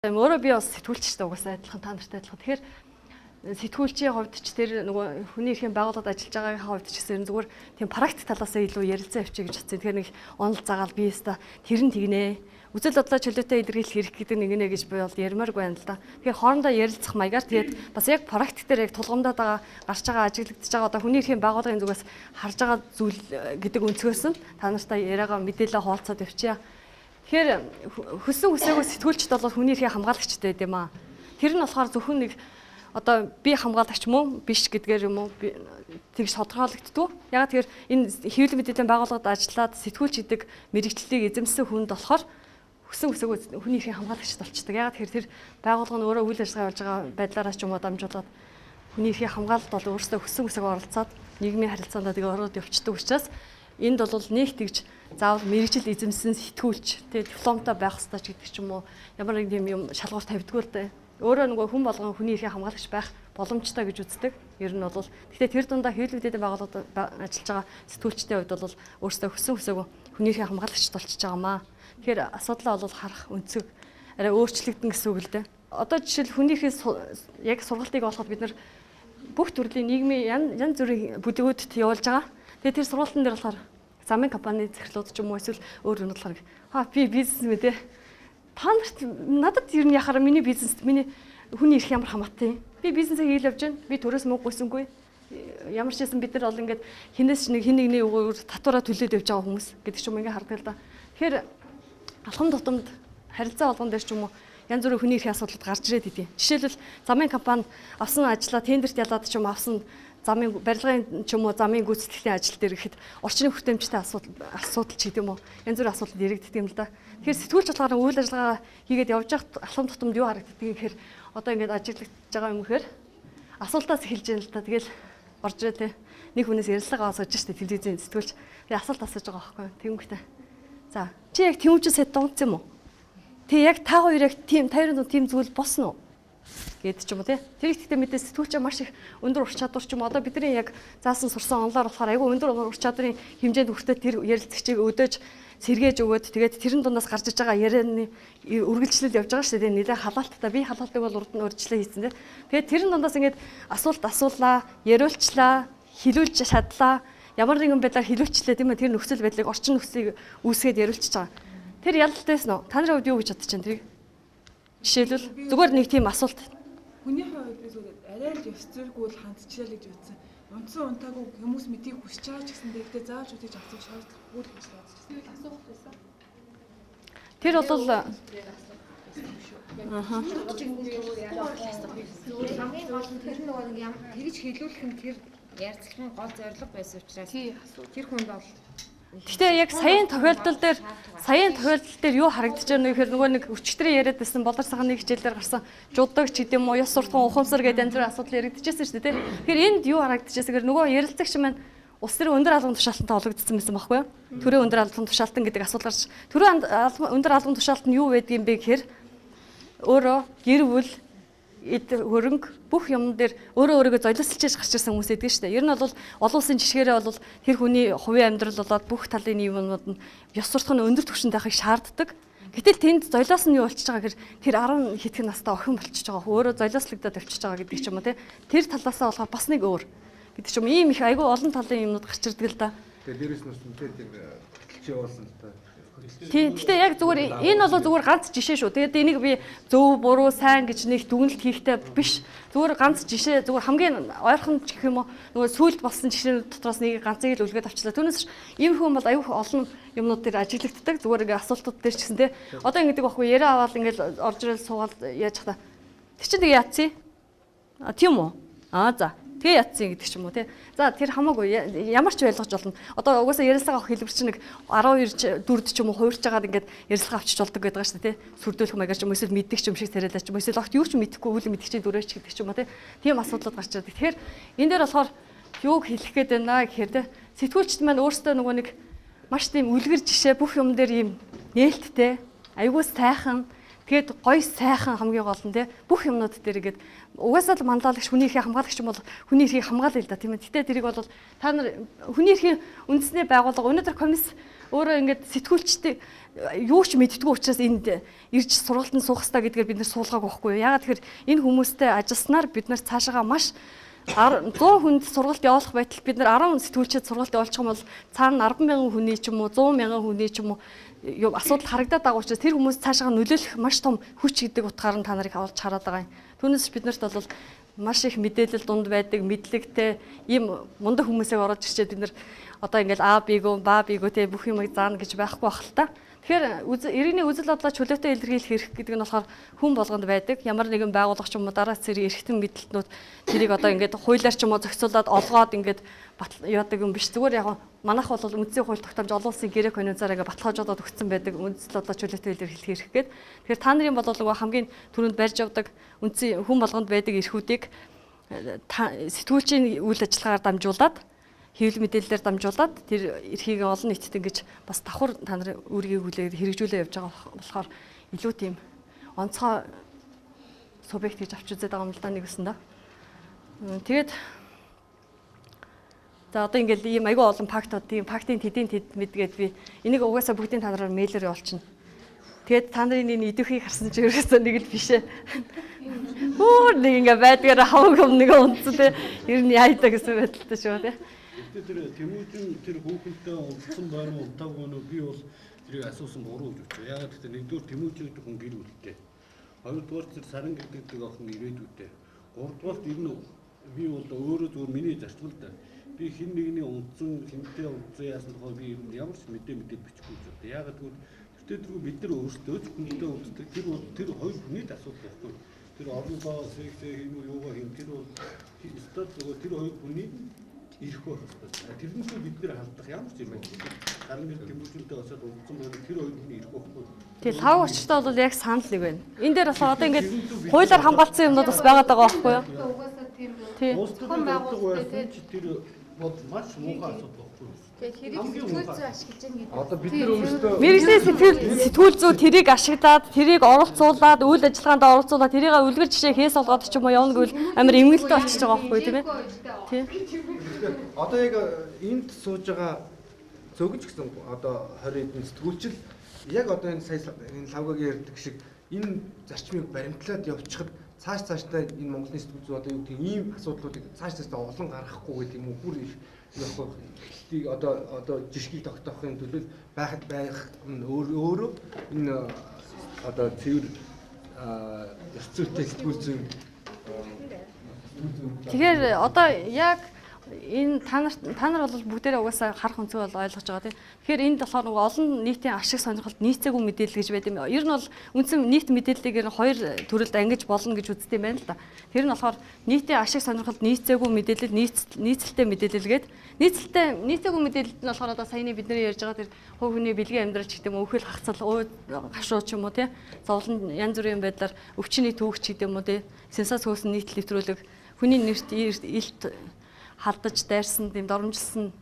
Өөрөө би бас сэтгүүлчтэй угаасаа адилхан, та нартай адилхан. Тэгэхээр сэтгүүлчийн хувьд ч, тэр нөгөө хүний эрхийн байгууллагад ажиллаж байгаагийн хувьд ч гэсэн зүгээр тийм практик талаасаа илүү ярилцсан явчих гэж бодсон. Тэгэхээр нэг онол загаал би өста тэр нь тэгнэ. Үзэл бодлоо чөлөөтэй илэрхийлэх хэрэг гэдэг нэг нэ гэж би бол ярмааргүй байна л да. Тэгэхээр хоорондоо ярилцах маягаар, тэгээд бас яг практик дээр яг тулгамдаад байгаа, гарч байгаа, ажиглагдаж байгаа, одоо хүний эрхийн байгууллагын зүгээс харж байгаа зүйл гэдэг өнцгөөс нь та нартай яриагаа, мэдээлэл хуваалцаад явчихъя. Тэгэхээр хүссэн хүсээгүй сэтгүүлчд бол хүний эрхийг хамгаалагчтай байд юм аа. Тэр нь болохоор зөвхөн нэг одоо би хамгаалагч мөн биш гэдгээр юм уу, тэгж тодорхойлогддгоо. Яг тэгэхээр энэ хэвлэл мэдээллийн байгууллагад ажиллаад сэтгүүлч гэдэг мэргэжлийг эзэмсэн хүнд болохоор хүссэн хүсээгүй хүний эрхийг хамгаалагч болчдөг. Яг тэгэхээр тэр байгууллага нь өөрөө үйл ажиллагаа явуулж байгаа байдлаараа ч юм уу дамжуулаад хүний эрхийг хамгаалалт бол өөрсдөө хүссэн хүсээгүй оролцоод нийгмийн харилцаанд тэгээ ороод явцдаг учраас энд бол нэг тэгж заавал мэргэжил эзэмсэн сэтгүүлч тэгээ дипломтой байх ёстой ч гэдэг ч юм уу, ямар нэг тийм юм шалгуур тавьдгүй л дээ. Өөрөө нөгөө хүн болгон хүний эрхийг хамгаалагч байх боломжтой гэж үздэг. Ер нь бол гэхдээ тэр дундаа хэвлэл мэдээллийн байгууллагад ажиллаж байгаа сэтгүүлчдийн хувьд бол өөрсдөө хүссэн хүсээгүй хүний эрхийг хамгаалагч болчихж байгаа маа. Тэгэхээр асуудлаа бол харах өнцөг арай өөрчлөгдөн гэсэн үг л дээ. Одоо жишээл хүний эрхийг яг сургалтыг олоход бид нар бүх төрлийн нийгмийн янз бүрийн бүлгүүдэд явуулж байгаа. Тэгээ тэр сургалтын дээр болохоор замын компани захирлууд ч юм уу, эсвэл өөр юм болохоор хаа би бизнесмэн те. Та нарт надад ер нь яхаараа миний бизнест миний хүний эрх ямар хамаатай юм. Би бизнесээ хийл явж байна. Би төрөөс мөнгө гүйсэнгүй. Ямар ч байсан бид нар бол ингээд хинээс ч нэг хин нэгний үгээр татвараа төлөөд явж байгаа хүмүүс гэдэг ч юм ингээ хардаг л да. Тэгэхээр алхам тутамд харилцаа болгон дээр ч юм уу янз бүрийн хүний эрхийн асуудлууд гарч ирээд идэв. Жишээлбэл, замын компани авсан ажлаа тендерт ялаад ч юм авсан замын барилгын ч юм уу, замын гүйцэтгэлийн ажил дээр гэхэд орчны хүртээмжтэй асуудал ч гэдэг юм уу, янз бүрийн асуудал яригддаг юм л да. Тэгэхээр сэтгүүлч болохоор үйл ажиллагаа хийгээд явж байхад алхам тутамд юу харагддаг юм гэхээр одоо ингээд ажиглагдаж байгаа юм гэхээр асуултаас эхэлж байна л да. Тэгэл орж ирээ те. Нэг хүнээс ярилцлага аваад сууж штэ телевизийн сэтгүүлч. Тэгээ асуулт асууж байгаа байхгүй юу. Тэнгүүтээ. За, чи яг Тэмүүжин сайд дунц юм уу? Тэг яг та хоёр яг тийм та хоёрын тийм зүйл болсон уу гэдэг ч юм уу тий. Тэр их гэхдээ мэдээ сэтгүүлчээ маш их өндөр ур чадвар ч юм, одоо бидний яг заасан сурсан онлоор болохоор айгүй өндөр ур чадварын хэмжээнд хүртэл тэр ярилцагчийг өдөөж сэргээж өгөөд, тэгээд тэрэн дундаас гарч иж байгаа ярианы үргэлжлэл явж байгаа шүү дээ. Нилээ халаалттай, би халаалтыг бол урд нь урьдчилан хийсэн тий. Тэгээд тэрэн дундаас ингээд асуулт асуулаа, яриулчлаа, хилүүлж шадлаа. Ямар нэгэн байдлаар хилүүлчлээ, тийм ээ, тэр нөхцөл байдлыг, орчин нөхцөлийг үүсгээд яриулчихж байгаа. Тэр ялалт байсан уу? Та нарын хувьд юу гэж бодож байна тэрийг? Жишээлбэл, зүгээр нэг тийм асуулт. Хүнийхээ хувьд би зүгээр арай л ёс зүйргүй л хандчихлаа гэж бодсон. Унтсан унтаагүй хүмүүс мэдийг хүсэж байгаа ч гэсэн тэгтээ заавал үтэж авах шаардлагагүй л гэж бодсон. Тэгэл асуух байсан. Тэр бол хамгийн гол нь тэр нөгөө нэг юм тэгж хэлүүлэх нь тэр ярилцлагын гол зорилго байсан учраас тэр хүнд бол. Гэтэ яг саяын тохиолдол дээр юу харагдаж байна вэ гэхээр нөгөө нэг өчигдрийн яриад байсан Болор саханы хичээлээр гарсан жудаг ч гэдэм үү, ёс суртахуун, ухамсар гэдэг янз бүрийн асуудал яригдчихсэн шүү дээ. Тэгэхээр энд юу харагдчихсан гэхээр нөгөө ярилцагч маань улс төрийн өндөр албан тушаалтантай холбогдсон байсан байхгүй юу? Төрийн өндөр албан тушаалтан гэдэг асуудал гарч, төрийн өндөр албан тушаалт нь юу байдгийг бэ гэхээр өөрөө гэр бүл, эд хөрөнгө, бүх юм дээр өөрөө өөрийгөө золиослж гарч ирсэн хүмүүс байдаг шүү дээ. Ер нь бол олон улсын жишгээрээ бол тэр хүний хувийн амьдрал болоод бүх талын юмнууд нь ёс суртахуун өндөр түвшинд байхыг шаарддаг. Гэтэл тэнд золиос нь юу болчихж байгаа гэхээр тэр 10 хэдхэн настай охин болчихж байгаа. Өөрөө золиослогдоод явчихж байгаа гэдэг ч юм уу те. Тэр талаасаа болохоор бас нэг өөр гэдэг ч юм. Ийм их айгүй олон талын юмнууд гарч ирдэг л да. Тэгээ дээрээс нь бас үнтэй тийм хөтөлж явуулсан л та. Тийм. Гэтэ яг зүгээр энэ бол зүгээр ганц жишээ шүү. Тэгээд энийг би зөв, буруу, сайн гэж нэг дүгнэлт хийхтэй биш. Зүгээр ганц жишээ, зүгээр хамгийн ойрхон ч гэх юм уу, нөгөө сүүлд болсон жишээнүүд дотроос нэг ганцыг л үлгээд авчлаа. Түүнээс ийм хүн бол аюух олон юмнууд дээр ажиглагддаг. Зүгээр ингээ асуултууд дээр ч гэсэн те. Одоо ингэдэг байхгүй, яриа аваад ингээл орж ирэл суугаад яаж хата. Тэр чинь тэгээ яатсан. А тийм үү? Аа за. Тэгээ ятсан гэдэг ч юм уу тий. За, тэр хамаагүй ямар ч ойлгож болно. Одоо угаасаа ярилцлага авах хэлбэр чинь нэг 12 4-д ч юм уу хувирч байгаад ингээд ярилцлага авчиж болдог гэдэг байгаа шүү дээ тий. Сүрдүүлэх маягаар ч юм уу, эсвэл мэддэг ч юм шиг царайлаа ч юм уу, эсвэл огт юу ч мэдэхгүй үл мэдгчийн дүрээч гэдэг ч юм уу тий. Тийм асуудлууд гарч ирдэг. Тэгэхээр энэ дээр болохоор юуг хэлэх гээд байна гэхээр тий, сэтгүүлчд маань өөрсдөө нөгөө нэг маш тийм үлгэр жишээ, бүх юм дээр ийм нээлттэй, айгүй сайхан. Тэгээд гоё сайхан, хамгийн гол нь те, бүх юмнууд дээр ингээд угаасаа л манлайлагч, хүний эрхийг хамгаалагч юм бол хүний эрхийг хамгаалъя л да, тийм ээ. Гэтэ тэрийг бол та нар хүний эрхийн үндэсний байгууллага өнөөдөр комисс Өөрөө ингээд сэтгүүлчтэй юу ч мэддэггүй учраас энд ирж сургалтанд суух хэрэгтэй гэдгээр бид нар суулгаагүй байхгүй юу? Яагаад тэгэхээр энэ хүмүүстэй ажилласнаар бид нар цаашаага маш 100 хүнд сургалт явуулах байтал бид нар 10 сэтгүүлчэд сургалт явуулчих юм бол цаана 10,000 хүний ч юм уу 100,000 хүний ч юм уу асуудал харагдаад байгаа учраас тэр хүмүүс цаашаа нөлөөлөх маш том хүч гэдэг утгаар нь та нарыг олж хараад байгаа юм. Түүнээс бид нарт бол маш их мэдээлэл дунд байдаг, мэдлэгтэй ийм мундаг хүмүүсийг оруулж ирчээд бид нар одоо ингээл А Б-гөө, Ба Б-гөө те бүх юмыг заана гэж байхгүй бах л та. Тэгэхээр иргэний үзэл бодлоо чөлөөтэй илэрхийлэх эрх гэдэг нь болохоор хүн болгонд байдаг. Ямар нэгэн байгууллага ч юм уу дараа цэрэг эрхтэн мэдлэлтнүүд тэрийг одоо ингээд хуулиар ч юм уу зохицуулаад олгоод ингээд яадаг юм биш. Зүгээр яг манайх бол үндсэн хууль тогтоомж олон улсын гэрээ конвенцаар ингээд баталгаажуулаад өгсөн байдаг үзэл бодлоо чөлөөтэй илэрхийлэх эрх гээд. Тэгэхээр та нарын бол нөгөө хамгийн түрүүнд барьж явдаг үндсэн хүн болгонд байдаг эрхүүдийг сэтгүүлчийн үйл ажиллагаагаар дамжуулаад хэвлэл мэдээллээр дамжуулаад тэр эрхийг олон нийтэд ингэж бас давхар та нарын үүргийг хүлээд хэрэгжүүлээ явж байгаа болохоор илүү тийм онцгой субъект гэж авч үзээд байгаа юм л да нэг үсэндээ. Тэгээд за одоо ингээл ийм айгүй олон фактууд тийм фактын тэдийн тэд мэдгээд би энийг угаасаа бүгдийн та нараар мэйлээр явуулчихна. Тэгээд та нарын энэ идэвхийг харсан чи ерөөсөө нэг л биш ээ. Өөр нэг ингээ байдгаар хавг юм нэг унтсан те. Ер нь яа даа гэсэн байдалтай шүү те. Гэхдээ тэр Тэмүүжин тэр хүүхэнтэй унтсан байна уу унтаагүй нь би бол тэрийг асуусан буруу гэж бодчих. Яагаад гэвэл нэгдүгээр Тэмүүжин гэдэг хүн гэр бүлтэй. Хоёрдугаар тэр Саран гэдэг охин ирээдүйтэй. Гуравдугаарт ер нь би бол өөрөө зүгээр миний зарчим л да. Би хэн нэгний унтсан, хэнтэй унтсан яасан тухай би ер нь ямар ч мэдээ бичихгүй гэж боддог. Яагаад гэвэл тэртээ тэргүй бид нар өөрсдөө ч хүнтэй унтдаг. Тэр бол тэр хоёр хүний л асуудал байхгүй. Тэр орлогоо секс юм уу юугаа хин тэр бол өстой зүгээр тэр хоёр хүний ирэх байх хэрэгтэй. Тэрнээс бид нэр хандах ямар ч юм байна. Саран гэр Тэмүүжинтэй очиад унтсан байна. Тэр хоёр хүний ирэх байхгүй. Тэгээ лав учиртай бол яг санал нэг байна. Энэ дээр болохоор одоо ингээд хуулиар хамгаалсан юмнууд бас байгаад байгаа байхгүй юу? Угаасаа тийм зохион байгуулалттай тэр бол маш муухай асуудал байхгүй юу? Тэгээд хэрэг сэтгүүл зүй ашиглаж байгаа гэдэг. Одоо бид нар өөрсдөө мэргэжлийн сэтгүүл зүй тэрийг ашиглаад, тэрийг оролцуулаад, үйл ажиллагаанд оролцуулаад, тэрийг үлгэр жишээ хээс олгоод ч юм уу явна гэвэл амар эмгэлтэй болчихж байгаа байхгүй тийм ээ. Тийм. Одоо яг энд сууж байгаа зөгж гэсэн одоо 20 хэдэн сэтгүүлчил яг одоо энэ сая энэ лавгагийн ярьдаг шиг энэ зарчмыг баримтлаад явчихад цааш цаашдаа энэ Монголын сэтгүүл зүй одоо юу гэдэг ийм асуудлуудыг цааш цаашдаа олон гаргахгүй гэдэг юм уу бүр их яг эхлэлийг одоо жишгийг тогтоохын төлөө байхад байх нь өөрөө энэ одоо цэвэр ёс зүйтэй сэтгүүл зүйн. Тэгэхээр одоо яг энэ та нар бол бүгдээрээ угаасаа харах өнцөг бол ойлгож байгаа тийм. Тэгэхээр энд болохоор нөгөө олон нийтийн ашиг сонирхолд нийцээгүй мэдээлэл гэж байд юм. Ер нь бол үндсэн нийт мэдээллийг ер нь хоёр төрөлд ангиж болно гэж үздэг юм байна л да. Тэр нь болохоор нийтийн ашиг сонирхолд нийцээгүй мэдээлэл, нийцэлтэй мэдээлэл гээд нийцэлтэй нийцээгүй мэдээлэлд нь болохоор одоо саяны бидний ярьж байгаа тэр хувь хүний бэлгийн амьдрал ч гэдэг юм уу, өвхөл хагцал, уу гашуу ч юм уу тийм. Зовлон янз бүрийн байдлаар өвчний түүх ч гэдэг юм уу тийм. Сенсац хөөсөн нийт нэвтрүүлэг, хүний нэрт илт халдаж дайрсан, тийм доромжилсан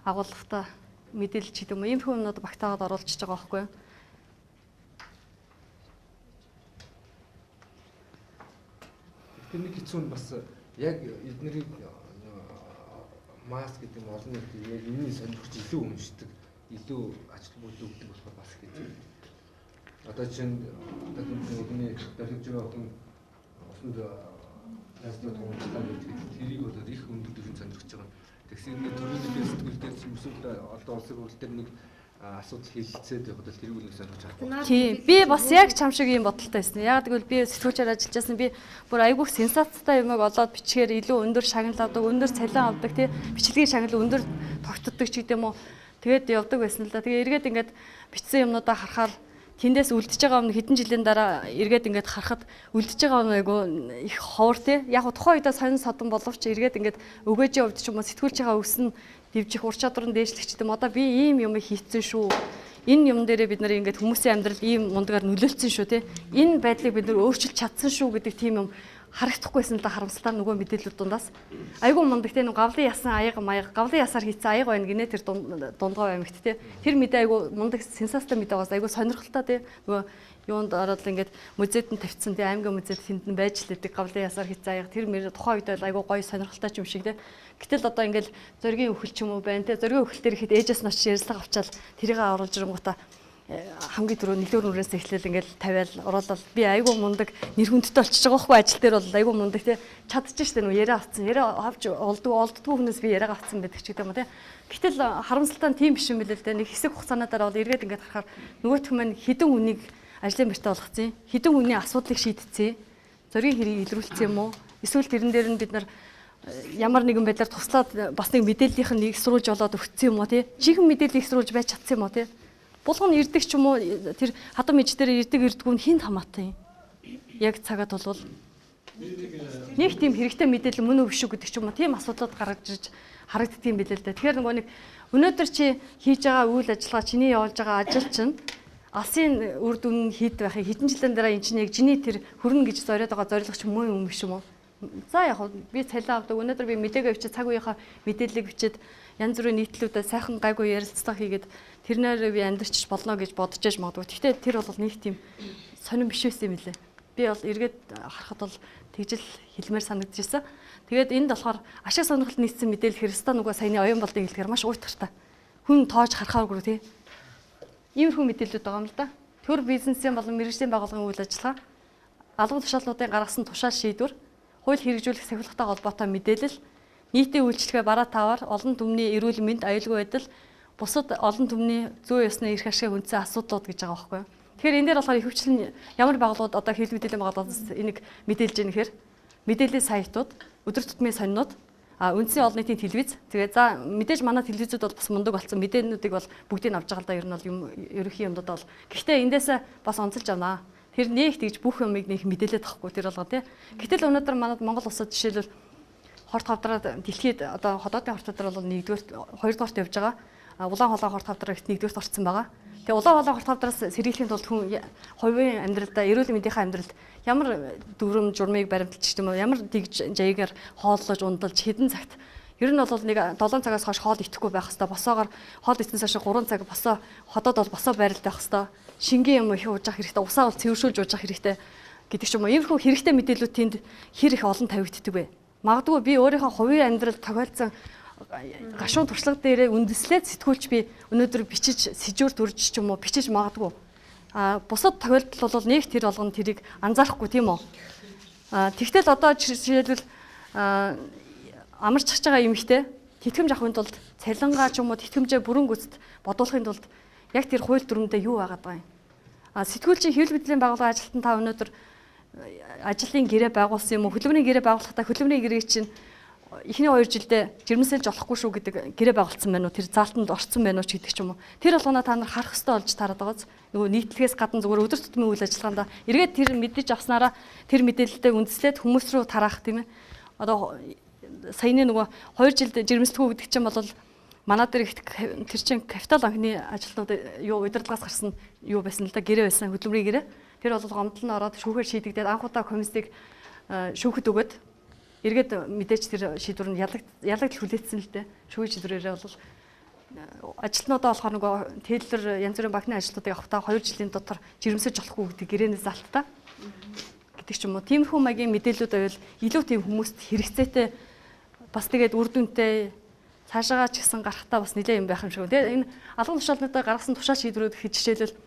агуулгатай мэдээлэл ч гэдэг юм уу. Иймэрхүү юмнууд багтаагаад оруулчихж байгаа байхгүй юу? Тэр нэг хэцүү нь бас яг эднэрийг маск гэдэг юм олон нийт яг энэний сонирхож илүү уншдаг, илүү ач холбогдол өгдөг болохоор бас хэцүү. Одоо чинь одоо бидний баримж байгаа хүн усанд найзлууд уншлаа гэдэг тэрийг бол их өндөр түвшинд сонирхож байгаа. Тэгсэн ингээд төрийн нэгэн сэтгүүл дээр эсвэл одоо улсын хурал дээр нэг асуудал хэлэлцээд явахад л тэрийг нэг сонирхож байгаа. Тийм. Би бас яг чам шиг ийм бодолтой байсан. Яг гэвэл би сэтгүүлчээр ажиллаж байсан. Би бүр айгүйх сенсацтай юмыг олоод бичгээр илүү өндөр шагнал авдаг, өндөр цалин авдаг тий. Бичлэгийн шагнал өндөр тогтдог ч гэдэм үү. Тэгээд явдаг байсан л да. Тэгээ эргээд ингээд бичсэн юмнуудаа харахаар тэндээс үлдэж байгаа юм хэдэн жилийн дараа эргээд ингээд харахад үлдэж байгаа юм айгу их ховор тий. Яг тухайн үедээ сонин содон боловч эргээд ингээд өгөөжийн хувьд ч юм уу сэтгүүлчийнхаа өсөн дэвжих ур чадвар нь дээшлэх ч гэдэм. Одоо би ийм юм хийцэн шүү. Энэ юм дээрээ бид нар ингээд хүмүүсийн амьдралд ийм мундагаар нөлөөлсөн шүү тий. Энэ байдлыг бид нар өөрчилж чадсан шүү гэдэг тийм юм харагдахгүйсэн л да харамсалтай нөгөө мэдээлүүд дундаас. Айгу мундаг тий нэг гавлын ясан аяга маяг гавлын ясаар хийцэн аяга байна гинэ тэр дундгой аймагт тий. Тэр мэдээ айгу мундаг сенсацтай мэдээ байгаас айгу сонирхолтой тий. Нөгөө Юунд ороод ингээд музейд нь тавьчихсан тий аймгийн музейд тэнд нь байж л идэг гавлын ясаар хийцээ аяга тэр мэр тухайн үед бол айгүй гоё сонирхолтой юм шиг тий. Гэтэл одоо ингээд зоригийн өхөл ч юм уу байна тий. Зоригийн өхөл дээр ихэд ээжээс нь очиж ярилцлага авчаал тэрийг оруулж ирэнгуутаа хамгийн түрүү нэгдүгээр нүрээс эхлээл ингээл тавиал оруулал би айгүй мундаг нэр хүндтэй болчихж байгаа байхгүй ажил дээр бол айгүй мундаг тий чадчих штэ нүү яриа авцсан яриа авч олддгүй хүнээс би яриагаа авцсан байдаг ч гэдэг юм уу тий. Гэтэл харамсалтай нь тийм биш юм билээ л дээ. Нэг хэсэг хугацааны дараа бол эргээд ингээд харахаар нөгөөх маань хэдэн хүнийг ажлын байртаа болгоцсон, хэдэн хүний асуудлыг шийдсэн, зоригийн хэрийг илрүүлсэн юм уу? Эсвэл тэрэн дээр нь бид нар ямар нэгэн байдлаар туслаад бас нэг мэдээллийнх нь ихсрүүлж болоод өгсөн юм уу тий? Жинхэнэ мэдээлэл ихсрүүлж байж чадсан юм уу тий? Булган ирдэг ч юм уу тэр хадам иж дээр ирдэг ирдгүү нь хинт хамаатай юм. Яг цагаад бол нэг тийм хэрэгтэй мэдээлэл мөн үү биш үү гэдэг ч юм уу тийм асуудлууд гаргаж ирж харагддаг юм билээ л дээ. Тэгэхээр нөгөө нэг өнөөдөр чи хийж байгаа үйл ажиллагаа чиний явуулж байгаа ажил чинь алсын үр дүн нь хэд байхыг хэдэн жилийн дараа эн чинь яг чиний тэр хүрнэ гэж зориод байгаа зорилго ч мөн юм биш юм уу? За яг би цалин авдаг. Өнөөдөр би мэдээгээ бичээд цаг үеийнхаа мэдээллийг бичээд янз бүрийн нийтлүүдээ сайхан гайгүй ярилцлага хийгээд тэрнээр би амьдрчих болно гэж бодож яж магадгүй. Гэхдээ тэр бол нэг тийм сонирн биш байсан юм лээ. Би бол эргээд харахад бол тэгжил хэлмээр санагдчихсан. Тэгээд энд болохоор ашиг сонирхолд нийцсэн мэдээлэл Христа нөгөө саяны оюун болдыг хэлэхээр маш уйтгартай. Хүн тоож харахааргүй тий. Иймэрхүү мэдээлэлүүд байгаа юм л да. Төр бизнесийн болон мэргэжлийн байгууллагын үйл ажиллагаа, албан тушаалнуудын гаргасан тушаал шийдвэр, хууль хэрэгжүүлэх сахилгатай холбоотой мэдээлэл, нийтийн үйлчлэгээ бараа таваар, олон түмний эрүүл мэнд, аюулгүй байдал, бусад олон түмний зүй ёсны эрх ашигыг үндсэн асуудлууд гэж байгаа байхгүй юу. Тэгэхээр энэ дээр болохоор ихэвчлэн ямар байгууллагууд одоо хэвлэл мэдээллийн байгууллагаас энийг мэдээлж яах гэхээр мэдээллийн сайтууд, өдөр тутмын сонинууд, үндсэн олон нийтийн телевиз. Тэгээ за мэдээж манай телевизүүд бол бас мундаг болсон. Мэдээнүүдийг бол бүгдийг авч байгаа л да ер нь бол юм ерөнхий юмдад бол. Гэхдээ эндээс бас онцолж авнаа. Тэр нэг тэгж бүх юмыг нэг мэдээлээд тахгүй тэр болгоо тий. Гэтэл өнөөдөр манад Монгол улсад жишээлбэл хорт хавдраад дэлхийд одоо ходоодын хорт хавдар бол нэгдүгээр хоёрдугаарт явж байгаа. Улаан холоо хорт хавдраар ихт нэгдүгээрт орсон байгаа. Тэгээ улаан холоо хорт хавдраас сэргийлэхийн тулд хүн хувийн амьдралдаа эрүүл мэндийнхээ амьдралд ямар дүрм журмыг баримталж ч юм уу ямар тэгж жаягаар хооллож ундалж хэдэн цагт ер нь бол нэг 7 цагаас хойш хоол идэхгүй байх хэвээр босоогоор хоол идсэнээс хойш 3 цаг босоо ходоод бол босоо байралд байх хэвээр шингэн юм их уужах хэрэгтэй усаа бол цэвэршүүлж уужах хэрэгтэй гэдэг ч юм уу иймэрхүү хэрэгтэй мэдээлүүд тэнд хэр их олон тавигддаг вэ? Магадгүй би өөрийнхөө хувийн амьдралд тохиолдсон гашуун туршлага дээрээ үндэслээд сэтгүүлч би өнөөдөр бичиж сэжүүр дүрж ч юм уу бичиж магадгүй. А бусад тохиолдол бол нэг тэр болгон тэрийг анзаарахгүй тийм үү? А тэгтэл одоо жишээлбэл амарч байгаа эмэгтэй тэтгэмж авахын тулд цалингаа ч юм уу тэтгэмжээ бүрэн гүйцэд бодуулахын тулд яг тэр хууль дүрмдээ юу байгаад байгаа юм? А сэтгүүлчийн хэвлэл мэдээллийн байгууллагын ажилтан та өнөөдөр ажлын гэрээ байгуулсан юм уу? Хөдөлмөрийн гэрээ байгуулахдаа хөдөлмөрийн гэрээг чинь эхний 2 жилдээ жирэмсэлж болохгүй шүү гэдэг гэрээ байгуулсан байна уу? Тэр заалтанд орцсон байна уу ч гэдэг ч юм уу. Тэр болгоноо та нар харах ёстой болж таарад байгааз. Нөгөө нийтлэгээс гадна зүгээр өдөр тутмын үйл ажиллагаанд эргээд тэр мэдэж авснараа тэр мэдээлэлтэй үндэслээд хүмүүс рүү тараах тийм ээ. Одоо саяны нөгөө 2 жилд жирэмслэхгүй гэдэг чинь бол манай дээр их тэр чинь капитал анхны ажилтнууд юу удирдлагаас гарсан юу байсан л да гэрээ байсан хөдөлмөрийн гэрээ. Тэр бол гомдол нь ороод шүүхээр шийдэгдээд анх удаа комиссийг шүүхэд өгөөд эргээд мэдээж тэр шийдвэр нь ялагдал хүлээсэн л дээ. Шүүхийн шийдвэрээрээ бол ажилтнуудаа болохоор нөгөө тэлэр янз бүрийн банкны ажилтнуудыг авахдаа 2 жилийн дотор жирэмсэж болохгүй гэдэг гэрээнээс залттай гэдэг ч юм уу. Тиймэрхүү маягийн мэдээллүүд байвал илүү тийм хүмүүст хэрэгцээтэй бас тэгээд үр дүнтэй цаашаагаа ч гэсэн гарахтаа бас нэлээд юм байх юм шиг. Тэгээд энэ албан тушаалнуудаа гаргасан тушаал шийдвэрүүд гэхэд жишээлбэл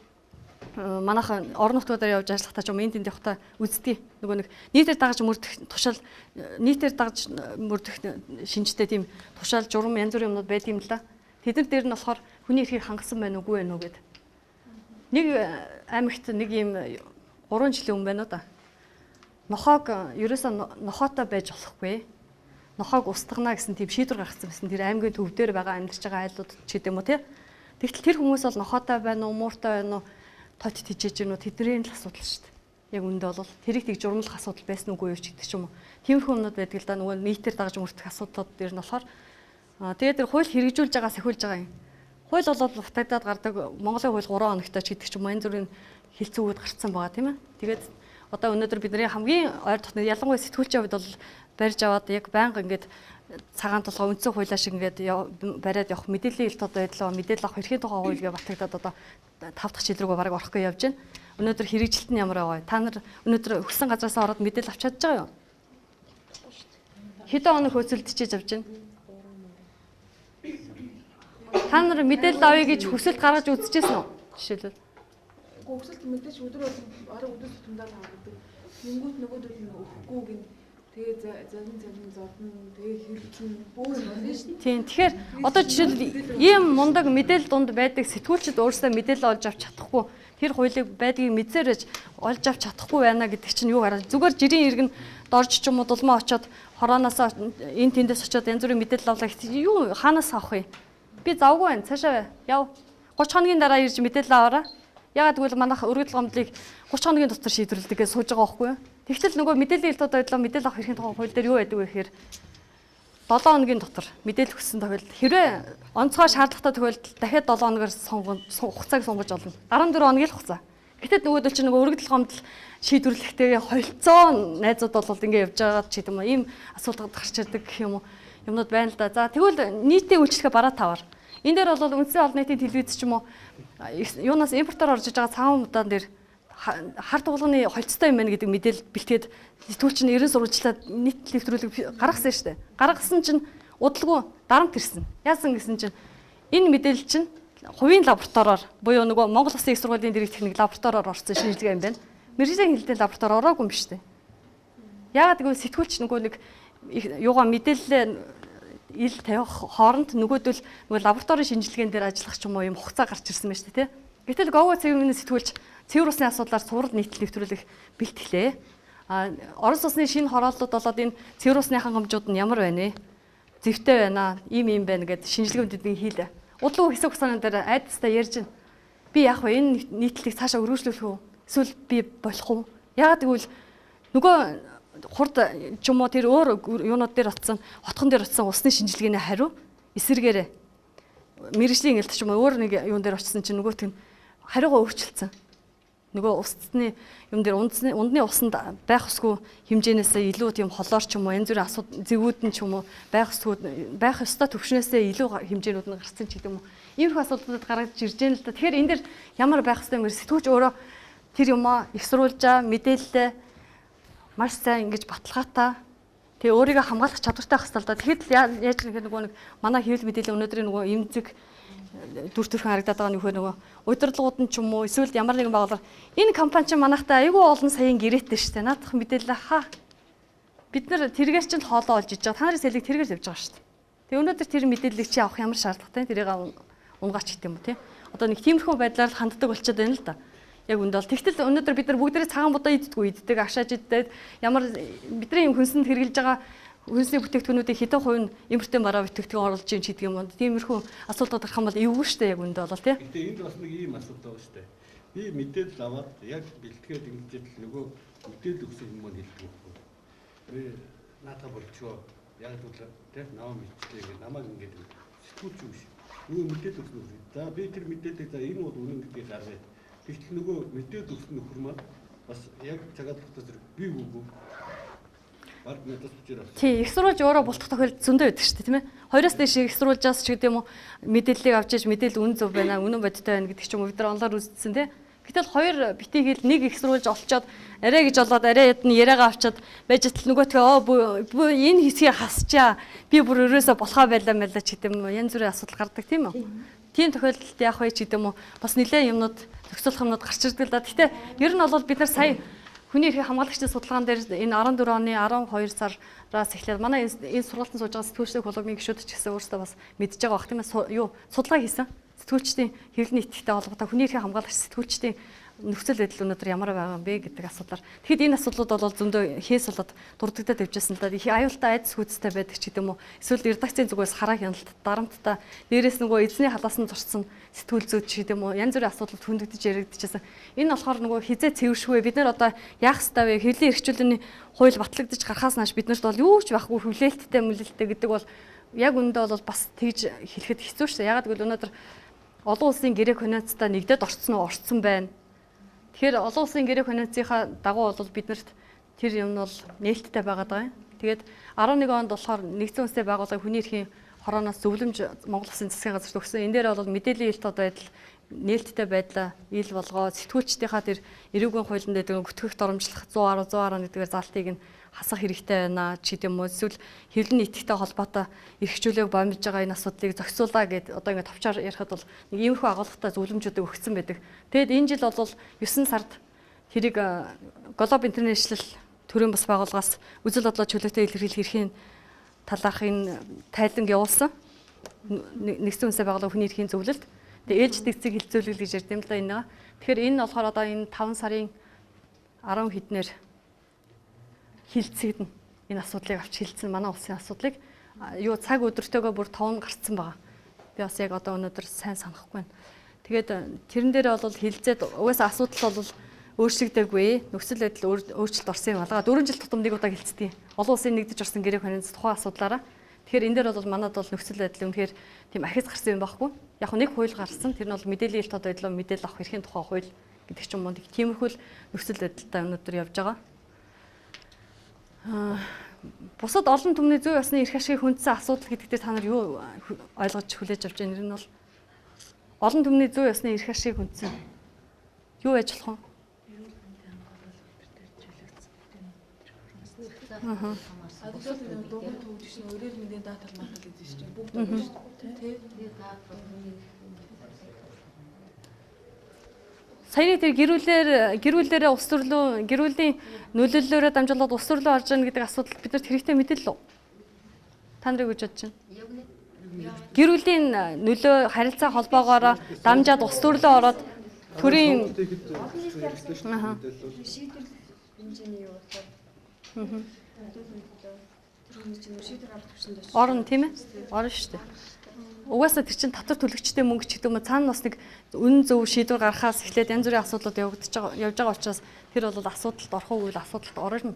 манайхан орон нутгуудаар явж ажиллахдаа ч юм энд тэнд явахдаа үздэг. Нөгөө нэг нийтээр дагаж мөрдөх тушаал, нийтээр дагаж мөрдөх шинжтэй тийм тушаал, журам янз бүрийн юмнууд байд юм л да. Тэднэр дээр нь болохоор хүний эрхийг хангасан байна уугүй байна уу гэд. Нэг аймагт нэг юм 3 жилийн өмнө байна уу да. Нохоог ерөөсөө нохоотой байж болохгүй. Нохоог устгана гэсэн тийм шийдвэр гаргасан байсан. Тэр аймгийн төв дээр байгаа амьдарч байгаа айлууд ч гэдэг юм уу тий. Тэгтэл тэр хүмүүс бол нохоотой байна уу, мууртай байна уу, тот тижээж гэнэ үү, тэдний л асуудал шүү дээ. Яг үүндээ бол тэрийг тэг журмлах асуудал байсан үгүй юу ч гэдэг ч юм уу. Тиймэрхүү юмнууд байдаг л да. Нөгөө нийтээр дагаж мөрдөх асуудлууд дээр нь болохоор тэгээд тэр хууль хэрэгжүүлж байгаа, сахиулж байгаа юм. Хууль бол батагдаад гардаг. Монголын хууль 3 хоногтой ч гэдэг ч юм уу. Янз бүрийн хилцүүгүүд гарцсан байгаа тийм ээ. Тэгээд одоо өнөөдөр бидний хамгийн ойр дотны ялангуяа сэтгүүлчийн хувьд бол барьж аваад яг байнга ингээд цагаан толгой үндсэн хуулиа шиг ингээд бариад явах мэдээллийн ил тод байдлаа мэдээлэл авах эрхийн тухай хууль гэж батагдаад одоо 5 дахь жил рүү бараг орох гэж явж байна. Өнөөдөр хэрэгжилт нь ямар байгаа вэ? Та нар өнөөдөр хүссэн газраас ороод мэдээлэл авч чадж байгаа юу? Хэдэн хоног хөөцөлдөж авч байна? Та нар мэдээлэл авъя гэж хүсэлт гаргаж үзчихсэн үү? Жишээлбэл. Хүсэлт мэдээж өдөр болгон бараг өдөр тутамдаа л авдаг. Тэнгүүт нөгөөдөл нь өгөхгүй гин. Тэгээ зарим зарим зодно, тэгээ хэрэлцэн бөөр болно шүү дээ. Тийм. Тэгэхээр одоо жишээлбэл ийм мундаг мэдээлэл дунд байдаг сэтгүүлчид өөрсдөө мэдээлэл олж авч чадахгүй тэр хуулийг байдгийг мэдсээр байж олж авч чадахгүй байна гэдэг чинь юу гараа. Зүгээр жирийн иргэн дорж ч юм уу дулмаа очоод хорооноос энэ тэндээс очоод янз бүрийн мэдээлэл авлаа гэх юу хаанаас авах вэ? Би завгүй байна. Цаашаа яв. 30 хоногийн дараа ирж мэдээлэл аваарай. Ягаад гэвэл манайх өргөдөл гомдлыг 30 хоногийн дотор шийдвэрлэдэг гэж сууж байгаа байхгүй юу? Тэгтэл нөгөө мэдээллийн ил тод байдлаа мэдээлэл авах эрхийн тухай хууль дээр юу байдаг вэ гэхээр 7 хоногийн дотор мэдээлэл хүссэн тохиолдолд хэрвээ онцгой шаардлагатай тохиолдолд дахиад 7 хоногор хугацааг сунгаж олно. 14 хоногийн л хугацаа. Гэтэл нөгөөдөл чинь нөгөө өргөдөл гомдол шийдвэрлэхдээ холилцоо найзууд бол ингэ явж байгаа ч гэдэм үү. Ийм асуудал гарч ирдэг гэх юм уу юмнууд байна л да. За тэгвэл нийтийн үйлчлэгээ бараа таваар. Энэ дээр бол үндсэн олон нийтийн телевиз ч юм уу юунаас импортоор орж иж байгаа цагаан удаан дээр хар туулганы холцтой юм байна гэдэг мэдээлэл бэлтгээд сэтгүүл чинь 90 сурвалжлаад нийт нэвтрүүлэг гаргасан шүү дээ. Гаргасан чинь удалгүй дарамт ирсэн. Яасан гэсэн чинь энэ мэдээлэл чинь хувийн лабораториор буюу нөгөө Монгол Улсын их сургуулийн дэрэг техник лабораториор орсон шинжилгээ юм байна. Мэргэжлийн хэлтэй лаборатори ороогүй юм биш үү? Яагаад гэвэл сэтгүүлч нөгөө нэг юугаа мэдээлэлээ ил тавих хооронд нөгөөдөл нөгөө лабораторийн шинжилгээнд дээр ажиллах ч юм уу юм хугацаа гарч ирсэн байна шүү дээ, тий. Гэтэл Гого цэврийн сэтгүүлч цэвэр усны асуудлаар цуврал нийтлэл нэвтрүүлэх бэлтгэлээ. А Орос улсны шинэ хорооллууд болоод энэ цэвэр усны хангамжууд нь ямар байна вэ? Зэвтэй байна, ийм ийм байна гэд шинжилгээнүүдийн хийлээ. Удлуу хэсэг хугацааны дээр айдастай ярьж байна. Би яах вэ? Энэ нийтлэлийг цаашаа өргөжлүүлэх үү? Эсвэл би болох уу? Яагаад гэвэл нөгөө хурд ч юм уу тэр өөр юунууд дээр очсон, хотхон дээр очсон усны шинжилгээний хариу эсэргээрээ мэргэжлийн ингэлт ч юм уу өөр нэг юун дээр очсон чинь нөгөөт нь хариугаа өөрчилсөн. Нөгөө усны юм дээр ундны усанд байх ёсгүй хэмжээнээсээ илүү тийм холоор ч юм уу янз бүрийн асууд зэвүүд нь ч юм уу байх ёсгүй байх ёстой төвшнөөсөө илүү хэмжээнүүд нь гарсан ч гэдэг юм уу. Иймэрхүү асуудлууд гаргаж ирж байна л да. Тэгэхээр энэ дээр ямар байх ёстой юм бэ? Сэтгүүлч өөрөө тэр юмаа их сурвалжаа мэдээлэлээ маш сайн ингэж баталгаатай тэгээ өөрийгөө хамгаалах чадвартай байх ёстой л да. Тэгэхэд л яаж нэг нөгөө нэг манай хэвлэл мэдээлэл өнөөдрийн нөгөө эмзэг дүр төрхөн харагдаад байгаа нөхөр нөгөө удирдлагууд нь ч юм уу эсвэл ямар нэгэн байгууллага энэ компани чинь манайхтай айгүй олон саяын гэрээтэй шүү дээ. Наадах мэдээлэл хаа. Бид нар тэргээр чинь хоолоо олж иж байгаа. Та нарын сэлийг тэргээр явж байгаа шүү дээ. Тэгээ өнөөдөр тэр мэдээллийг чи авах ямар шаардлагатай тэрийг унгаач гэдэг юм уу тий. Одоо нэг тиймэрхүү байдлаар л ханддаг болчиход байна л да. Яг үндэ бол тэгтэл өнөөдөр бид нар бүгдээрээ цагаан будаа иддэггүй иддэг, агшааж иддэг. Ямар бидний юм хүнсэнд хэрэглэж байгаа хүнсний бүтээгдэхүүнүүдийн хэдэн хувь нь импортын бараа бүтээгдэхүүн оруулж ийн ч гэдэг юм уу. Тиймэрхүү асуудал гарах юм бол эвгүй шүү дээ яг үндэ бол тий. Гэтэ энд бас нэг ийм асуудал байгаа шүү дээ. Би мэдээлэл аваад яг бэлтгээд ингэж идэл нөгөө мэдээлэл өгсөн хүмүүс маань хэлдэг байхгүй. Би наадаа болчихоо. Яг л тий намаа мэдчихлээ гэх намайг ингэж сэтгүүлч юм шиг. Нөгөө мэдээлэл өгсөн нөхөр. За би тэр мэдээллийг за энэ бол үнэн гэдгийг гаргая. Тэгтэл нөгөө мэдээлэл өгсөн нөхөр маань бас яг цагаалгахтаа зэрэг би үгүй. Тий, их сурвалж өөрөө бултах тохиолдол зөндөө байдаг шүү дээ, тийм ээ. Хоёроос дээш их сурвалжаас ч гэдэг юм уу мэдээллийг авч иж мэдээлэл үн зөв байна, үнэн бодиттой байна гэдэг ч юм уу бид нар онлоор үзсэн тий. Гэтэл хоёр битгийгэл нэг их сурвалж олцоод арай гэж болоод арай ядна яриагаа авчаад байж атал нөгөөтгөө энэ хэсгийг хасчаа. Би бүр өрөөсөө болохоо байлаа мэлээ ч гэдэг юм уу янз бүрийн асуудал гардаг тийм үү. Тийм тохиолдолд яах вэ ч гэдэг юм уу бас нэлээд юмнууд зохицуулах юмнууд гарч ирдэг л да. Гэтэ ер нь бол бид нар сая хүний эрхийг хамгаалагчдын судалгаан дээр энэ 14 оны 12 сараас эхлээд манай энэ сургалтанд сууж байгаа сэтгүүлчдийн клубын гишүүд ч гэсэн өөрсдөө бас мэдж байгаа бах тийм ээ юу судалгаа хийсэн. Сэтгүүлчдийн хэвлэл нийтлэлтэй холбоотой хүний эрхийг хамгаалагч сэтгүүлчдийн нөхцөл байдал өнөөдөр ямар байгаа юм бэ гэдэг асуудлаар. Тэгэхэд энэ асуудлууд бол зөндөө хээс болоод дурддагдаад явжсэн л да. Их аюултай айдас гүйцтэй байдаг ч гэдэг юм уу. Эсвэл редакцийн зүгээс хараа хяналт, дарамттай, дээрээс нөгөө эзний халаас нь зурцсан сэтгүүл зүйд ч гэдэг юм уу. Янз бүрийн асуудал хөндөгдөж яригдчихсэн. Энэ болохоор нөгөө хизээ цэвэршгүй бид нар одоо яах ёстой вэ? Хэвлэлийн эрхчлөлний хууль батлагдаж гарахаас нааш биднэрт бол юу ч байхгүй хүлээлттэй мүлэлттэй гэдэг бол яг үүндээ бол бас тэгж хэлэхэд хэцүү шүү дээ. Ягаад гэвэл өнөөдөр олон улсын гэрээ конвенцтай нэгдээд орцсон уу? Орцсон байна. Тэгэхээр олон улсын гэрээ конвенцийнхаа дагуу бол биднэрт тэр юм нь бол нээлттэй байгаад байгаа юм. Тэгээд 11 онд болохоор нэгдсэн үндэсний байгууллагын хүний эрхийн хорооноос зөвлөмж Монгол Улсын засгийн газарт өгсөн. Энэ дээр бол мэдээллийн ил тод байдал нээлттэй байдлаа ил болгоо сэтгүүлчдийнхаа тэр эрүүгийн хуулинд байдаг гүтгэх доромжлох 110 111 гэдгээр залтыг нь хасах хэрэгтэй байна ч гэдэм үү эсвэл хэвлэн нийтгэхтэй холбоотой эрх чөлөөг бомбиж байгаа энэ асуудлыг зохицуулаа гэд одоо ингээд товчоор ярихад бол нэг иймэрхүү агуулгатай зөвлөмжүүдийг өгсөн байдаг. Тэгэд энэ жил бол 9 сард тэрийг Globe International төрийн бас байгууллагаас үзэл бодлоо чөлөөтэй илэрхийлэх эрхийн талаарх энэ тайланг явуулсан. Нэгдсэн үндэсний байгууллага хүний эрхийн зөвлөлт. Тэгээ ээлж дэвцийг хилцүүлгэл гэж ярьд юм л да энэ. Тэгэхээр энэ нь болохоор одоо энэ 5 сарын 10 хэднэр хилцэгдэнэ. Энэ асуудлыг авч хилцэн манай улсын асуудлыг юу цаг өдөртөөгөө бүр 5 гарцсан байгаа. Би бас яг одоо өнөөдөр сайн санахгүй байна. Тэгээд тэрэн дээр бол хилцээд угаасаа асуудал бол өөрчлөгдөөгүй. Нөхцөл байдал өөрчлөлт орсон юм алгаа. 4 жил тутам нэг удаа хилцдэг. Олон улсын нэгдэж орсон гэрээ хоньц тухайн асуудлаараа. Тэгэхээр энэ дээр бол манад бол нөхцөл байдал үнэхээр тийм ахиц гарсан юм байхгүй. Яг нэг хууль гарсан. Тэр нь бол мэдээллийн ил тод байдлаа мэдээлэл авах эрхийн тухай хууль гэдэг ч юм уу. Тиймэрхүү л нөхцөл байдалтай өнөөдөр явж байгаа. Бусад олон түмний зүй ёсны эрх ашигыг хүндсэн асуудал гэдэг дээр та нар юу ойлгож хүлээж авч байна? Тэр нь бол олон түмний зүй ёсны эрх ашигыг хүндсэн юу байж болох вэ? Адилхан дугаар төвлөж чинь өрөөл мэдээ даатал матал гэж чинь бүгд өгнө шүү дээ. Тэ? Саяны тэр гэрүүлээрээ улс төрлөө гэрүүлийн нөлөөллөөрөө дамжуулаад улс төрлөө орж ирнэ гэдэг асуудал биднэрт хэрэгтэй мэдээлэл үү? Та нарыг гэж бодож байна. Гэрүүлийн нөлөө харилцаа холбоогоороо дамжаад улс төрлөө ороод төрийн шийдвэр хэмжээний юу болохоор орно тийм ээ? Орно шүү дээ. Угаасаа тэр чинь татвар төлөгчтэй мөнгө ч гэдэг юм уу цаана бас нэг үнэн зөв шийдвэр гаргахаас эхлээд янз бүрийн асуудлууд явагдаж байгаа явж байгаа учраас тэр бол асуудалд орох уу гэвэл асуудалд орно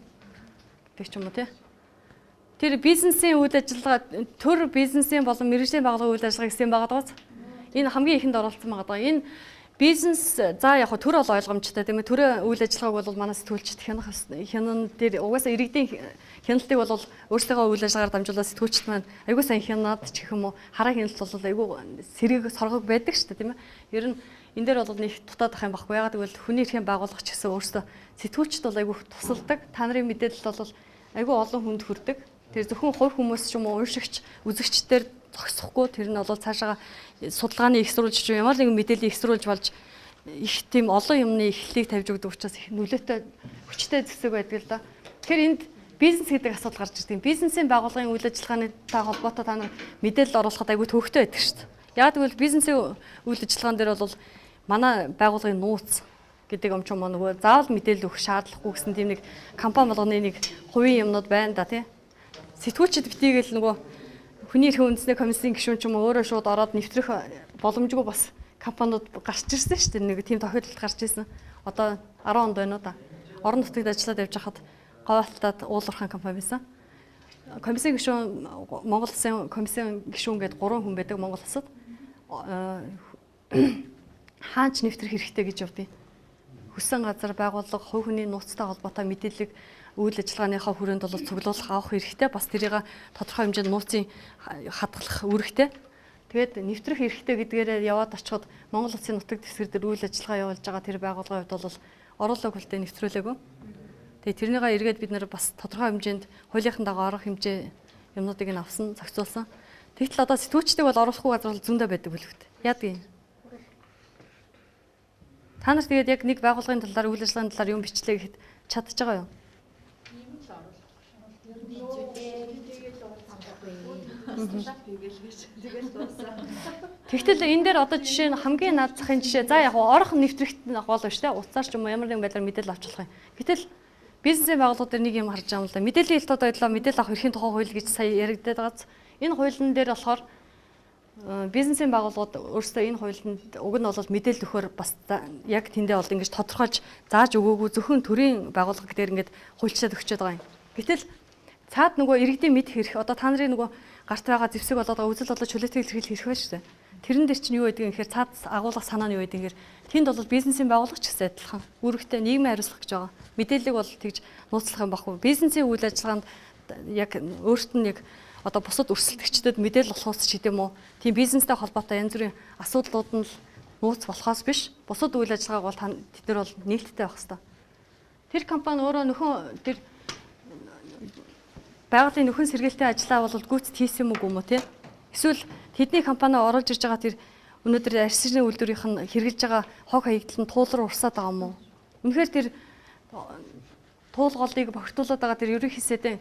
гэдэг ч юм уу тий. Тэр бизнесийн үйл ажиллагаа төр бизнесийн болон мэргэжлийн байгууллагын үйл ажиллагаа гэсэн юм байгаа даа. Энэ хамгийн ихэнд оролцсон байгаа даа. Энэ бизнес за яг төр бол ойлгомжтой тийм ээ. Төрөө үйл ажиллагааг бол манай сэтгүүлчд хянах хянан дээр угаасаа иргэдийн хяналтыг бол өөрсдийнхөө үйл ажиллагаагаар дамжуулаад сэтгүүлчд маань айгүй сайн хянаад ч гэх юм уу хараа хяналт бол айгүй сэргийг соргог байдаг шүү дээ тийм ээ. Ер нь энэ дээр бол нэг дутаад ах юм баггүй. Ягаад гэвэл хүний эрхийн байгууллага ч гэсэн өөрсдөө сэтгүүлчд бол айгүй тусалдаг. Та нарын мэдээлэл бол айгүй олон хүнд хүрдэг. Тэр зөвхөн хувь хүмүүс ч юм уу уншигч, үзэгчдэр зогсохгүй тэр нь бол цаашаа судалгааны их сурвалж ч юм ямар нэгэн мэдээллийг их сурвалж болж их тийм олон юмны эхлэлийг тавьж өгдөг учраас их нөлөөтэй хүчтэй зэсэг байдаг л да. Тэгэхээр энд бизнес гэдэг асуудал гарч ирдэг. Бизнесийн байгууллагын үйл ажиллагааны та холбоотой та нар мэдээлэл оруулахад айгүй төвөгтэй байдаг шүү дээ. Яг гэвэл бизнесийн үйл ажиллагаан дээр бол манай байгууллагын нууц гэдэг юм ч юм уу нөгөө заавал мэдээлэл өгөх шаардлагагүй гэсэн тийм нэг компани болгоны нэг хувийн юмнууд байна да тий. Сэтгүүлчид битгийгэл нөгөө хүний эрхийн үндэсний комиссийн гишүүн ч юм уу өөрөө шууд ороод нэвтрэх боломжгүй бас компаниуд гарч ирсэн шүү дээ. Нэг тийм тохиолдол гарч ирсэн. Одоо 10 онд байна уу да. Орон нутагт ажиллаад явж хахад говьалтад уулуурхан компани байсан. Комиссийн гишүүн Монгол улсын комиссийн гишүүн гэдэг 3 хүн байдаг Монгол улсад. Хаач нэвтрэх хэрэгтэй гэж явдیں۔ Хүссэн газар байгууллага хувь хүний нууцтай холбоотой мэдээллийг үйл ажиллагааныхаа хүрээнд бол цуглуулах авах хэрэгтэй. Бас тэрийг тодорхой хэмжээнд нууцын хадгалах үүрэгтэй. Тэгээд нэвтрэх хэрэгтэй гэдгээрээ яваад очиход Монгол улсын нутаг дэвсгэр дээр үйл ажиллагаа явуулж байгаа тэр байгууллагын хувьд бол оруулаг хүлтэй нэвтрүүлээгүй. Тэгээд тэрнийгээ эргээд бид нэр бас тодорхой хэмжээнд хуулийнхын дагуу орох хэмжээ юмнуудыг нь авсан, зохицуулсан. Тэгтэл одоо сэтгүүлчдийг бол оруулахгүй газар бол зөндөө байдаг бүлэгт. Яадаг юм? Та нар тэгээд яг нэг байгууллагын талаар үйл ажиллагааны талаар юм бичлээ гэхэд чадж байгаа юу? Тэгтэл энэ дээр одоо жишээ нь хамгийн над захын жишээ. За яг орох нэвтрэхт нь гол биш те. Утсаар ч юм уу ямар нэгэн байдлаар мэдээлэл авч болох юм. Гэтэл бизнесийн байгууллагууд дээр нэг юм харж байгаа юм л да. Мэдээллийн ил тод байдлаа мэдээлэл авах эрхийн тухай хууль гэж сая яригдаад байгааз. Энэ хуулийн дээр болохоор бизнесийн байгууллагууд өөрсдөө энэ хуулинд уг нь бол мэдээлэл өгөхөөр бас яг тэндээ бол ингэж тодорхойлж зааж өгөөгүй зөвхөн төрийн байгууллага дээр ингэж хуульчлаад өгчөөд байгаа юм. Гэтэл цаад нөгөө иргэдийн мэдэх хэрэг одоо та нарын нөгөө гарт байгаа зэвсэг болоод байгаа үзэл бодлоо чөлөөтэй илэрхийлэх хэрэг байна шүү дээ. Тэрэн дээр чинь юу байдаг юм гэхээр цаад агуулгах санаа нь юу байдаг юм гэхээр тэнд бол бизнесийн байгууллага ч гэсэн адилхан үүрэгтэй нийгмийн хариуцлага гэж байгаа. Мэдээллийг бол тэгж нууцлах юм байхгүй. Бизнесийн үйл ажиллагаанд яг өөрт нь яг одоо бусад өрсөлдөгчдөд мэдээлэл болохоос ч гэдэм үү. Тийм бизнестэй холбоотой янз бүрийн асуудлууд нь л нууц болохоос биш. Бусад үйл ажиллагааг бол тэд нар бол нээлттэй байх хэрэгтэй. Тэр компани өөрөө нөхөн тэр байгалийн нөхөн сэргийлтийн ажлаа бол гүйцэд хийсэн юм уу юм уу те? Эсвэл тэдний компани оруулж ирж байгаа тэр өнөөдөр арьсны үйлдвэрийнх нь хэрэгжилж байгаа хог хаягдал нь туул руу урсаад байгаа юм уу? Үнэхээр тэр туул голыг бохирдуулаад байгаа тэр ерөнхий сэдэн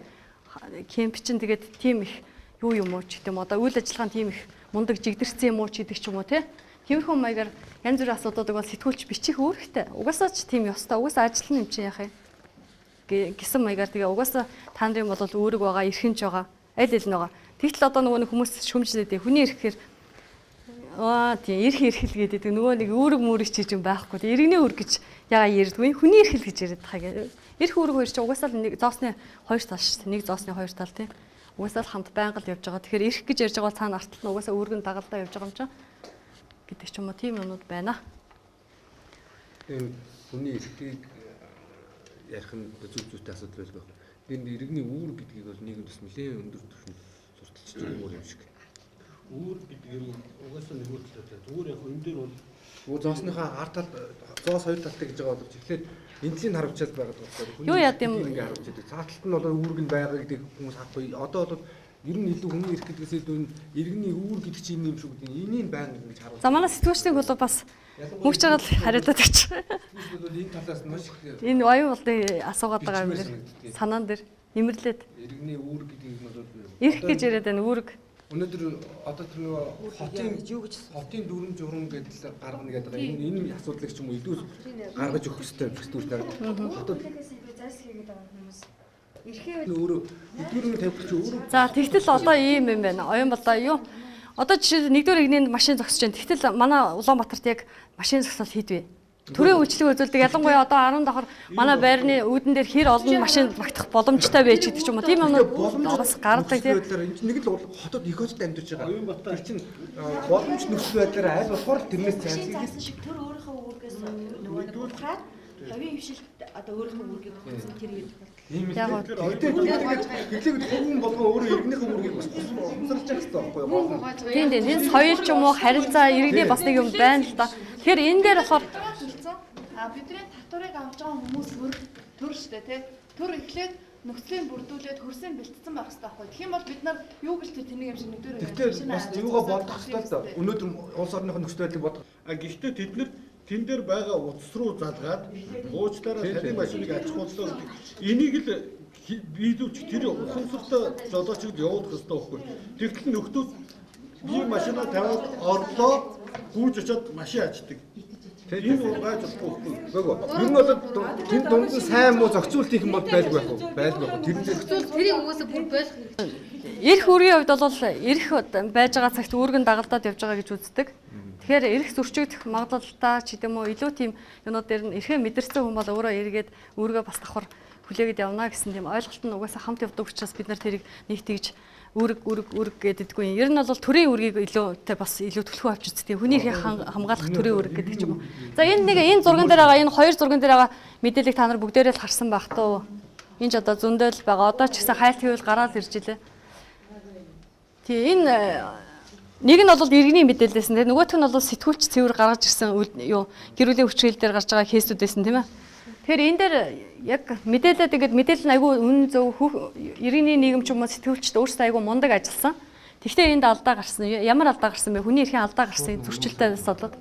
кемп чинь тэгээд тийм их юу юм уу ч гэдэг юм одоо үйл ажиллагаа нь тийм их мундаг жигдэрсэн юм уу ч гэдэг ч юм уу те? Тиймэрхүү маягаар янз бүрийн асуудлуудыг бол сэтгүүлч бичих үүрэгтэй. Угаасаа ч тийм ёстой. Угаасаа ажил нь юм чинь яах юм гэсэн маягаар тэгээ угаасаа та нарын бол үүрэг байгаа, эрхэнж байгаа, аль аль нь байгаа. Тэгтэл одоо нөгөө нэг хүмүүс шүмжлээд хүний эрхээр аа тийм эрх эрхэл гэдэг нөгөө нэг үүрэг мүрэг чи юм байхгүй. Иргэний үүрэг гэж ягаа ярьдгүй. Хүний эрхэл гэж яриад байгаа. Эрх үүрэг хоёр чи угаасаа л нэг зоосны хоёр тал шүү дээ. Нэг зоосны хоёр тал тийм. Угаасаа л хамт байнга л явж байгаа. Тэгэхээр эрх гэж ярьж байгаа бол цаана артал нь угаасаа үүрэг нь дагалдаа явж байгаа юм чинь гэдэг ч юм уу тийм юмнууд байна. Энэ хүний эрхийг ярих нь зүг зүйтэй асуудал байх. Энэ иргэний үүрэг гэдгийг бол нийгэмд бас нэлээд өндөр түвшинд сурталчилж байгаа юм шиг. Үүрэг гэдэг юм угаасаа нэг талтай. Зүгээр яг энэ дээр бол зоосныхаа ард тал зоос хоёр талтай гэж байгаа боловч эхлээд энэ талыг харамчаал байгаад байгаа. Юу яа гэм ингээ харамчаад. Цаа талд нь бол үүрэг нь байгаа гэдэг хүмүүс харахгүй. Одоо бол ер нь илүү хүний эрх гэдгээс илүү иргэний үүрэг гэдэг чинь юм шүү гэдэг. Энийг байнга ингэж харуулдаг. За манай сэтгүүлчдийн клуб бас мөнгө чагаал хариулаад өгч. Сэтгүүлч бол энэ талаас нь маш их энэ оюун болдын асуугаад байгаа юм дээр санаан дээр нэмэрлээд иргэний үүрэг гэдэг нь бол эрх гэж яриад байна үүрэг. Өнөөдөр одоо тэр нөгөө хотын дүрм журам гэдэл гаргана гэдэг байгаа. Энэ асуудлыг ч юм уу илүү гаргаж өгөх хэрэгтэй сэтгүүлч нар. Хотод зайлсхийгээд байгаа хүмүүс эрхээ өөрөө өдөрмө тавих чи өөрөө. За тэгтэл одоо ийм юм байна. Оюун болоо юу? Одоо жишээ нь нэгдүгээр игнэнд машин зогсож байна. Тэгтэл манай Улаанбаатарт яг машин зогсоол хийдвэ. Төрийн үйлчлэг үзүүлдэг. Ялангуяа одоо 10 давхар манай байрны үүдэн дээр хэр олон машин багтах боломжтой байж гэдэг ч юм уу. Тийм юмнууд бас гардаг тийм. Энэ чинь нэг л хотод их хотод амьдарч байгаа. Тэр чинь боломж нөхцөл байдлаар аль болохоор тэрнээс зайлсхийх шиг төр өөрийнхөө үүргээс нөгөө нэг ухраад хавийн хвшилт одоо өөрийнхөө үүргийг ухсан тэр юм. Тийм ээ. Тэгээд хүн болгон өөрөө иргэнийхээ үүргийг бас ухамсарлаж явах хэрэгтэй байхгүй юу? Тийм тийм. Энэ соёл ч юм уу харилцаа иргэний бас нэг юм байна л да. Тэгэхээр энэ дээр болохоор бидний татварыг авч байгаа хүмүүс төр штэ тий. Төр эхлээд нөхцөлийн бүрдүүлээд хөрсийн бэлтцсэн байх хэрэгтэй байхгүй. Тэгэх юм бол бид нар юу гэж тэр тэнийг юм шиг нэгдүгээр юм. Бас юугаа бодох хэрэгтэй л да. Өнөөдөр улс орныхоо нөхцөл байдлыг бодох. А гэхдээ тэд нар тэн дээр байгаа утас руу залгаад уучлаарай таны машиныг ачхууллаа гэдэг. Энийг л биелүүлж тэр ухамсартай жолоочд явуулах хэрэгтэй байхгүй. Тэгтэл нөхдүүд би машинаа тавиад орлоо гүйж очиод машин ачдаг. Энэ бол байж болохгүй. Үгүй. Ер нь бол тэн дунд нь сайн муу зохицуулт хийх юм бол байлгүй байх уу? Байлгүй байх. Тэр зохицуулт тэрийг угаасаа бүр болох хэрэгтэй. Эрх үүргийн хувьд бол эрх байж байгаа цагт үүрэг нь дагалдаад явж байгаа гэж үздэг. Тэгэхээр эрх зөрчигдөх магадлалтай ч гэдэм үү илүү тийм юмнууд дээр нь эрхээ мэдэрсэн хүн бол өөрөө эргээд үүргээ бас давхар хүлээгээд явна гэсэн тийм ойлголт нь угаасаа хамт явдаг учраас бид нар тэрийг нэг тэгж үүрэг үүрэг үүрэг гэдэггүй. Ер нь бол төрийн үүргийг илүү бас илүү түлхүү авч үздэг. Хүний эрхийг хамгаалах төрийн үүрэг гэдэг ч юм уу. За энэ нэг энэ зурган дээр байгаа энэ хоёр зурган дээр байгаа мэдээллийг та нар бүгдээрээ л харсан байх туу. Энэ ч одоо зөндөл байгаа. Одоо ч гэсэн хайлт хийвэл гараад ирж илээ. Тий энэ нэг нь бол иргэний мэдээлэлсэн тийм нөгөөх нь бол сэтгүүлч цэвэр гаргаж ирсэн юу гэр бүлийн хүчрхийлэл дээр гарч байгаа кейсүүдээсэн тийм ээ. Тэгэхээр энэ дээр яг мэдээлэлд ингээд мэдээлэл нь айгүй үнэн зөв иргэний нийгэм ч юм уу сэтгүүлчд өөрсдөө айгүй мундаг ажилласан. Тэгэхдээ энд алдаа гарсан. Ямар алдаа гарсан бэ? Хүний эрхийн алдаа гарсан зөрчилтэй болоод.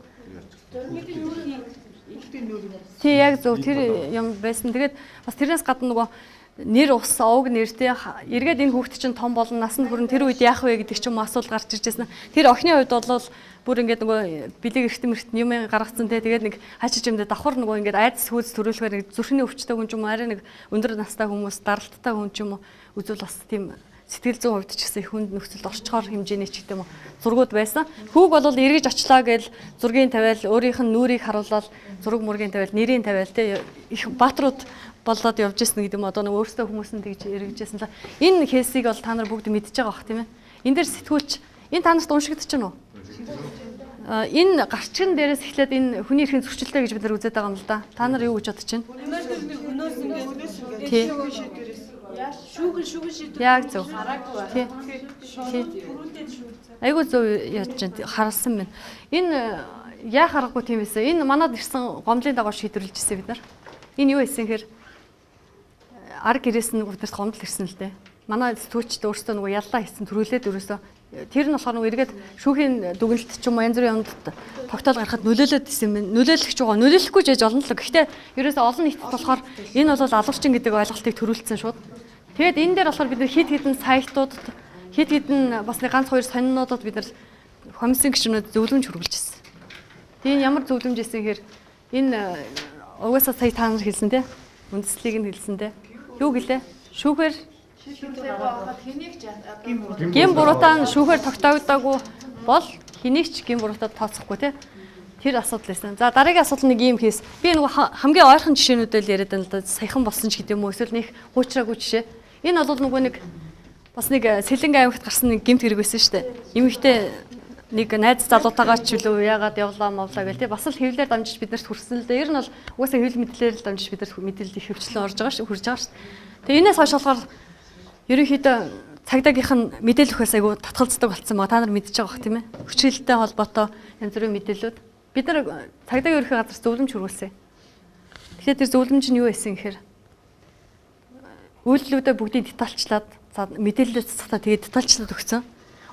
Тий яг зөв тэр юм байсан. Тэгээд бас тэрнээс гадна нөгөө нэр ус овг нэртэй эргээд энэ хүүхд чинь том болно насанд хүрэн тэр үед яах вэ гэдэг ч юм асуулт гарч ирж байсан. Тэр охины хувьд бол бүр ингээд нөгөө бэлэг эрхтэн мэртэн юм гаргацсан те тэгээд нэг хачиж юмдээ давхар нөгөө ингээд айдас хүйц төрүүлэхээр нэг зүрхний өвчтэй хүн ч юм уу арай нэг өндөр настай хүмүүс даралттай хүн ч юм уу үзвэл бас тийм сэтгэл зүйн хувьд ч гэсэн их хүнд нөхцөлд орчхоор хэмжээний ч гэдэг юм уу зургууд байсан. Хүүг бол эргэж очлаа гэж зургийн тавиал өөрийнх нь нүрийг харуулаад зураг мургийн тавиал нэрийн тавиал те их бааtruуд болоод явж исэн гэдэг юм одоо нэг өөрсдөө хүмүүс нь тэгж эргэжсэн л энэ кейсийг бол та нар бүгд мэдж байгаа бах тийм ээ. Энэ дээр сэтгүүлч энэ та нарт уншигдчих нь уу? Энэ гарчган дээрээс эхлээд энэ хүний эрхийн зөрчилтэй гэж бид нар үзээд байгаа юм л да. Та нар юу гэж бодож байна? Тий. Шүүгэн шийдвэр. Яг зөв. Тий. Айгуу зөв яаж чинь харсан байна. Энэ Яах аргагүй тийм байсан. Энэ манад ирсэн гомдлын дагуу шийдвэрлэж ирсэн бид нар. Энэ юу байсан гэхээр ар гэрээс нь биднэрт гомдол ирсэн л дээ. Манай сэтгүүлчд өөрсдөө нөгөө яллаа хийсэн төрүүлээд өрөөсөө тэр нь болохоор нөгөө эргээд шүүхийн дүгнэлт ч юм уу янз бүрийн юмд тогтоол гаргахад нөлөөлөд исэн юм. Нөлөөлөх ч байгаа. Нөлөөлөхгүй ч яж олон л. Гэхдээ ерөөсөө олон нийтэд болохоор энэ бол алуурчин гэдэг ойлголтыг төрүүлсэн шууд. Тэгээд энэ дээр болохоор бид нар хэд хэдэн сайтуудад хэд хэдэн бас нэг ганц хоёр сониннуудад бид нар комиссийн гишүүнүүд зөвлөмж хүргэлж ирсэн. Тэгээ энэ ямар зөвлөмж исэн гэхээр энэ угаасаа сая та нар хэлсэн те. Үндэслэлийг нь хэлсэн те. Юу гэлээ? Шүүхээр гин буруутай нь шүүхээр тогтоогдоогүй бол хэнийг ч гин буруутай тооцохгүй те. Тэр асуудал байсан. За дараагийн асуудал нэг юм хийс. Би нөгөө хамгийн ойрхон жишээнүүдэл яриад байна л да. Саяхан болсон ч гэдэг юм уу эсвэл нэг хуучраагүй жишээ. Энэ бол нөгөө нэг бас нэг Сэлэнг аймагт гарсан нэг гэмт хэрэг байсан шүү дээ. Эмэгтэй нэг найз залуутайгаа ч үлээ яагаад явлаа мовлаа гэл тий бас л хэвлэлээр дамжиж биднэрт хүрсэн л дээ. Ер нь бол угаасаа хэвлэл мэдлэлээр л дамжиж биднэрт мэдээлэл их хөвчлэн орж байгаа шүү, хүрж байгаа шүү. Тэгээ энэс хойш болохоор ерөнхийдөө цагдаагийнх нь мэдээлэл өгөхөөс айгүй татгалздаг болсон ба та нар мэдж байгаа бох тийм ээ. Хүчрэлтэй холбоотой янз бүрийн мэдээллүүд бид нар цагдаагийн ерөнхий газар зөвлөмж хүргүүлсэн. Тэгэхээр тэр зөвлөмж нь юу байсан гэхээр үйлдэлүүдээ бүгдийг детальчлаад мэдээлэлээ цацхдаа тэгээд детальчлаад өгсөн.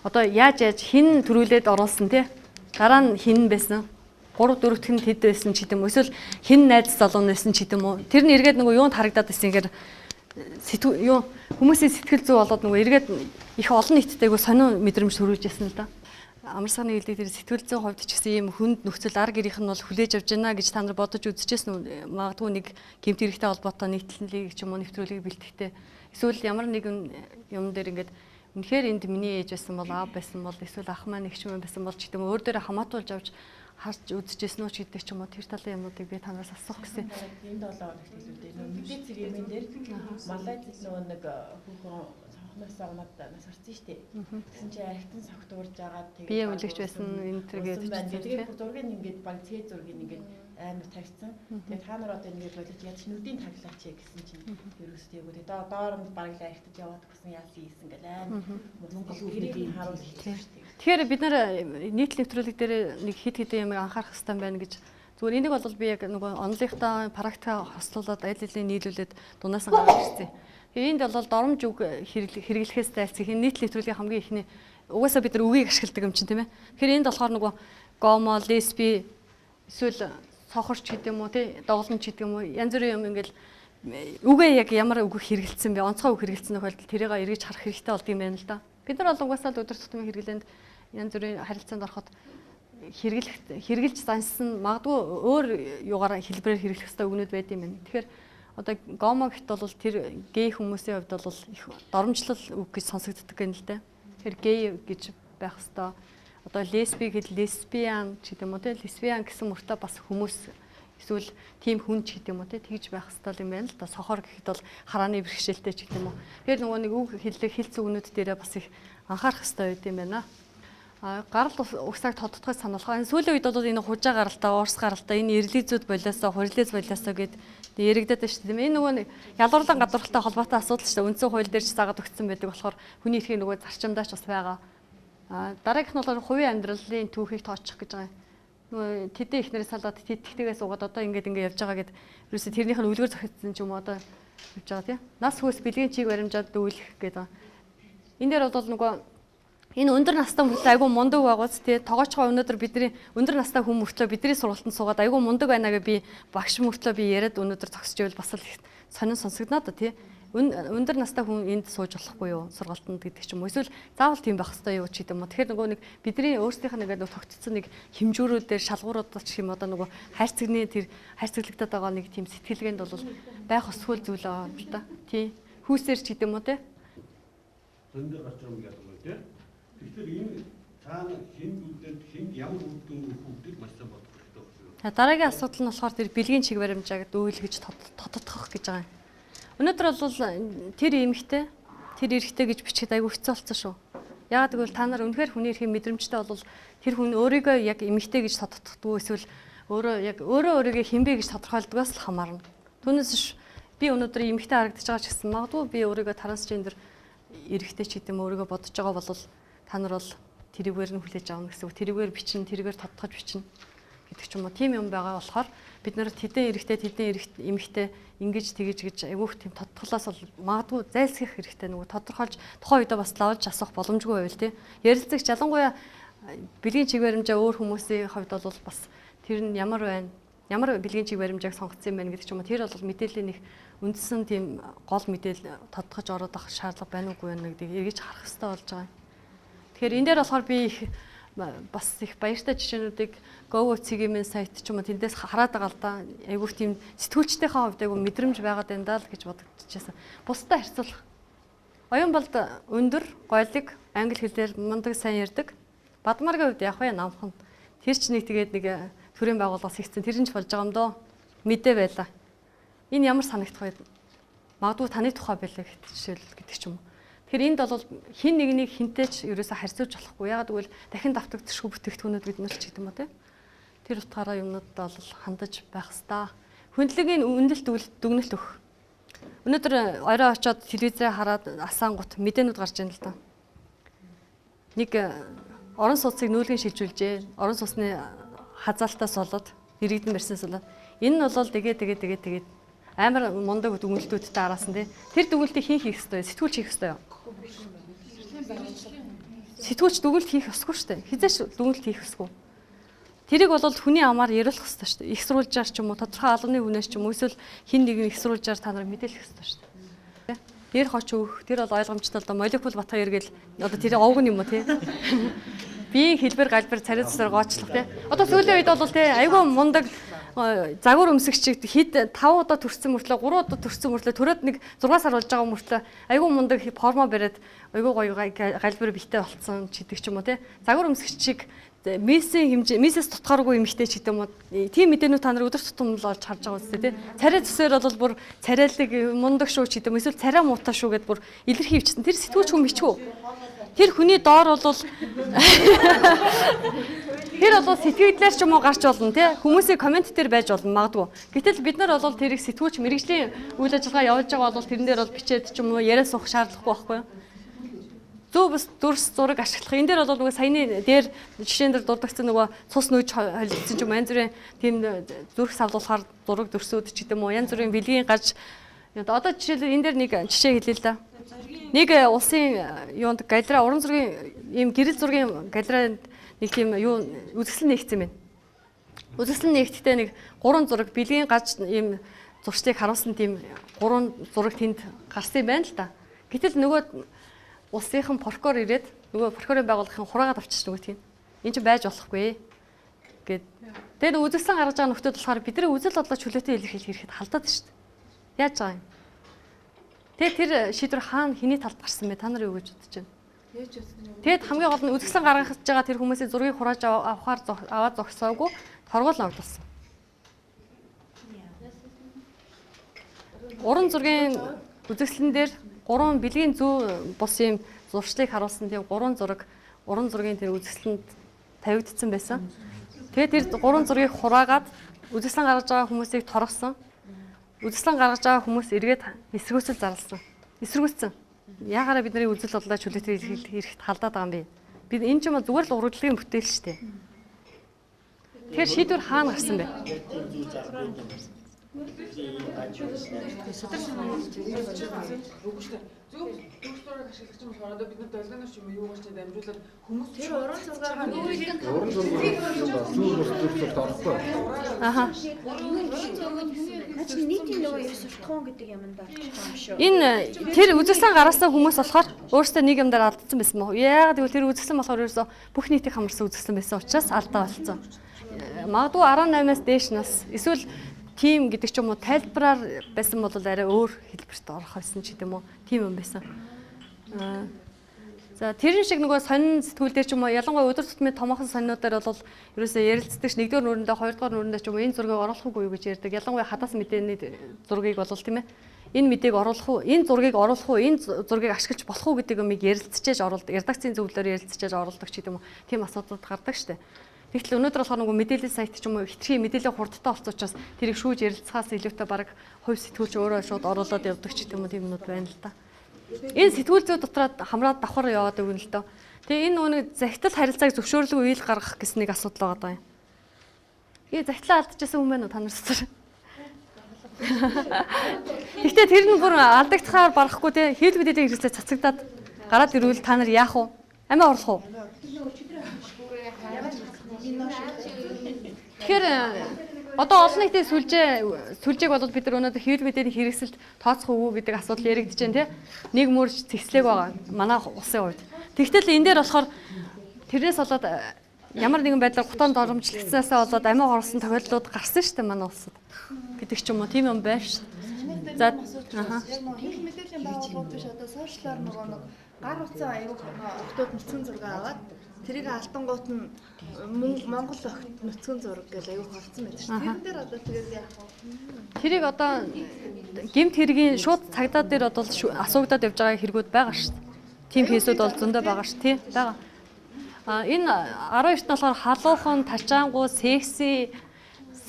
Одоо яаж хэн төрүүлээд оруулсан тий? Дараа нь хэн байсан? 3 4 дэх нь тэд байсан ч гэдэм үү? Эсвэл хэн найз залуу байсан ч гэдэм үү? Тэр нь эргээд нөгөө юунд харагдаад байсан гэхээр юу хүмүүсийн сэтгэл зүй болоод нөгөө эргээд их олон нийтэд айгу сонин мэдрэмж төрүүлж ясан л да. Амар саны хэлдэг тэр сэтгэл зүйн хувьд ч гэсэн ийм хүнд нөхцөл ар гэрийнх нь бол хүлээж авч байна гэж та нар бодож үзчихсэн үү? Магадгүй нэг гэмт хэрэгтэй холбоотой нийтлэлийг ч юм уу нэвтрүүлгийг бэлтгэхдээ эсвэл ямар нэгэн юм дээр ингээд үнэхээр энд миний ээж байсан бол аав байсан бол эсвэл ах маань эгч маань байсан бол ч гэдэг юм өөр дээрээ хамаатуулж авч харж үзчихсэн үү ч гэдэг ч юм уу тэр талын юмнуудыг би танаас асуух гэсэн. Энэ 7 хоногт хэлүүдээ нөө мэдээ зэрэг юм дээр Малайзд нөгөө нэг хүүхэн цонхноосоо унаад нас орсон шүү дээ. Тэгсэн чинь архитан согтуурж агаад тэгээд бие үнэлэгч байсан энэ төр гээд тэгээд бүр зургийг ингээд баг цээ зургийг ингээд амар тавьсан. Тэгээд та нар одоо ингээд болож яаж нүдийн таглаач гэсэн чинь ерөөсөө яг үү доор нь баг л архитаж яваад гисэн яасан ийсэн гэл амар Монгол хэрийг харуул хэлсэн шүү дээ. Тэгэхээр бид нар нийт нэвтрүүлэг дээр нэг хэд хэдэн юм анхаарах хэрэгтэй байна гэж зүгээр энийг бол би яг нөгөө онлынхтаа практика хослуулад аль хэдийн нийлүүлээд дунаас нь гаргаж ирсэн. Тэгээ энд бол доромж үг хэрэглэхээс зайлсхийх энэ нийт нэвтрүүлгийн хамгийн ихний угаасаа бид нар үгийг ашигладаг юм чинь тийм ээ. Тэгэхээр энд болохоор нөгөө гомо, лесби эсвэл сохорч гэдэг юм уу тий доголомч гэдэг юм уу янз бүрийн юм ингээл үгээ яг ямар үг хэрэгэлсэн бэ онцгой үг хэрэгэлсэн тохиолдолд тэрийг эргэж харах хэрэгтэй болд юм байна л да. Бид нар бол угаасаа л өдөр тутмын хэрэглээнд янз бүрийн харилцаанд ороход хэрэглэж зансан магадгүй өөр юугаар хэлбэрээр хэрэглэх ёстой үгнүүд байд юм байна. Тэгэхээр одоо гомо гэт бол тэр гей хүмүүсийн хувьд бол их доромжлол үг гэж сонсогддог юм л да. Тэгэхээр гей гэж байх ёстой. Одоо лесби гэхэд лесбиан ч гэдэг юм уу те лесбиан гэсэн мөртөө бас хүмүүс эсвэл тийм хүн ч гэдэг юм уу те тэгж байх ёстой юм байна л да. Сохор гэхэд бол харааны бэрхшээлтэй ч гэдэг юм уу. Тэгэхээр нөгөө нэг үг хэллэг хэл зүгнүүд дээрээ бас их анхаарах ёстой байд юм байна. Гарал угсааг тодтогч сануулах. Энэ сүүлийн үед бол энэ хужаа гаралтай, уурс гаралтай, энэ эрлизүүд болоосоо, хурилиз болоосоо гэд яригдаад байна шүү дээ. Энэ нөгөө ялуурлан гадуурхалтай холбоотой асуудал шүү дээ. Үндсэн хууль дээр ч заагаад өгсөн байдаг болохоор хүний эрхийн нөгөө зарчимдаач бас байгаа. Дараагийнх нь болохоор хувийн амьдралын түүхийг тооцох гэж байгаа юм. Нөгөө тэдэн ихнэрээ салаад тэтгэдэгээс суугаад одоо ингээд ингээд явж байгаа гэд ерөөсө тэрнийх нь үлгэр зохицсон ч юм уу одоо явж байгаа тийм. Нас хүйс бэлгийн чиг баримжаад дүүлэх гэдэг. Энэ дээр бол нөгөө энэ өндөр настай мөртлөө айгүй мундаг байгууц тий тогоочгоо өнөөдөр бидний өндөр настай хүн мөртлөө бидний сургалтанд суугаад айгүй мундаг байна гэж би багш мөртлөө би яриад өнөөдөр зогсож ивэл бас л их сонин сонсогдно да тий. Өндөр настай хүн энд сууж болохгүй юу сургалтанд гэдэг ч юм уу эсвэл заавал тийм байх ёстой юу ч гэдэг юм уу. Тэгэхээр нөгөө нэг бидний өөрсдийнх нь нэг тогтцсон нэг хэмжүүрүүдээр шалгууруудад ч юм одоо нөгөө хайрцагны тэр хайрцаглагдаад байгаа нэг тийм сэтгэлгээнд бол байх ёсгүй зүйл аа л да. Тий. Хүүсээр ч гэдэг юм уу тий. Зөндөө гарч байгаа юм ялангуяа тий. Тэгэхээр энэ цаана хэн үдээд хэн ямар үр дүн өгөх үгдийг маш сайн бодох хэрэгтэй байна. Дараагийн асуудал нь болохоор тэр бэлгийн чиг баримжааг дүүлгэж тодотгох гэж байгаа юм. Өнөөдөр бол тэр эмэгтэй, тэр эрэгтэй гэж бичгээд айгүй хэцүү болсон шүү. Яагаад гэвэл та нар үнэхээр хүний эрхийн мэдрэмжтэй бол тэр хүн өөрийгөө яг эмэгтэй гэж тодотгохгүй эсвэл өөрөө яг өөрөө өөрийгөө хэн бэ гэж тодорхойлдгоос л хамаарна. Түүнээс биш би өнөөдөр эмэгтэй харагдаж байгаа ч гэсэн магадгүй би өөрийгөө трансгендер эрэгтэй ч гэдэг юм өөрийгөө бодож байгаа бол та нар бол тэрүүгээр нь хүлээж авна гэсэн үг. Тэрүүгээр бичнэ, тэрүүгээр тодтогч бичнэ. гэдэг ч юм уу. Тийм юм байгаа болохоор бид нар тэдэн эрэгтэй тэдэн эмэгтэй ингэж тэгэж гэж айгүйх тийм тодтголоос бол магадгүй зайлсхийх хэрэгтэй, нөгөө тодорхойлж тухайн үедээ бас лавлж асуух боломжгүй байвал тий. Ярилцагч ялангуяа бэлгийн чиг баримжаа өөр хүмүүсийн хувьд бол бас тэр нь ямар байна, ямар бэлгийн чиг баримжааг сонгоцсон юм байна гэдэг ч юм уу. Тэр бол мэдээллийн нэг үндсэн тийм гол мэдээлэл тодтогч ороод авах шаардлага байна уугүй байна гэдгийг эргэж харах хэрэгтэй болж байгаа юм. Тэгэхээр энэ дээр болохоор би их бас их баяртай жишээнүүдийг Go.cg-ийн сайт ч юм уу тэндээс хараад байгаа л да. Айгүйх тийм сэтгүүлчдийнхээ хувьд айгүй мэдрэмж байгаад байна даа л гэж бодогдчихсан. Бусдад харьцуулах. Оюун болд өндөр, гойлог, англи хэлээр мундаг сайн ярьдаг. Бадмаргийн хувьд яг вэ намхан. Тэр ч нэг тэгээд нэг төрийн байгууллагаас хийсэн тэр нь ч болж байгаа юм доо. Мэдээ байла. Энэ ямар санагдах вэ? Магадгүй таны тухай байлаа гэх жишээл гэдэг ч юм уу. Тэгэхээр энд бол хин нэгнийг хинтэй ч ерөөсө харьцуулж болохгүй. Ягаад гэвэл дахин давтагдчихгүй бүтээгдэхүүнүүд бид нар ч гэдэг юм уу те. Тэр утгаараа юмнуудад бол хандаж байх хэвээр. Хүндлэгийн үнэлт дүгнэлт өгөх. Өнөөдөр орой очиод телевизээ хараад асаангут мэдээнүүд гарч ийн л да. Нэг орон сууцыг нүүлгэн шилжүүлжээ. Орон сууцны хазаалтаас болоод иргэдэн барьснаас болоод энэ нь бол тэгээ тэгээ тэгээ тэгээд амар мундаг дүгнэлтүүдтэй араасан тий. Тэр дүгнэлтийг хэн хийх ёстой вэ? Сэтгүүлч хийх ёстой юу? Сэтгүүлч дүгнэлт хийх ёсгүй шүү дээ. Хизээч дүгнэлт хийх ёсгүй. Тэрийг бол хүний амаар яриулах ёстой шүү дээ. Их сурвалжаар ч юм уу, тодорхой албаны хүнээс ч юм уу, эсвэл хэн нэгэн их сурвалжаар та нарыг мэдээлэх ёстой шүү дээ. Нэр хоч өгөх, тэр бол ойлгомжтой л да. Молекул Батхаяр гэл одоо тэр овг нь юм уу тий. Биеийн хэлбэр галбар царай цэсээр гоочлох тий. Одоо сүүлийн үед бол тий айгүй мундаг загвар өмсөгчийг хэд 5 удаа төрсөн мөртлөө 3 удаа төрсөн мөртлөө төрөөд нэг 6 сар болж байгаа мөртлөө айгүй мундаг формо бариад айгүй гоё галбар биетэй болцсон ч гэдэг ч юм уу тий. Загвар өмсөгчийг мисийн хэмжээ мисээс тутгааргүй эмэгтэй ч гэдэг юм уу. Тийм мэдээнүүд та нар өдөр тутам л олж харж байгаа үстэй тий. Царай зүсээр бол бүр царайлаг мундаг шүү ч гэдэг юм эсвэл царай муутай шүү гэдээ бүр илэрхий бичсэн. Тэр сэтгүүлч хүн бичвүү. Тэр хүний доор бол тэр бол сэтгэгдлээр ч юм уу гарч болно тий. Хүмүүсийн комент дээр байж болно магадгүй. Гэтэл бид нар бол тэрийг сэтгүүлч мэрэгжлийн үйл ажиллагаа явуулж байгаа бол тэрэн дээр бол бичээд ч юм уу яриа суух шаардлагагүй байхгүй юу? Зөв бус дүрс зураг ашиглах. Энэ дээр бол нөгөө саяны дээр жишээн дээр дурдгдсан нөгөө цус нүүж холилдсон ч юм янз бүрийн тийм зүрх савлуулахаар зураг дүрсүүд ч гэдэг юм уу янз бүрийн бэлгийн гаж. Одоо жишээлбэл энэ дээр нэг жишээ хэлье л да. Нэг улсын юунд галерей уран зургийн ийм гэрэл зургийн галерейд нэг тийм юу үзэсгэлэн нэгдсэн байна. Үзэсгэлэн нэгдэхдээ нэг гурван зураг бэлгийн гаж ийм зуршлыг харуулсан тийм гурван зураг тэнд гарсан юм байна л да. Гэтэл нөгөө улсынхан прокурор ирээд нөгөө прокурорын байгууллагын хураагаад авчирч нөгөө тийм. Энд чинь байж болохгүй гэд. Тэгээд үзэсгэлэн гаргаж байгаа нөхдүүд болохоор бидний үзэл бодлоо чөлөөтэй илэрхийлэх хэрэгт халдаад шүү дээ. Яаж байгаа юм? Тэгээд тэр шийдвэр хаана хэний талд гарсан бэ? Та нар юу гэж бодож байна? Тэгээд хамгийн гол нь үзэсгэлэн гаргаж байгаа тэр хүмүүсийн зургийг хурааж авахаар аваад зогсоогүй торгуул ногдолсон. Уран зургийн үзэсгэлэн дээр гурван бэлгийн зүү бус юм зуршлыг харуулсан тийм гурван зураг уран зургийн тэр үзэсгэлэнд тавигдсан байсан. Тэгээд тэр гурван зургийг хураагаад үзэсгэлэн гаргаж байгаа хүмүүсийг торгосон. Үзэсгэлэн гаргаж байгаа хүмүүс эргээд эсэргүүцэл зарласан. Эсэргүүцсэн. Яагаараа бидний үзэл бодлоо чөлөөтэй ирэхэд халдаад байгаа юм бэ? Бид энэ ч юм зүгээр л урагдлын бүтээл шүү дээ. Тэгэхээр шийдвэр хаана гарсан бэ? Зөв дүрс зураг ашиглах юм болохоор одоо бид нар долгионоор ч юм уу юугаар ч дамжуулаад хүмүүс тэр уран зургаар уран зургаар зүүр бус дүрс зурагт орохгүй. Аха. Наач нийтийн нөгөө ёс суртахуун гэдэг юмд орчих юм шүү. Энэ тэр үзэсгэлэн гаргасан хүмүүс болохоор өөрсдөө нэг юм дээр алдсан байсан мó. Яагаад гэвэл тэр үзэсгэлэн болохоор ерөөсөө бүх нийтийг хамарсан үзэсгэлэн байсан учраас алдаа болсон. Магадгүй 18-аас дээш нас эсвэл тийм гэдэг ч юм уу тайлбараар байсан бол арай өөр хэлбэрт орох байсан ч гэдэг юм уу тийм юм байсан. За тэрэн шиг нөгөө сонин сэтгүүл дээр ч юм уу ялангуяа өдөр тутмын томоохон сонинуудаар бол ерөөсөө ярилцдаг ш нэгдүгээр нүрэндээ хоёрдугаар нүрэндээ ч юм уу энэ зургийг оруулах уугүй юу гэж ярьдаг. Ялангуяа хадаас мэдээний зургийг бол тийм энэ мэдээг оруулах уу, энэ зургийг оруулах уу, энэ зургийг ашиглаж болох уу гэдэг юмыг ярилцчихэж оруулдаг. Редакцийн зөвлөлөөр ярилцчихэж оруулдаг ч гэдэг юм уу. Тийм асуудлууд гардаг штэ. Тэгтэл өнөөдөр болохоор нөгөө мэдээлэл сайт ч юм уу хитрхи мэдээлэл хурдтай болсон учраас тэрийг шүүж ярилцахаас илүүтэй баг хувь сэтгүүлч өөрөө шууд оруулаад явдаг ч гэдэг юм уу тийм юмнууд байна л да. Энэ сэтгүүл зүй дотроо хамраад давхар яваад өгнө л доо. Тэгээ энэ нөгөө нэг захидал харилцааг зөвшөөрлгүй үйл гаргах гэсэн нэг асуудал байгаа даа юм. Захидлаа алдчихсан хүн байна уу та нар дотор? Гэхдээ тэр нь бүр алдагдахаар барахгүй те хэвлэл мэдээллийн хэрэгслээ цацагдаад гараад ирвэл та нар яах вэ? Амиа орлох уу? Тэгэхээр одоо олон нийтийн сүлжээг бол бид нар өнөөдөр хэвлэл мэдээний хэрэгсэлд тооцох уу гэдэг асуудал яригдж байна те. Нэг мөрж цэгцлээг байгаа манай улсын хувьд. Тэгтэл энэ дээр болохоор тэрнээс болоод ямар нэгэн байдлаар гутаанд оромжлогдсноосаа болоод амиа оруулсан тохиолдлууд гарсан шүү дээ манай улсад гэдэг ч юм уу, тийм юм байна шүү. За хэвлэл мэдээллийн байгууллагууд биш одоо сошиалар нөгөө нэг гар утсан аягүй охтууд нүцгэн зураг аваад тэрийг алдангуут нь Монгол охид нүцгэн зураг гэж аягүй хорцсон байдаг шүү. Тэрэн дээр одоо тэгээд яах вэ? Тэрийг одоо гэмт хэргийн шууд цагдаа дээр одоо асуугдаад явж байгаа хэрэгүүд байгаа шүү. Тийм кейсүүд бол зөндөө байгаа шүү, тий? Байгаа. А энэ 12-т нь болохоор халуухан, тачаангуу, секси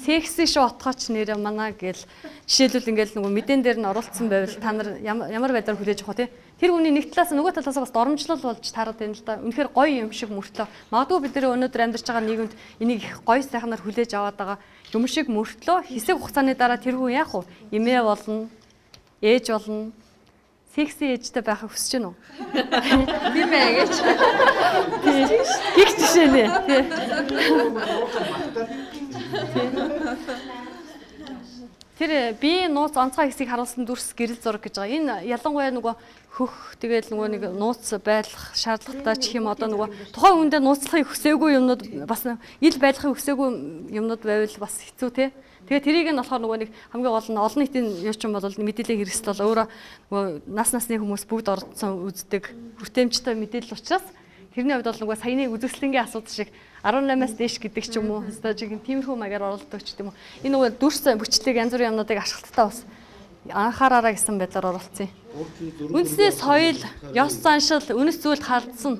шүү отгооч нэрэ манай гэл жишээлбэл ингээл нөгөө мэдэн дээр нь оруулсан байвал та нар ямар байдлаар хүлээж авах вэ? Тэр хүний нэг талаас нөгөө талаас бас доромжлол болж таарад байна л да. Үнэхээр гоё юм шиг мөртлөө магадгүй бид нэр өнөөдөр амьдарч байгаа нийгэмд энийг их гоё сайхнаар хүлээж аваад байгаа юм шиг мөртлөө хэсэг хугацааны дараа тэр хүн яах вэ? Эмээ болно, ээж болно. Секси ээжтэй байхыг хүсэж байна уу? Тийм ээ гэж. Гэх жишээ нэ. Тэр биеийн нууц онцгой хэсгийг харуулсан дүрс гэрэл зураг гэж байгаа. Энэ ялангуяа нөгөө хөх тэгэл нөгөө нэг нууц байлгах шаардлагатай ч юм одоо нөгөө тухайн хүндээ нууцлахыг хүсээгүй юмнууд бас ил байлгахыг хүсээгүй юмнууд байвал бас хэцүү те. Тэгээ тэрийг нь болохоор нөгөө нэг хамгийн гол нь олон нийтийн юу ч юм бол мэдээллийн хэрэгсэл бол өөрөө нөгөө нас насны хүмүүс бүгд оролцсон үздэг хүртээмжтэй мэдээлэл учраас тэрний хувьд бол нөгөө саяны үзэсгэлэнгийн асуудал шиг 18-аас дээш гэдэг ч юм уу хэвээр жиг тиймэрхүү маягаар оролдог ч гэдэм үү. Энэ нөгөө дүрс бүчлэг янз бүрийн юмнуудыг ашиглалтаа бас анхаараараа гэсэн байдлаар оролцсон. Үндэсний соёл, ёс заншил, үнэс зүйлд халдсан.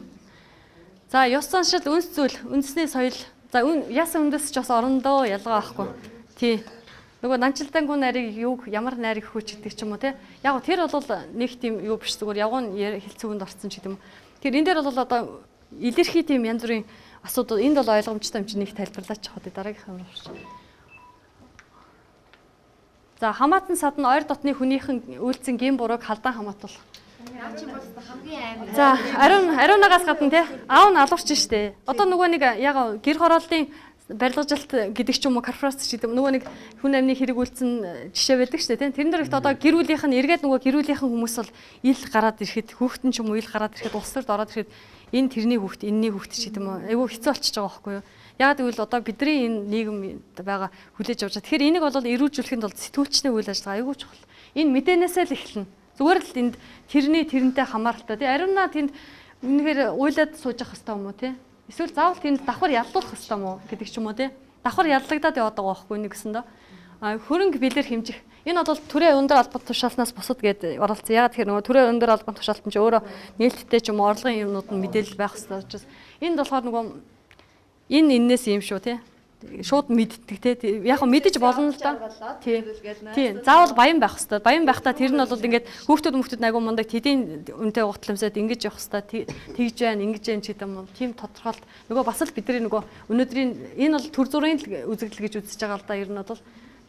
За ёс заншил, үнэс зүйл, үндэсний соёл. За яс үндэс ч бас орондоо ялгаа байхгүй. Тий. Нөгөө нанчилдаангүй нарийг юу ямар найрыг хөөч гэдэг ч юм уу те. Яг гоо тэр бол нэг тийм юу биш зүгээр явган хэлцүүгэнд орсон ч гэдэг юм. Тэгэхээр энэ дээр бол одоо илэрхий тийм янз бүрийн асуудал энд бол ойлгомжтой юм чинь нэг тайлбарлаач хаа дараагийнх юм орч. За хамаатан садан ойр дотны хүнийхэн үйлцэн гин бурууг халдаан хамаатуулах. За ариунагаас гадна те аав нь алуурч штэ. Одоо нөгөө нэг яг гэр хорооллын барилгажилт гэдэг ч юм уу корпорац ч гэдэг нөгөө нэг хүн амны хэрэг үйлцэн жишээ байдаг шүү дээ тийм. Тэрэн дээр ихт одоо гэр бүлийнх нь эргээд нөгөө гэр бүлийнхэн хүмүүс бол ил гараад ирэхэд хүүхэд нь ч юм уу ил гараад ирэхэд улс төрд ороод ирэхэд энэ тэрний хүүхэд энэний хүүхэд ч гэдэг юм уу айгүй хэцүү болчихж байгаа байхгүй юу. Яг гэвэл одоо бидний энэ нийгэм байгаа хүлээж авч байгаа. Тэгэхээр энийг бол эрүүлжүүлэхэд бол сэтгүүлчний үйл ажиллагаа айгүй чухал. Энэ мэдээнээсээ л эхэлнэ. Зүгээр л энд тэрний тэрнтэй хамааралтай тийм. Ариунаа тэнд үнэхээр уйлаад сууж явах хэрэгтэй юм уу тийм. Эсвэл заавал тэнд давхар яллуулах хэрэгтэй юм уу гэдэг ч юм уу тий. Давхар яллагдаад яваад байгаа байхгүй нэг гэсэндээ. Хөрөнгө билэр хэмжих. Энэ бол төрийн өндөр албан тушаалнаас бусад гээд оролцсон. Яагаад тэгэхээр нөгөө төрийн өндөр албан тушаалт нь ч өөрөө нээлттэй ч юм уу орлогын юмнууд нь мэдээлэл байх хэрэгтэй учраас энд болохоор нөгөө энэ эннээс юм шүү тий. Шууд мэддэг те. Яг нь мэдэж болно л да. Тий. Заавал баян байх хэрэгтэй. Баян байхдаа тэр нь бол ингээд хүүхдүүд мөхтүүд айгу мундаг тэдийн үнэтэй гутлымсаад ингэж явах хэрэгтэй. Тэгж байна, ингэж байна ч гэдэг юм уу. Тийм тодорхойлт. Нөгөө бас л бидний нөгөө өнөөдрийн энэ бол төр зургийн үзэгдэл гэж үзэж байгаа л да. Ер нь бол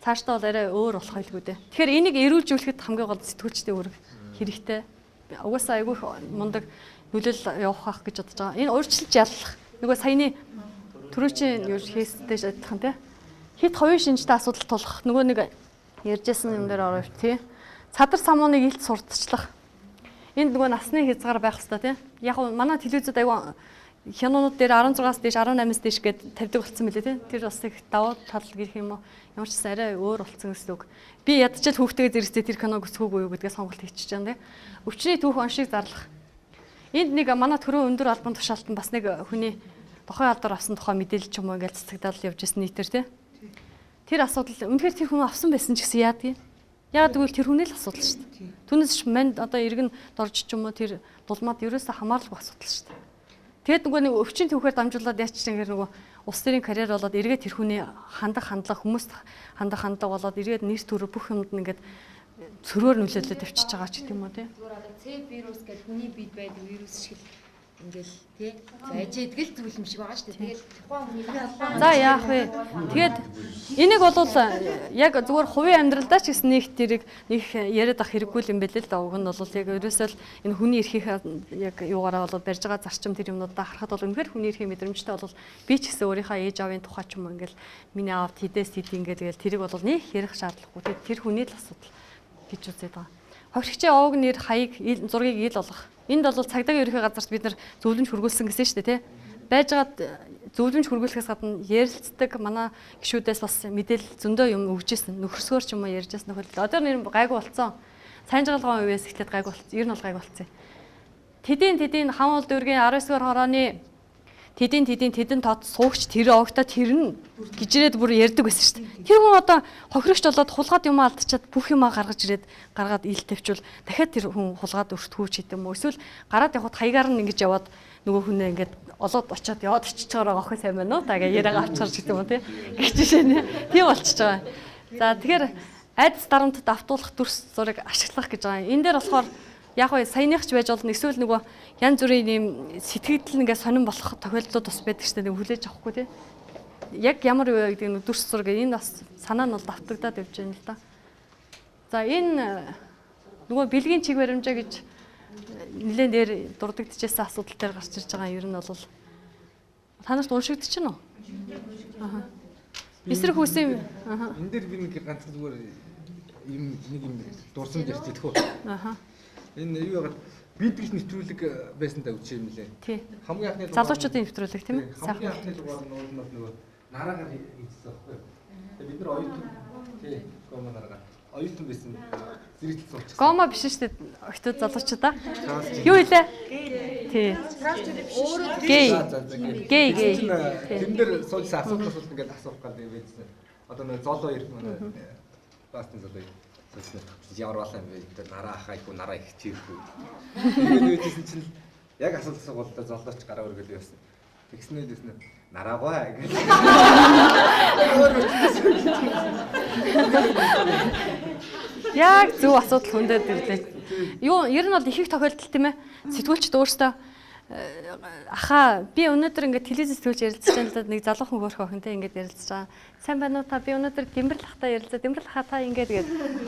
цаашдаа бол арай өөр болох байлгүй дээ. Тэгэхээр энийг эрүүлжүүлэхэд хамгийн гол сэтгүүлчдийн үүрэг хэрэгтэй. Угаасаа айгүй мундаг нөлөөлөл явах байх гэж бодож байгаа. Энэ урьдчилж яллах. Нөгөө саяны түрүүчийн юу хийстэй адилхан тий. Хит хувийн шинжтэй асуудал тулах нөгөө нэг ярьжсэн юм дээр оров тий. Цадар самууныг илт сурталчлах. Энд нөгөө насны хязгаар байх хэрэгтэй тий. Яг нь манай телевизэд айгүй хянуунууд дээр 16-аас дээш 18-аас дээш гэд тавьдаг болсон мөлий тий. Тэр бас их давуу тал гэх юм уу. Ямар ч гэсэн арай өөр болсон гэсэн үг. Би ядчил хүүхдтэйгээ зэрэгцээ тэр киног үзэхүүгүй юу гэдгээ сонголт хийчихэж байгаа тий. Өвчний түүх оншийг зарлах. Энд нэг манай төрөө өндөр албан тушаалтан бас нэг хүний дохой алдар авсан тухай мэдээлэл ч юм уу ингээл цэцэгдэл явж ирсэн нийтэр тий. Тэр асуудал үнэхээр тэр хүн авсан байсан ч гэсэн яадаг юм. Яагаад гэвэл тэр хүний л асуудал шүү дээ. Түүнээс ч манд одоо иргэн дорж ч юм уу тэр дулмаад ерөөсөө хамааралгүй асуудал шүү дээ. Тэгээд нөгөө нэг өвчин түүхээр дамжуулаад яач чинь нөгөө улс төрийн карьер болоод эргээд тэр хүний хандах хандлага хүмүүст хандах хандлага болоод эргээд нэр төрөө бүх юмд нь ингээд сөрөөр нөлөөлөд явчихж байгаа ч гэдэм үү тий. Зүгээр одоо С вирус гэдэг хүний биед байдаг вирус шиг ингээл тий байж идгэл зүйл юм шиг байгаа шүү дээ. Тэгэл тухайн хүний дагалаа. За яах вэ? Тэгээд энийг бол яг зүгээр хувийн амьдралдаа ч гэсэн нэг тэрийг нэг яриад ах хэрэггүй юм байл л да. Уг нь бол яг ерөөсөө л энэ хүний эрхийнхээ яг юугаараа бол барьж байгаа зарчим тэр юмнуудаа харахад бол үнэхээр хүний эрхийн мэдрэмжтэй бол би ч гэсэн өөрийнхөө ээж аавын тухай ч юм уу ингээл миний аав тэдээс тэд ингээл тэгэл тэрийг бол нэг ярих шаардлагагүй. Тэгээд тэр хүний л асуудал гэж үзээд байгаа. Хохирогчийн овг нэр хаяг зургийг ил болгох. Энд бол цагдаагийн ерөнхий газарт бид нар зөвлөмж хөргүүлсэн гэсэн шүү дээ, тий. Байжгаад зөвлөмж хөргүүлэхээс гадна ярилцдаг манай гишүүдээс бас мэдээлэл зөндөө юм өгчээсэн. Нөхөрсгөр ч юм уу ярьжсэн нөхөрлөл. Одоо нэр гайгүй болцсон. Сайн жагалгын үеэс эхлээд гайгүй болцсон. Ер нь бол гайгүй болцсон. Тэдийн хан уул дүүргийн 19 дугаар хорооны тэдийн тэдэн тод суугч тэр овогтой тэрнэ гिजрээд бүр ярьдаг байсан шүү дээ. Тэр хүн одоо хохирогч болоод хулгаад юм алдчихад бүх юмаа гаргаж ирээд гаргаад ил тавьчвал дахиад тэр хүн хулгаад өртгүү ч гэдэм үү. Эсвэл гараад явхад хаягаар нь ингэж яваад нөгөө хүнээ ингээд олоод очиод яваад очичоор байгаа охин сайн байна уу та гэж яриагаа авчаар ч гэдэм үү тий. Гэх жишээ нэ. Тийм болчихж байгаа. За тэгэхээр айдас дарамтад автуулах дүрс зураг ашиглах гэж байгаа. Энэ дээр болохоор яг вэ саяных ч байж болно. Эсвэл нөгөө янз бүрийн юм сэтгэгдэл ингээ сонирн болох тохиолдлууд бас байдаг шүү дээ. Нэг хүлээж авахгүй тий. Яг ямар юу вэ гэдэг нь дүрс зураг энэ бас санаа нь бол давтагдаад явж байна л да. За энэ нөгөө бэлгийн чиг баримжаа гэж нэлээд дээр дурддагчээсэн асуудал дээр гарч ирж байгаа юм ер нь бол та нарт уншигдчихэв үү? Аа. Эсрэг хүүсийн энэ дээр би нэг ганцхан зүгээр юм нэг юм дурсамж ярьж идэх үү? Аа. Энэ юу яагаад бид гэж нэвтрүүлэг байсан даа үчи юм лээ. Хамгийн анхны залуучуудын нэвтрүүлэг тийм ээ. Хамгийн анхны дугаар нь уул нь нөгөө нараагаар хийсэн байхгүй юу? Тэгээ бид нар оюутан тий гомо нараагаар оюутан байсан зэрэгтэл суучихсан. Гомо биш шүү дээ. Октод залуучуудаа. Юу илээ? Тий. Гей. Гей гей. Тэрэн дээр сууж асуудал асуулт ингээд асуух гэдэг байсан. Одоо нөгөө золоо ирэх манай басны золоо. Ямар балаа юм бэ? Тэр нараа ахаа их үү, нараа их чи их үү. Тэгээд үйжсэн чинь яг асуулт асуултаа золлооч гараа өргөл явсан. Тэгснээр л нараагаа гэж. Яг зөв асуудал хүндэд ирлээ. Юу ер нь бол их их тохиолдол тийм ээ. Сэтгүүлчд өөрсдөө ахаа би өнөөдөр ингээд телевиз сэтгүүлч ярилцж байгаа л да нэг залуухан хөөрхөн охинтой ингээд ярилцж байгаа. Сайн байна уу та би өнөөдөр Дэмбэрл ахтай ярилцаа. Дэмбэрл ахаа та ингээд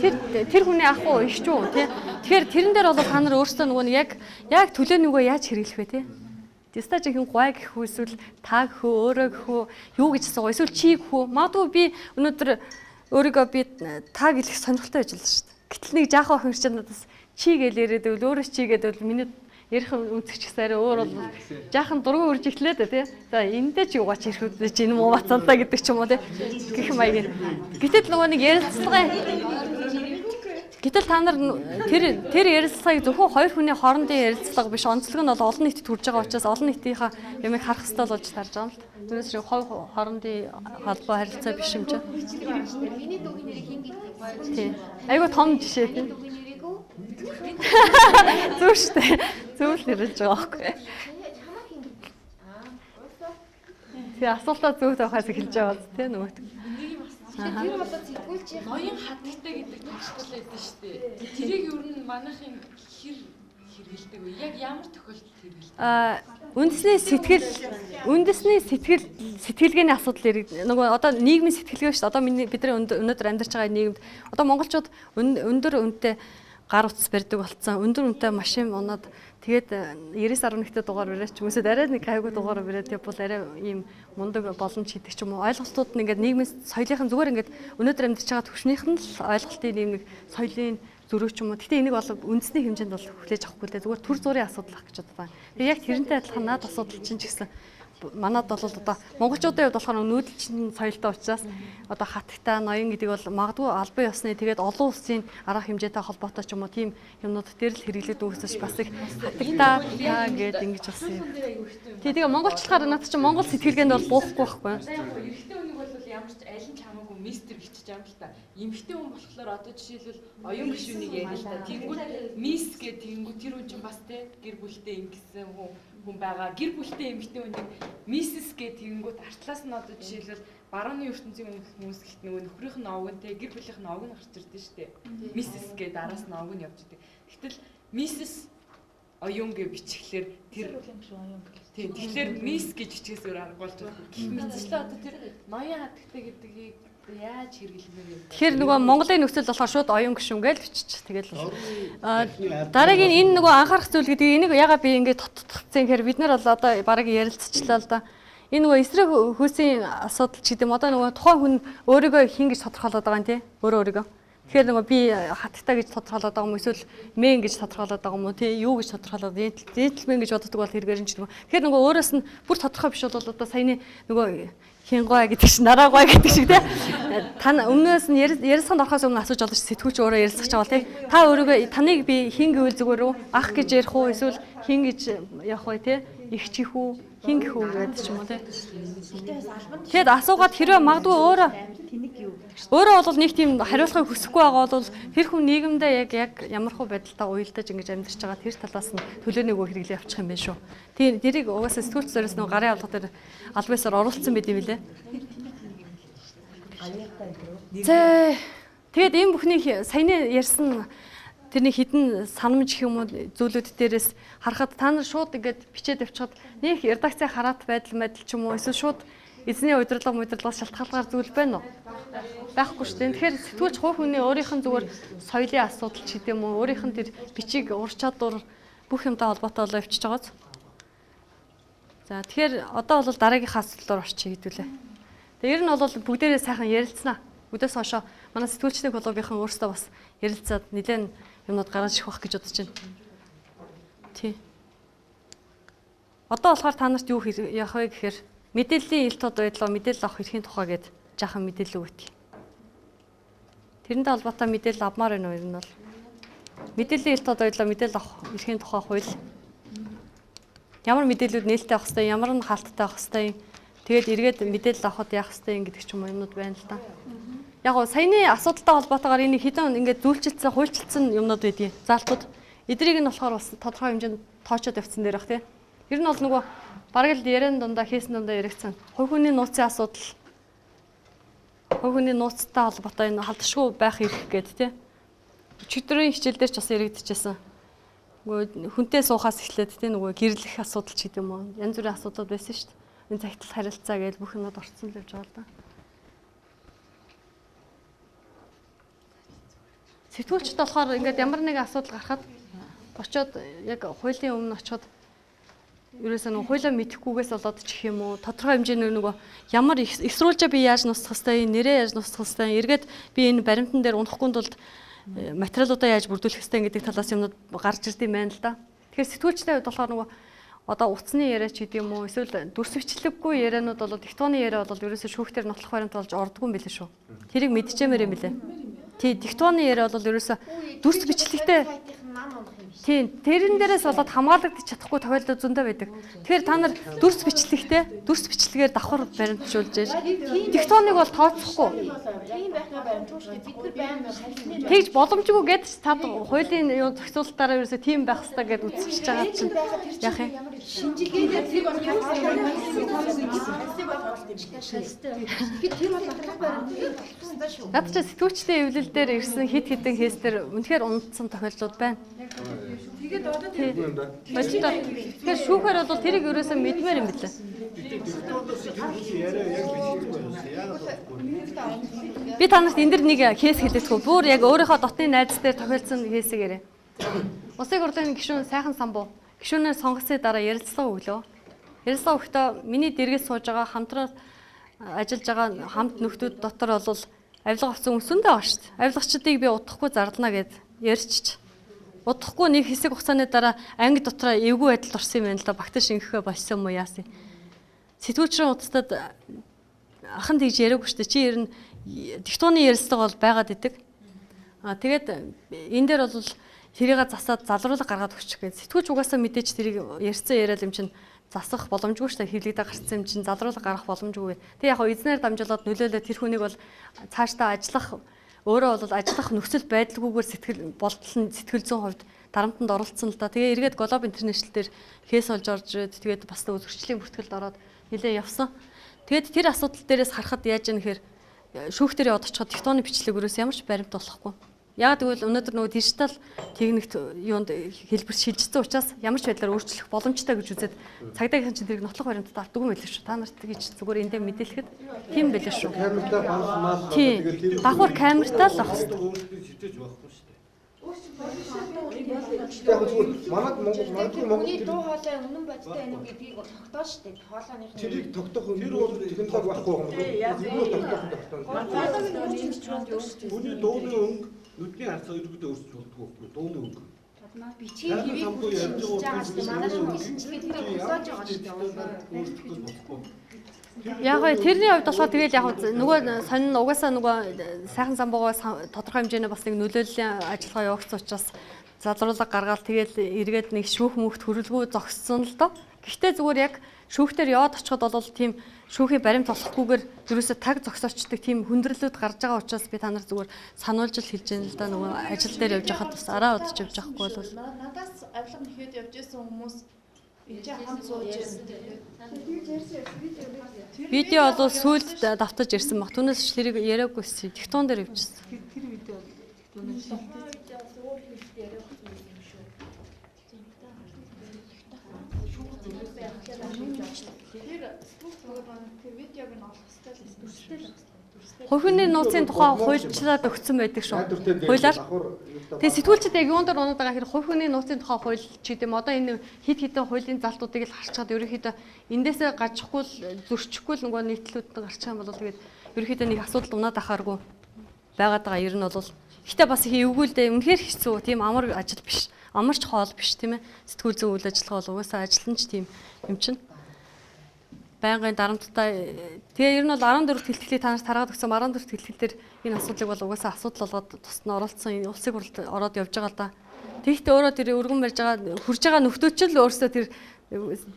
гээд тэр хүний ах уу их ч үү тий. Тэгэхээр тэрэн дээр бол та нар өөрсдөө нөгөө нэг яг төлөөнийгөө яаж хэрэглэх вэ тий. Дистаж ихэн гуай гэх үү эсвэл та гэх үү өөрөө гэх үү юу гэж асуу эсвэл чи гэх үү. Магадгүй би өнөөдөр өөрийгөө би та гэлэх сонирхолтой байж болно шүү дээ. Гэтэл нэг жаахан охин чинь надаас чи гээл яриад байвал өөрөө чи гэдэг бол миний ярих үнцгч гэсэн арай өөр бол жаахан дургуй үрж эхлэв дээ тий. За эндээ чи угаач ирэх үү чи энэ муу бацаантаа гэдэг ч юм уу тий. Гэх маягийн. Гэтэл нөгөө нэг ярилцлагын гэтэл та нар тэр ярилцлагыг зөвхөн хоёр хүний хоорондын ярилцлага биш онцлог нь бол олон нийтэд хүрж байгаа учраас олон нийтийнхаа ямыг харах хэрэгтэй болж тарж байгаа юм л. Түүнээс шиг хувь хоорондын холбоо харилцаа биш юм чи. Миний дүүгийн нэрийг хин гэдэг. Тий. Айгуу том жишээ тий. Зөв шүү дээ. Зөв л нэрлэж байгаа байхгүй. Тэгээ асуултаа зөв тавихаас эхэлж байгаа биз тий нөгөөт. Тэр бол сэтгүүлчийн ноён хадгалтай гэдэг ташлал байдаг шүү дээ. Тэрийг ер нь манайхын хэр хэрэгэлдэг вэ? Яг ямар тохиолдолд хэрэгэлдэг? Үндэсний сэтгэл сэтгэлгээний асуудал нөгөө одоо нийгмийн сэтгэлгээ шүү дээ. Одоо миний бидний өнөөдөр амьдарч байгаа нийгэмд одоо монголчууд өндөр үнэтэй гар утас барьдаг болцсон. Өндөр үнэтэй машин унаад тэгээд 99.1-т дугаар бариад ч юм уу арай нэг гайгүй дугаар бариад явбал арай ийм мундаг боломж хийдэг ч юм уу. Ойлголтууд нь ингээд нийгмийн соёлынхан зүгээр ингээд өнөөдөр амьдарч байгаа төвшнийх нь л ойлголтын ийм нэг соёлын зөрүү ч юм уу. Гэтэ энийг бол үндэсний хэмжээнд бол хүлээж авахгүй лээ. Зүгээр төр зүрийн асуудал ах гэж боддог. Тэгээд яг тэрнтэй адилхан наад асуудал чинь ч гэсэн манад бол одоо монголчуудын хувьд болохоор нүүдэлчин соёлтой учраас одоо хатагтай ноён гэдэг бол магадгүй албан ёсны тэгээд олон улсын арга хэмжээтэй холбоотой ч юм уу тийм юмнууд дээр л хэрэглэдэг үгсэж бас их хатагтай та гээд ингэж бас юм. Тий тэгээ монголчлахаар надад чинь монгол сэтгэлгээнд бол буухгүй байхгүй. Эрэгтэй хүнийг бол ямар ч аль нь ч хамаагүй мистер гэчиж юм л та. Эмэгтэй хүн болохоор одоо жишээлбэл оюун гишүүнийг яриа л та. Тэгэнгүүт мисс гэх тэгэнгүүт тэр хүн чинь бас те гэр бүлтэй ингэсэн хүн байгаа. Гэр бүлтэй эмэгтэй хүнийг миссис гэх тэгэнгүүт артлаас нь одоо жишээлбэл барууны ертөнцийн хүмүүс гэхт нөгөө нөхрийнх нь овг нь те гэр бүлийнх нь овг нь гарч ирдэ штэ. Миссис гэ дараас нь овг нь явж идэг. Гэтэл миссис Оюун гэж бичихлээр тэр тийм тэгэхээр мисс гэж бичгээс өөр арга болж байна. Гэх мэтчлээ одоо тэр ноён хатагтай гэдгийг яаж хэрэглэмээр юм. Тэгэхээр нөгөө Монголын нөхцөл болохоор шууд оюун гишүүн гэж биччих. Тэгэл дараагийн энэ нөгөө анхаарах зүйл гэдэг энийг ягаа би ингээд тоттгцэн гэхээр бид нар бол одоо бараг ярилцчихлаа л да. Энэ нөгөө эсрэг хүйсийн асуудал ч гэдэм одоо нөгөө тухайн хүн өөрийгөө хин гэж тодорхойлоод байгаа юм тий. Өөрөө өөрийгөө. Тэгэхээр нөгөө би хатагтай гэж тодорхойлоод байгаа юм уу эсвэл мэн гэж тодорхойлоод байгаа юм уу тий юу гэж тодорхойлоод джентльмен гэж боддог бол хэрэгээр нь ч юм. Тэгэхээр нөгөө өөрөөс нь бүр тодорхой биш бол одоо саяны нөгөө хингой гэдэг шиг нараагой гэдэг шиг тий. Та өмнөөс нь ярилцлаганд орохоос өмнө асууж олж сэтгүүлч өөрөө ярилцах чавал тий. Та өөрийгөө таныг би хин гэвэл зүгээр үү? Ах гэж ярих уу эсвэл хин гэж явах вэ тий? Их чих үү? Хин гэх үү гэдэг ч юм уу тий. Тэгэд асуугаад хэрвээ магадгүй өөрөө өөрөө бол нэг тийм хариулахыг хүсэхгүй байгаа бол тэр хүн нийгэмдээ яг ямар хуу байдалтай уялдаж ингэж амьдарч байгаа тэр талаас нь төлөөнийгөө хэрэглээ явчих юм байна шүү. Тийм тэрийг угаасаа сэтгүүлч зориос нөгөө гарын авлага дээр аль биесээр оруулсан байт юм билээ. За тэгээд энэ бүхний саяны ярьсан тэрний хідэн санамж гэх юм уу зүйлүүд дээрээс харахад та нар шууд ингээд бичээд явчихад нэг редакцийн хараат байдал ч юм уу эсвэл шууд эзний удирдлага шалтгаалгаар зүйл байна уу? Байхгүй шүү дээ. Тэгэхээр сэтгүүлч хувь хүний өөрийнх нь зүгээр соёлын асуудал ч гэдэм үү, өөрийнх нь тэр бичиг ур чадвар бүх юмтай холбоотой болоо явчихж байгааз. За тэгэхээр одоо бол дараагийнхаа асуудал руу орчих хэдүүлээ. Тэгээ ер нь бол бүгдээрээ сайхан ярилцсанаа. Өдөөс хойшоо манай сэтгүүлчдийн клубынхан өөрсдөө бас ярилцаад нэлээд юмнууд гаргаж ирэх байх гэж бодож байна. Тий. Одоо болохоор та нарт юу яах вэ гэхээр мэдээллийн ил тод байдлаа мэдээлэл авах эрхийн тухай гээд жаахан мэдээлэл өгдөг. Тэрнтэй холбоотой мэдээлэл авмаар байна уу ер нь бол. Мэдээллийн ил тод байдлаа мэдээлэл авах эрхийн тухай хууль. Ямар мэдээллүүд нээлттэй авах хэвтэй, ямар нь хаалттай авах хэвтэй. Тэгээд эргээд мэдээлэл авахд яах хэвтэй гэдэг ч юм уу юмнууд байна л да. Яг гоо саяны асуудалтай холбоотойгоор энэ хэдэн ингээд зүйлчилсэн, хуульчилсан юмнууд байдгийг. Заалтууд. Эдрийг нь болохоор бас тодорхой хэмжээнд тоочод явцсан дээр бах тий. Ер нь бол нөгөө бараг л яриан дундаа хийсэн дундаа яригдсан. Хувь хүний нууцын асуудал. Хувь хүний нууцтай холбоотой энэ халдшгүй байх эрх гээд тий. Өчигдрийн хичээл дээр ч бас яригдчихсэн. Нөгөө хүнтэй суухаас эхлээд тий нөгөө гэрлэх асуудал ч гэдэг юм уу. Янз бүрийн асуудлууд байсан шүү дээ. Энэ цагтл харилцаа гэж бүх юмуд орцсон л явж байгаа л да. Сэтгүүлчд болохоор ингээд ямар нэгэн асуудал гарахад очоод яг хуулийн өмнө очоод ерөөсөө нөгөө хуулиа мэдэхгүйгээс болоод ч гэх юм уу тодорхой хэмжээний нөгөө ямар эсрүүлжээ би яаж нусах хэвтэй, нэрээ яаж нусах хэвтэй, эргээд би энэ баримтан дээр унахгүй тулд материалуудаа яаж бүрдүүлэх хэвтэй гэдэг талаас юмнууд гарч ирд юм байна л да. Тэгэхээр сэтгүүлчдийн хувьд болохоор нөгөө одоо утасны яриа ч гэдэг юм уу эсвэл дүрс бичлэггүй ярианууд бол диктоны яриа бол ерөөсөө шүүхтэр нотлох баримт болж ордгүй юм билээ шүү. Тэрийг мэдчихэмээр юм билээ. Тий, диктоны яриа бол ерөөсөө дүрс бичлэгтэй. Тийм, тэрэн дээрээс болоод хамгаалагдчих чадахгүй тохиолдол зөндөө байдаг. Тэгэхээр та нар дүрс бичлэгтэй, дүрс бичлэгээр давхар баримтжуулж яаж. Диктоныг бол тооцохгүй. Тэгж боломжгүй гэдээ ч та хуулийн юу зохицуулалтаараа ерөөсөө тийм байх хэрэгтэй гэдээ үзчихэж байгаа чинь яах юм? Шинжилгээгээр тэр бол тэр бол нотлох баримт болох шүү. Над чи сэтгүүлчдийн эвлэл дээр ирсэн хит хитэн кейс дээр үнэхээр унтсан тохиолдлууд байна. Тэгээд одоо тэр Тэгэхээр шүүхээр бол тэрийг ерөөсөө мэдмээр юм билээ. Би та нарт энэ дэр нэг кейс хэлээдгүй. Бүр яг өөрийнхөө дотны найз дээр тохиолдсон кейсийг яриа. Улсын хурлын гишүүн Сайхан Самбуу гишүүнээр сонгогдсны дараа ярилцлага өглөө. Ярилцлага өгөхдөө миний дэргэд сууж байгаа хамтран ажиллаж байгаа хамт нөхдүүд дотор бол авилга авсан өсөндөө байгаа шүү дээ. Авилгачдыг би удахгүй зарлана гэд ярьчих. Удахгүй нэг хэсэг хугацааны дараа анги дотроо эвгүй байдалд орсон юм байна л да. Багтаж шингэхээ болсон юм уу яасан. Сэтгүүлчрэн удастад ахан тэгж яриаггүй шүү дээ. Чи ер нь диктоны ярилцлага бол байгаад идэг. Аа тэгээд энэ дээр бол тэрийг засаад залруулга гаргаад өгчих гэж. Сэтгүүлч угаасаа мэдээж тэрийг ярьсан яриад юм чинь засах боломжгүй шүү дээ. Хэвлэгдээ гарцсан юм чинь залруулга гаргах боломжгүй. Тэг яг хоо эзнэр дамжуулаад нөлөөлөө тэр хүнийг бол цаашдаа ажиллах өөрөө бол ажиллах нөхцөл байдалгүйгээр сэтгэл болтол нь сэтгэл зүйн хувьд дарамтанд оролцсон л да. Тэгээ эргээд Globe International дээр кейс олж орж ирээд тэгээд бас үзэгчлийн бүртгэлд ороод нэлээ явсан. Тэгээд тэр асуудал дээрээс харахад яаж юм гэхээр шүүхтэр яваад очиход тектоны бичлэг өрөөс ямар ч баримт болохгүй. Яг тэгвэл өнөөдөр нөгөө дижитал техникт юунд хэлбэр шилжсэн учраас ямар ч байдлаар өөрчлөх боломжтой гэж үзээд цагдаагийнхан чинь тэрийг нотлох баримтад авдаг юм байлээ шүү. Та нарт гэж зүгээр эндээ мэдээлэхэд тийм байлээ шүү. Камертай банс мал тэгээд давхар камертай л авах хэрэгтэй. Өөрчлөлт байхгүй шүү дээ. Яг зүгээр манад Монгол магадгүй Монгол хүний дуу хоолой үнэн бодиттой байна уу гэдгийг тогтоож штэ. Хоолойных нь тэрийг тогтоох технологи байхгүй юм. Тэр нь тогтоох тогтооно. Хүний дууны өнгө нүдний харьцаа ерөнхийдөө өөрчилж болдгоо байхгүй дууны өнгө. Бичгийн хэвийг өөрчилж байгаа штэ. Манай шүүхийн шинжилгээ тэрийг тогтоож байгаа штэ. Өөрчлөлт болохгүй. Яг гоо тэрний хувьд болохоор тэгэл яг нөгөө сонин угаасаа нөгөө сайхан самбуугаа тодорхой хэмжээний бас нэг нөлөөллийн ажиллагаа явуулсан учраас залруулга гаргаал тэгэл эргээд нэг шүүх мөхт хөрөлгөө зогссон л доо. Гэхдээ зүгээр яг шүүхтэр яваад очиход бол тийм шүүхийн баримт болохгүйгээр ерөөсөө таг зогсоочдөг тийм хүндрэлүүд гарч байгаа учраас би та нар зүгээр сануулж л хэлж байна л да нөгөө ажил дээр явж байхад бас араа удаж явж байхгүй бол надаас авилга нэхэд явж исэн хүмүүс энэ хамт сууж ирсэн. Видео бол сүүлд давтаж ирсэн баг. Түүнээс ч тэрийг яриаггүйсэн. Тектон дээр явжсэн. Тэр видео бол тектон дээр. Өөр хэлтэй яриаг юм шүү. Тэр тэр видеог нь олох хэрэгтэй л дүрстэй л байх. Хувийн нууцын тухай хуульчлаад өгсөн байдаг шүү. Хуулиар. Тэгээ сэтгүүлчид яг юун дээр унаад байгаа хэрэг хувь хүний нууцын тухай хууль ч гэдэм одоо энэ хит хитэн хуулийн залтуудыг л харчхад ерөнхийдөө эндээсээ гажихгүй л зөрчихгүй л нөгөө нийтлүүд нь гарчих юм бол тэгээд ерөнхийдөө нэг асуудал унаад ахааргүй байгаад байгаа ер нь бол. Гэхдээ бас их эвгүй л дээ. Үнэхээр хэцүү. Тийм амар ажил биш. Амарч хоол биш тийм ээ. Сэтгүүл зүйн үйл ажиллагаа бол угаасаа ажил нь ч тийм юм чинь. Байнгын дарамттай. Тэгээ ер нь бол 14 тэлтгэлийг та нарт тараад өгсөн 14 тэлтгэл дээр энэ асуудлыг бол угаасаа асуудал болгоод тусад нь оролцсон энэ улсын хурлд ороод явж байгаа л да. Тэгэхдээ өөрөө тэр өргөн барьж байгаа хурж байгаа нөхдөөч л өөрсдөө тэр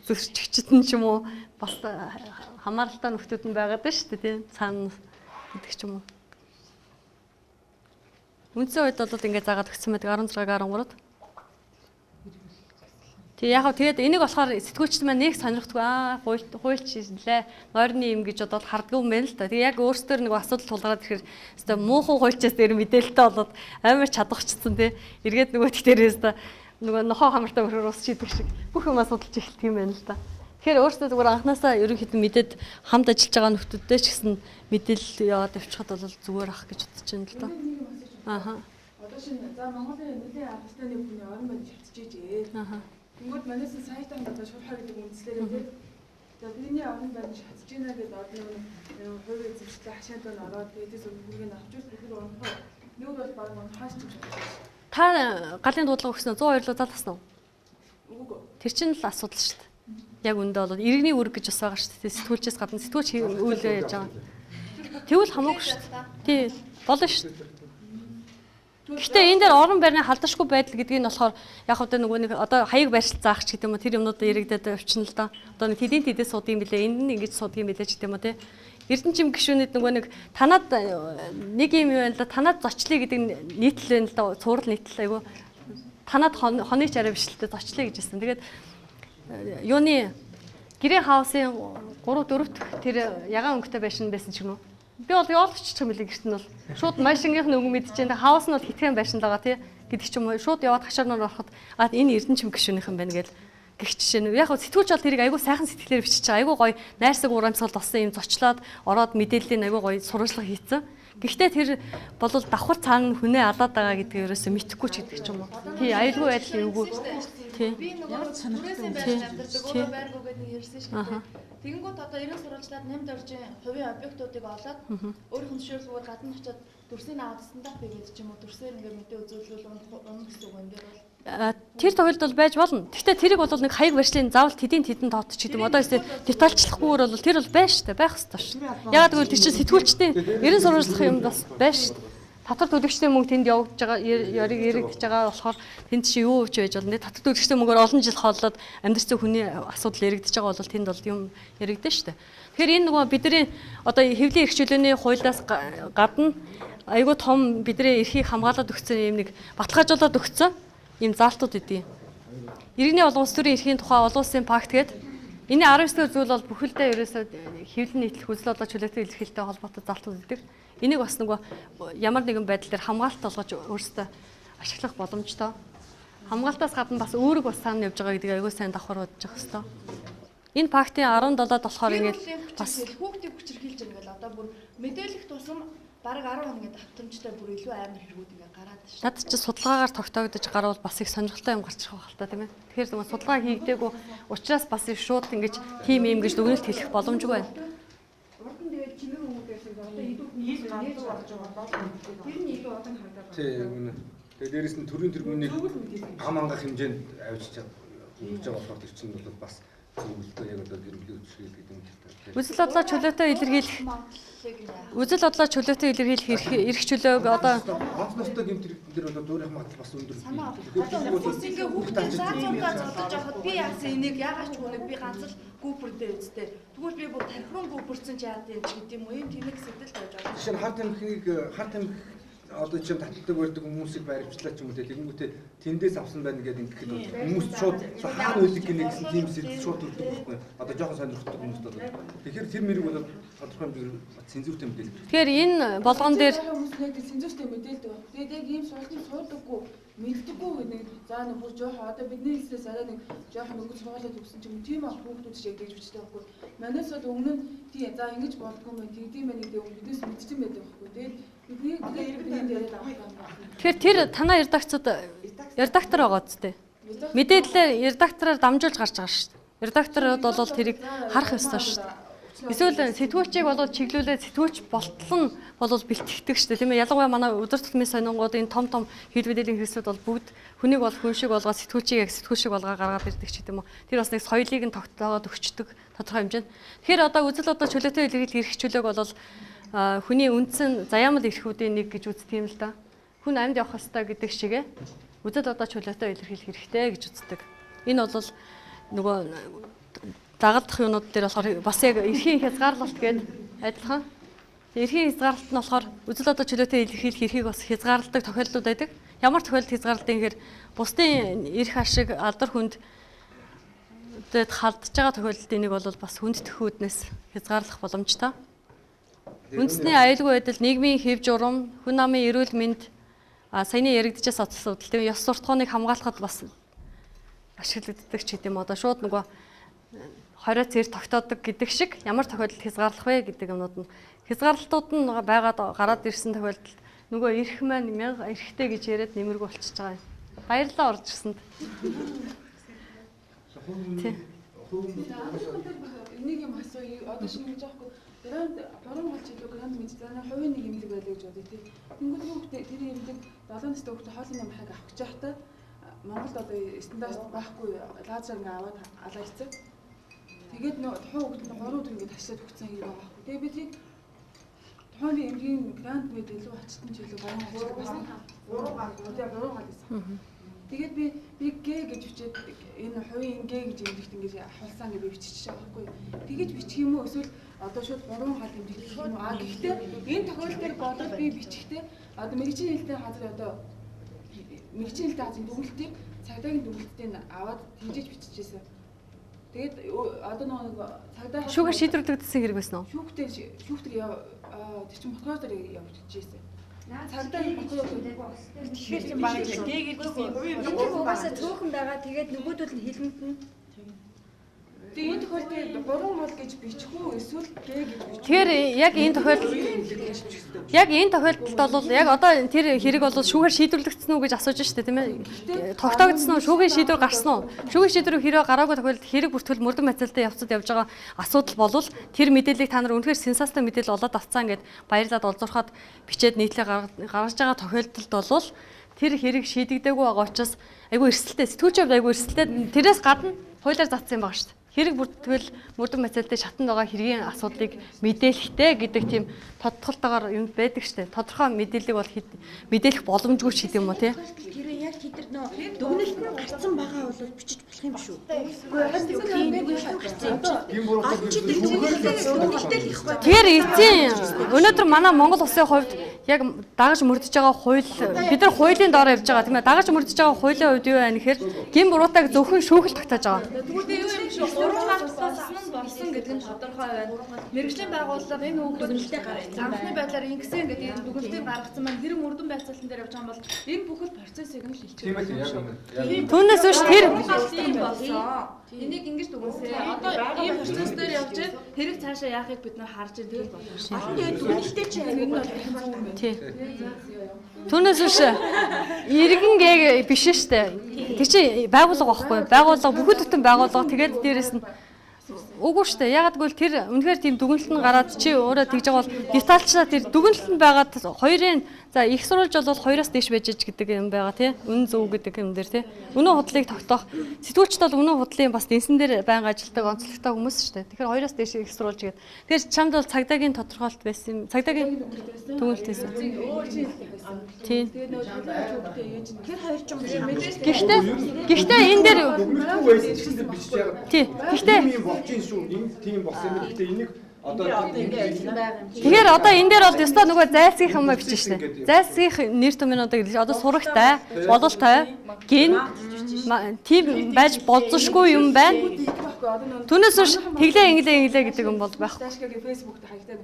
зөрчигчд нь ч юм уу бас хамааралтай нөхдүүд нь байгаад байна шүү дээ тийм цаана гэдэг ч юм уу. Үндсэн үед бол ингээд заагаад өгсөн байдаг 16 13-д. Тэг яг тэгээд энийг болохоор сэтгүүлчд маань нэг сонирхдаггүй аа хуульч лээ нойрны юм гэж бодоод хардггүй юм байна л та. Тэг яг өөрсдөр нэг асуудал тулгараад ирэхээр өстой муухан хуульчаас дээр мэдээлэлтэй болоод амар чадахчсан тий. Эргээд нөгөө тэгтэрээс та нөгөө нохоо хамартай өрөөр ус шийдэг шиг бүх юм асуудалж эхэлдэг юм байна л та. Тэгэхээр өөрсдөө зүгээр анханасаа ерөнхийдөө мэдээд хамт ажиллаж байгаа нөхдүүдтэй ч гэсэн мэдээлэл яваад явчихад бол зүгээр ах гэж бодож байна л та. Ааха. Одоо шинэ за Монголын нэлийн албастай нэг хүний орон байр шатчихжээ. Ааха. Тэнгүүд манайсан сайтанд одоо шуурхай гэдэг үндслээрээ тийм. За бидний орон байр шатж гинэ гэдэг одоо нэг хувийн эзэмшилтэй хашаанд нь ороод дээдээс өргөнийг авчвал бүхэл унахаа. Нэг бол баг унахаас ч юм шиг. Та галын дуудлага өгсөн үү? 102 руу залгасан уу? Үгүй. Тэр чинь л асуудал шүү дээ. Яг үндэ бол иргэний үүрэг гэж бас байгаа шүү дээ. Сэтгүүлчээс гадна сэтгүүлч үйлээ яаж байгаа. Тэгвэл хамаагүй шүү дээ. Тий, болно шүү дээ. Гэхдээ энэ дээр орон байрны халдашгүй байдал гэдгийг нь болохоор яг одоо нөгөө нэг одоо хаяг байршил заах ч гэдэг юм уу тэр юмнууд яригдаад явчихна л да. Одоо нэг тэдийн тэдээс суудаг юм билээ, энд нь ингэж суудаг юм билээ ч гэдэг юм уу те. Эрдэнэчим гишүүнэд нөгөө нэг танад нэг юм юу байна л да, танад зочлие гэдэг нийтлэл байна л да, цуврал нийтлэл айгу танад хоны ч арай биш л дээ зочлие гэж хэлсэн. Тэгээд юуны гэрээ хаусын 3 4 дэх тэр ягаан өнгөтэй байшин байсан ч юм уу. Би бол явуулчих юм билээ гэрт нь бол шууд машингийнх нь өнгө мэдчихээн. Хаус нь бол хитгэн байшин л байгаа тий гэдэг ч юм уу. Шууд яваад хашаар нөр ороход а энэ Эрдэнэчим гишүүнийх юм байна гэл гэх жишээ нь. Яг сэтгүүлч бол тэрийг айгүй сайхан сэтгэлээр бичиж байгаа. Айгүй гоё найрсаг урамсгал болсон юм зочлоод ороод мэдээллийн айгүй гоё сурвалжлага хийцэн. Гэхдээ тэр бол давхар цаана хүнээ алаад байгаа гэдгийг ерөөсөө мэдэхгүй ч гэдэг ч юм уу. Тий, аюулгүй байдал эвгүй. Тий. Би нөгөө түрээсийн байшин амьдардаг өөрөө байргүй гэдэг нэг ярьсан шүү дээ. Тэгэнгүүт одоо 90 сурвалжлаад нэмд оржийн хувийн объектуудыг олоод өөрийнх нь зөвшөөрлгөөр гадна очиод дүрсийг аваад стандап хийгээд ч юм уу дүрсээр ингээ мэдээ үзүүлвэл унах гэсэн үг юм дээр бол тэр тохиолдол байж болно. Гэхдээ тэрийг бол нэг хаяг барьшлын заавал тэдийн тэдэн тоот ч гэдэг юм. Одоо эсвэл детальчлахгүйгээр бол тэр бол байж штэ байх ёстой шүү. Ягаад гэвэл тэр чинь сэтгүүлчдийн 90 сурвалжлах юм бас байж штэ. Татвар төлөгчдийн мөнгө тэнд явагдаж байгаа яриг яригдж байгаа болохоор тэнд чи юу ч байж болно. Татвар төлөгчдийн мөнгөөр олон жил хооллоод амьдарсан хүний асуудал яригдж байгаа бол тэнд бол юм яригдана штэ. Тэгэхээр энэ нөгөө бидний одоо хэвлийн эрх чөлөөний хуулиас гадна айгүй том бидний эрхийг хамгаалаад өгсөн юм нэг баталгаажуулаад өгсөн ийм заалтууд идэв. Иргэний олон улс төрийн эрхийн тухай олон улсын пакт гэдэг энэ 19 дэх зүйл бол бүхэлдээ ерөөсөө хэвлэн нийтлэх үзэл бодлоо чөлөөтэй илэрхийлэлтэй холбоотой заалтууд идэг. Энийг бас нөгөө ямар нэгэн байдал дээр хамгаалалт олгож өөрсдөө ашиглах боломжтой. Хамгаалтаас гадна бас үүрэг бас цаана явж байгаа гэдгийг аягүй сайн давхар бодож явах хэрэгтэй. Энэ фактын 17-д болохоор ингээд бас хүүхдийг хүчирхийлж байгаа ингээл одоо бүр мэдээлэх тусам бараг 10 хоногийн давтамжтай бүр илүү амар хэрэгүүд ингээд гараад шүү. Над чи судалгаагаар тогтоогдож гарвал бас их сонирхолтой юм гарч ирэх байх л та тийм ээ. Тэгэхээр нөгөө судалгаа хийгдээгүй учраас бас их шууд ингэж тийм юм гэж дүгнэлт хэлэх боломжгүй байна. Урд нь тэгээд чимээг хүмүүс байсан одоо илүү ил галзуу болж байгаа бол тэр нь илүү удан харагдаад байна. Тийм үнэ. Тэгээд дээрэс нь төрийн тэргүүнийг гам ангах хэмжээнд авчиж өгч байгаа болохоор тэр чинь бол бас зөвлөлтөө яг одоо гэр бүлийн хүчирхийлэл гэдэг юм л та. Үзэл бодлоо чөлөөтэй илэрхийлэх үзэл бодлоо чөлөөтэй илэрхийлэх эрх чөлөөг одоо онц ностой гэмт хэрэгтэн дээр одоо дуурайх магадлал бас өндөр. Одоо хүмүүс ингээ хүүхдээ заа зургаа зодож явахад би яасан энийг яагаад ч үнийг би ганц л гүүпэрдээ үсттэй. Тэгвэл би бүр тархирун гүүпэрсэн ч яад юм ч гэдэм юм уу ийм тэнэг сэтэл байж байгаа. Жишээ нь хар тамхиг хар тамхи одоо чинь татдаг барьдаг хүмүүсийг баримтлаа ч юм уу тэгэнгүүтээ тэндээс авсан байна гэдэг ингэхэд бол хүмүүс шууд хаана үлдэх гинэ гэсэн тийм сэтэл шууд төрдөг байхгүй. Одоо жоохон сонирхдаг хүмүүст бол тэгэхээр тэр мэрэг бол тодорхой хэмжээгээр цензуртэй мэдээлэл. Тэгэхээр энэ болгон дээр хүмүүс нэг цензуртэй мэдээлдэг баг. Тэгээд яг ийм сургалтын суудаггүй мэддэггүй гэдэг нэг за нэг бүр жоохон одоо бидний хэлснээс арай нэг жоохон өнгө сургуулиуд өгсөн ч юм тийм ах хүүхдүүд шиг тэгж бичдэг байхгүй. Манайс бол өмнө нь тий за ингэж болдгоо мэн тэгдэм байх гэдэг биднээс мэдсэн байдаг байхгүй. Тэгээд бидний тэгээд яриад авах юм. Тэгэхээр тэр танай редакцид редактор байгаа үстэй. Мэдээлэлээ редактороор дамжуулж гарч байгаа шүү дээ. Редакторууд бол тэрийг харах ёстой шүү дээ. Эсвэл сэтгүүлчийг бол чиглүүлээд сэтгүүлч болтол нь бол бэлтгэдэг шүү дээ тийм ээ. Ялангуяа манай өдөр тутмын сонингууд энэ том том хэл мэдээллийн хэрэгслүүд бол бүгд хүнийг бол хүн шиг болгоод сэтгүүлчийг яг сэтгүүл шиг болгоо гаргаад ирдэг ч гэдэм үү. Тэр бас нэг соёлыг нь тогтоогоод өгчдөг тодорхой хэмжээнд. Тэгэхээр одоо үзэл бодлоо чөлөөтэй илэрхийлэх эрх чөлөөг бол хүний үндсэн заяамал эрхүүдийн нэг гэж үздэг юм л да. Хүн амьд явах ёстой гэдэг шигэ үзэл бодлоо чөлөөтэй илэрхийлэх хэрэгтэй гэж үздэг. Энэ бол нөгөө дагалдах юмнууд дээр болохоор бас яг эрхийн хязгаарлалт гээд адилхан. Эрхийн хязгаарлалт нь болохоор үзэл бодол чөлөөтэй илэрхийлэх эрхийг бас хязгаарладаг тохиолдлууд байдаг. Ямар тохиолдолд хязгаарладаг юм гэхээр бусдын эрх ашиг алдар хүнд дэд халдж байгаа тохиолдолд энийг бол бас хүндэтгэх үүднээс хязгаарлах боломжтой. Үндэсний аюулгүй байдал, нийгмийн хэв журам, хүн амын эрүүл мэнд, саяны яригдчихээс асуудал, тийм ёс суртахууныг хамгаалахад бас ашиглагддаг ч гэдэм одоо шууд нөгөө хорио цэр тогтоодог гэдэг шиг ямар тохиолдолд хязгаарлах вэ гэдэг юмнууд нь хязгаарлалтууд нь байгаад гараад ирсэн тохиолдолд нөгөө эрх маань мянга эрхтэй гэж яриад нэмэргүй болчихж байгаа юм. Баярлалаа орж ирсэнд. Тийм. Энийг юм асуу. Одоо шинэ гэж аахгүй. Грант 3 гол чиглэл грант мэдээ за хувийн нэг эмнэлэг байлаа гэж бодъё тий. Тэнгүүд хүүхдээ тэр эмнэлэг 7 настай хүүхдээ хоолны намхыг авах гэж байхдаа Монголд одоо стандарт байхгүй лазер ингээ аваад алаа хийцээ. Тэгээд нөө тухайн хүүхд нь 3 өдөр ингээ ташлаад өгсөн хэрэг байгаа байхгүй. Тэгээд биднийг тухайн эмнэлгийн грант мэд илүү очтон ч илүү баян гол бас 3 гал тий 3 гал байсан. Тэгээд би Г гэж бичээд энэ хувийн Г гэж эмнэлэгт ингэж хулсан гэж би биччихэж байгаа байхгүй. Тэгэж бичих юм уу эсвэл одоо шууд 3 гал эмнэлэг юм уу? А гэхдээ энэ тохиолдол болоод би бичихтэй одоо мэргэжлийн хэлтэй газар одоо мэргэжлийн хэлтэй газрын дүгнэлтийг цагдаагийн дүгнэлтийг аваад тэгжиж биччихсэн. Тэгээд одоо нэг цагдаа шүүгээр шийдвэрлэгдсэн хэрэг байсан уу? Шүүхтэй шүүхтэр тэр чинь прокурор дээр явчихжээ. Цагдаа прокурор тэгэхээр чинь баг Г гэсэн угаасаа цөөхөн байгаа. Тэгээд нөгөөдөл нь хилмигдэнэ. Тэгээ энэ тохиолдолд 3 гол гэж бичих үү эсвэл Г гэж бичих. Тэгэхээр яг энэ тохиолдолд яг энэ тохиолдолд бол яг одоо тэр хэрэг бол шүүхээр шийдвэрлэгдсэн үү гэж асууж штэ тийм ээ. Тогтоогдсон уу? Шүүхийн шийдвэр гарсан уу? Шүүхийн шийдвэр хэрэг гараагүй тохиолдолд хэрэг бүртгэл мөрдөн материалтай явцад явж байгаа асуудал болвол тэр мэдээллийг та нар үнэхээр сенсацтай мэдээлэл олоод авцсан гэд баярлаад олзуурхад бичээд нийтлээ гаргаж байгаа тохиолдолд бол тэр хэрэг шийдэгдээгүй байгаа учраас айгүй эрсдэлтэй сэтгүүлчийн хувьд айгүй эрсдэлтэй тэрээс гадна хуулиар заасан юм байгаа шүү дээ. Хэрэг бүртгэл мөрдөн материалтай шатанд байгаа хэргийн асуудлыг мэдээлэхтэй гэдэг тийм тодтолтойгоор юм байдаг штэ. Тодорхой мэдээллийг бол мэдээлэх боломжгүй ч гэдэг юм уу тий. Хэрвээ яг тэд нар нөө дүгнэлт нь гарцсан байгаа бол бичиж болох юм шүү. Тэгэхээр эцсийн өнөөдөр манай Монгол улсын хувьд яг дагаж мөрдөж байгаа хууль бид нар хуулийн доор явж байгаа тийм ээ. Дагаж мөрдөж байгаа хуулийн хувьд юу байна гэхээр гин буруутайг зөвхөн шүүхэл тогтоож байгаа. Тэгвэл юу юм шүү? 3 гал болсон нь болсон гэдэг нь тодорхой байна. Мэргэжлийн байгууллага энэ хүүхэд анхны байдлаар ингэсэн гэдэг энэ дүгнэлтийг гаргацсан маань хэрэг мөрдөн байцаалтан дээр явж байгаа юм бол энэ бүхэл процессыг нь хэлчих. Түүнээс биш тэр болсон. Энийг ингэж дүгнэсэ. Одоо ийм процесс дээр явж хэрэг цаашаа яахыг бид нар харж байна. Тэгэл болно шүү. Тэгээд дүгнэлтээ чи аягүй бол тий. Түүнээс биш иргэн гээ биш штэ. Тэр чинь байгууллага байхгүй. Байгууллага бүхэл бүтэн байгууллага. Тэгээд дээрэс нь үгүй штэ. Ягаад гэвэл тэр үнэхээр тийм дүгнэлт нь гараад чи өөрөө тэгж байгаа бол детальчлаа тэр дүгнэлт нь байгаад хоёрын за их сурвалж бол хоёроос дээш байж иж гэдэг юм байгаа тий. Үнэн зөв гэдэг юм дээр тий. Үнэн худлыг тогтоох. Сэтгүүлчд бол үнэн худлын бас дэнсэн дээр байнга ажилтдаг онцлогтой хүмүүс штэ. Тэгэхээр хоёроос дээш их сурвалж гэдэг. Тэгэхээр чамд бол цагдаагийн тодорхойлолт байсан юм. Цагдаагийн дүгнэлт байсан. Тий. Тэгээд нөгөө талын хүүхдээ ээж нь тэр хоёр ч юм Гэхдээ энэ дээр тий. Гэхдээ болж шүү. Энэ тийм болсон юм. Гэхдээ энийг одоо тэгэхээр одоо энэ дээр бол ёстой нөгөө зайлсхийх юм бичиж штэ. Зайлсхийх нэр томьёонуудыг одоо сурагтай, бололтой, гин тийм байж болзошгүй юм байна. Түүнээс биш тэглээ инглээ инглээ гэдэг юм бол байхгүй. Дашгагийн Facebook-т хаягтай.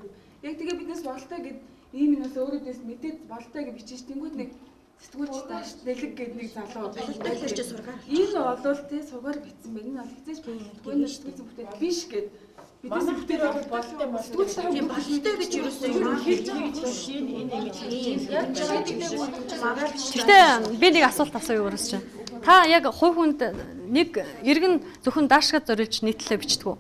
Яг тэгээ биднээс бололтой гэд ийм юмас өөрөө биднээс мэдээд бололтой гэж бичиж тэнгууд нэг сэтгүүлч дааш нэлэг гээд нэг залуу бололтой тэр чи сургаар. Энэ болвол те сургаар бичсэн байх. Энэ бол хизээж болтгүй энэ сэтгүүлч бүтээл биш гэд биднээс бүтээл бол бололтой сэтгүүлч тийм бололтой гэж юусэн юм хэлж байгаа гэж энэ энэ ингэж хэлж байгаа. Гэхдээ би нэг асуулт асууя өөрөөс чинь. Та яг хувь хүнд нэг иргэн зөвхөн даашгад зориулж нийтлэлээ бичдэг үү?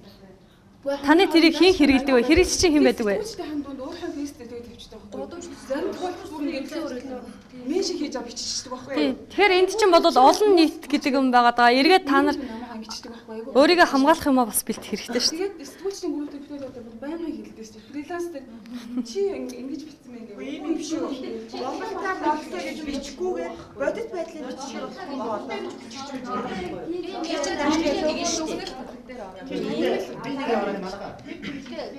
Таны тэрийг хэн хэрэглэдэг вэ? Хэрэглэгч чинь хэн байдаг вэ? Сэтгүүлчтэй хамт дунд өөрийнхөө фейс дээр тэгээд тавьчихдаг байхгүй. Зарим тохиолдолд бүр нэг мен шиг хийж авч биччихдэг байхгүй. Тэгэхээр энд чинь бол олон нийт гэдэг юм байгаа даа. Эргээд та нар өөрийгөө хамгаалах юм а бас бэлтгэх хэрэгтэй шүү дээ. Тэгээд сэтгүүлчдийн групптэй бид одоо бүр байнга хэлдэг шүү дээ. Фриланс дээр чи ингэж бичсэн мэн гэх. Ийм юм шүү. Бололтой бололтой гэж бичихгүйгээр бодит байдлыг бичих болохгүй болоо гэж бичих юм. Тэр чинь дааштай шүү дээ. Би нэг яваа манайхаа.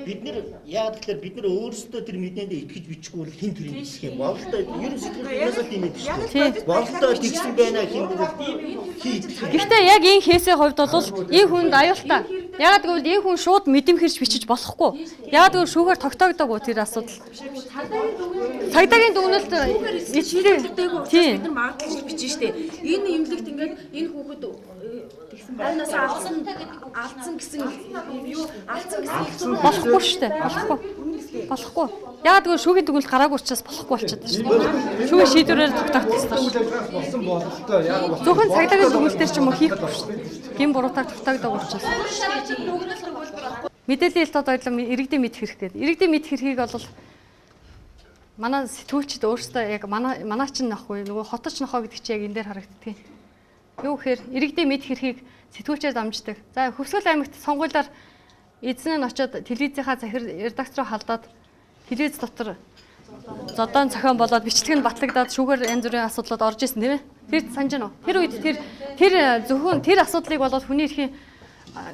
Бид нэр яагаад гэхээр бид нар өөрсдөө тэр мэдээндээ итгэж бичихгүй бол хэн тэр бичих юм. Бололтой ер нь сэтгүүлчнээс л тийм байдаг шүү дээ. Бололтой тэгсэн байна хин хийх. Гэхдээ яг энэ хийсийн хувьд бол энэ хүнд аюултай. Яагаад гэвэл энэ хүн шууд мэдэмхэрч бичиж болохгүй. Яагаад гэвэл шүүхээр тогтоогдоогүй тэр асуудал. Цагдаагийн дүгнэлт шийдэгдээгүй учраас бид нар магадлал бичнэ штэ. Энэ имлэгт ингээд энэ хүүхэд анаас алдсан гэсэн юу алдсан гэсэн болохгүй штэ. Болохгүй. Болохгүй. Яагаад гэвэл шүүхийн дүгнэлт гараагүй учраас болохгүй болчиход шүү дээ. Шүүхийн шийдвэрээр тогтоогдсон шүү дээ. Болсон бололтой яагаад болохгүй. Зөвхөн цагдаагийн дүгнэлтээр ч юм уу хийхгүй шүү дээ. Гин буруутай тогтоогдоогүй учраас. Мэдээллийн ил тод ойлон иргэдийн мэдэх хэрэг гэдэг. Иргэдийн мэдэх хэргийг бол манай сэтгүүлчид өөрсдөө яг манай чинь нөхгүй нөгөө хоточ нохоо гэдэг чинь яг энэ дээр харагддаг. Юу гэхээр иргэдийн мэдэх хэргийг сэтгүүлчээр дамждаг. За Хөвсгөл аймагт сонгуулиар эзэн нь очиод телевизийнхаа захир редакц руу халдаад телевиз дотор зодоон зохион болоод бичлэг нь батлагдаад шүүгээр янз бүрийн асуудлууд орж исэн тийм ээ. Тэр санаж байна уу? Тэр үед тэр зөвхөн тэр асуудлыг болоод хүний эрхийн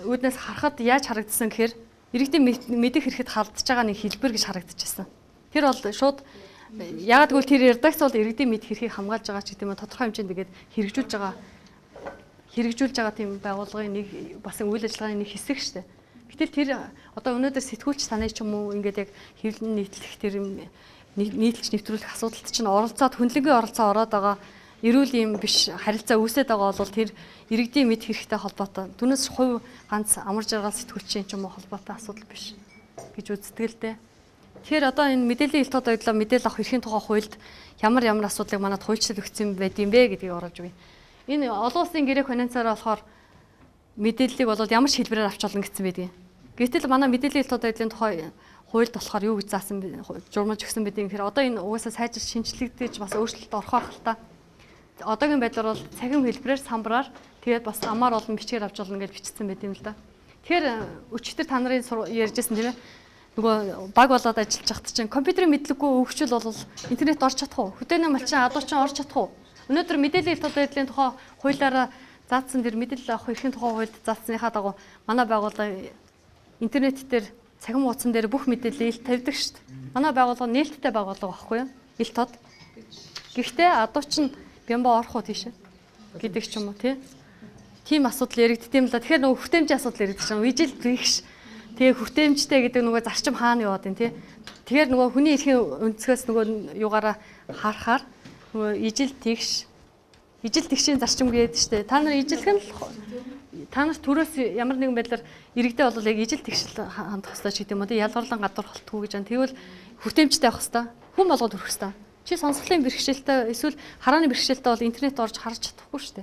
үүднээс харахад яаж харагдсан гэхээр иргэдийн мэдэх хэрэгт халдж байгаа нэг хэлбэр гэж харагдчихсан. Тэр бол шууд яагаад гэвэл тэр редакц бол иргэдийн мэдэх эрхийг хамгаалж байгаа ч гэдэг юм тодорхой хэмжээнд тэгээд хэрэгжүүлж байгаа тийм байгууллагын нэг бас үйл ажиллагааны нэг хэсэг шүү дээ. Гэтэл тэр одоо өнөөдөр сэтгүүлч танай ч юм уу ингээд яг хэвлэн нийтлэх тэр нийтлж нэвтрүүлэх асуудалд чинь оролцоод хөндлөнгийн оролцоо ороод байгаа эрүүл юм биш харилцаа үүсээд байгаа бол тэр иргэдийн мэд хэрэгтэй холбоотой. Түүнээс хувь ганц амар жаргал сэтгүүлчийн ч юм уу холбоотой асуудал биш гэж үздэг л дээ. Тэгэхээр одоо энэ мэдээллийн ил тод ойлоо мэдээлэл авах эрхийн тухай хуульд ямар ямар асуудлыг манад хуульчлал өгсөн байд юм бэ гэдгийг оруулж өгье. Энэ олон улсын гэрээ конвенцаар болохоор мэдээллийг бол ямар ч хэлбэрээр авч болно гэсэн байдаг. Гэтэл манай мэдээллийн ил тод ойлын тухай хуульд болохоор юу гэж заасан журмалж өгсөн байдаг юм гэхээр одоо энэ угаасаа сайжирч шинжлэгдэж бас өөрчлөлт орох байх л та. Одоогийн байдлаар бол цахим хэлбэрээр самбараар тэгээд бас амар олон бичгээр авч болно гэж бичсэн байт юм л да. Тэгэхээр өчигдөр та нарын ярьжсэн тийм ээ. Нөгөө баг болоод ажиллаж байхад чинь компьютерийн мэдлэггүй өвчл бол интернет орч чадах уу? Хөдөөний малчин адуучин орч чадах уу? Өнөөдөр мэдээллийн ил тод байдлын тухай хуулиараа заасан тэр мэдээлэл авах эрхийн тухай хуульд заасныхаа дагуу манай байгууллага интернет дээр цахим хуудсан дээр бүх мэдээлэл ил тавьдаг шүү дээ. Манай байгууллага нээлттэй байгууллага байхгүй юу? Ил тод. Гэхдээ адуучин бямба орох уу тийшээ гэдэг ч юм уу тий. Тийм асуудал яригдд юм л да. Тэгэхээр нөгөө хүртээмжийн асуудал яригдчих юм. Ижил тэгш. Тэгээ хүртээмжтэй гэдэг нөгөө зарчим хаана яваад юм тий. Тэгэхээр нөгөө хүний эрхийн өнцгөөс нөгөө югаараа харахаар нөгөө ижил тэгш ижил тэгшийн зарчим гэдэг штэ. Та нар ижилх нь л та нар төрөөс ямар нэгэн байдлаар иргэдээ бол яг ижил тэгшил хандах ёстой ч гэдэг юм уу тий. Ялгарлан гадуур холтгүй гэж байна. Тэгвэл хүртээмжтэй авах ёстой. Хүн болгоод хүрэх ёстой. Чи сонсголын бэрхшээлтэй эсвэл харааны бэрхшээлтэй бол интернет орж харж чадахгүй штэ.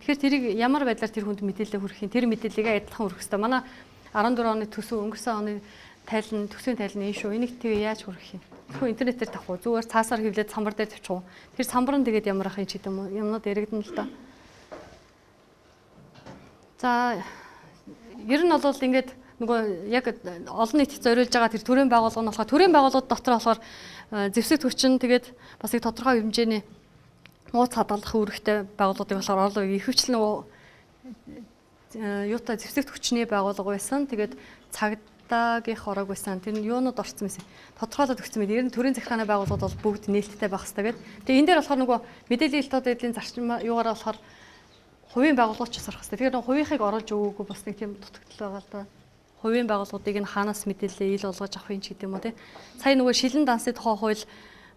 Тэгэхээр тэрийг ямар байдлаар тэр хүнд мэдээлэл хүргэх юм, тэр мэдээллийг адилхан хүргэх ёстой. Манай 14 оны төсөв өнгөрсөн оны тайлан төсвийн тайлан энэ шүү. Энийг тэгээ яаж хүргэх юм? Зөвхөн интернетээр тавих уу? Зүгээр цаасаар хөвлөд самбар дээр тавьчих уу? Тэр самбар нь тэгээд ямар ах юм ч гэдэг юм уу? Юмнууд яригдана л да. За ер нь бол ингээд нөгөө яг олон нийтэд зориулж байгаа тэр төрийн байгууллага нь болохоор төрийн байгууллагууд дотор болохоор зэвсэг хүчин тэгээд бас нэг тодорхой хэмжээний нууц хадгалах үүрэгтэй байгууллагуудыг болохоор орлоо ихэвчлэн нөгөө юутай зэвсэгт хүчний байгууллага байсан. Тэгээд цагдаагийнх ороог байсан. Тэр нь юунууд орсон байсан. Тодорхойлоод өгсөн мэт. Ер нь төрийн захиргааны байгууллагууд бол бүгд нээлттэй байх хэрэгтэй гэдэг. Тэгээд энэ дээр болохоор нөгөө мэдээллийн ил тод эдлийн зарчим юугаараа болохоор хувийн байгууллагууд ч бас орох хэрэгтэй. Тэгэхээр нөгөө хувийнхыг оруулж өгөөгүй бас нэг тийм дутагдал байгаа л да. Хувийн байгууллагуудыг нь хаанаас мэдээлэлээ ил болгож авах юм ч гэдэг юм уу тий. Сая нөгөө шилэн дансны тухай хууль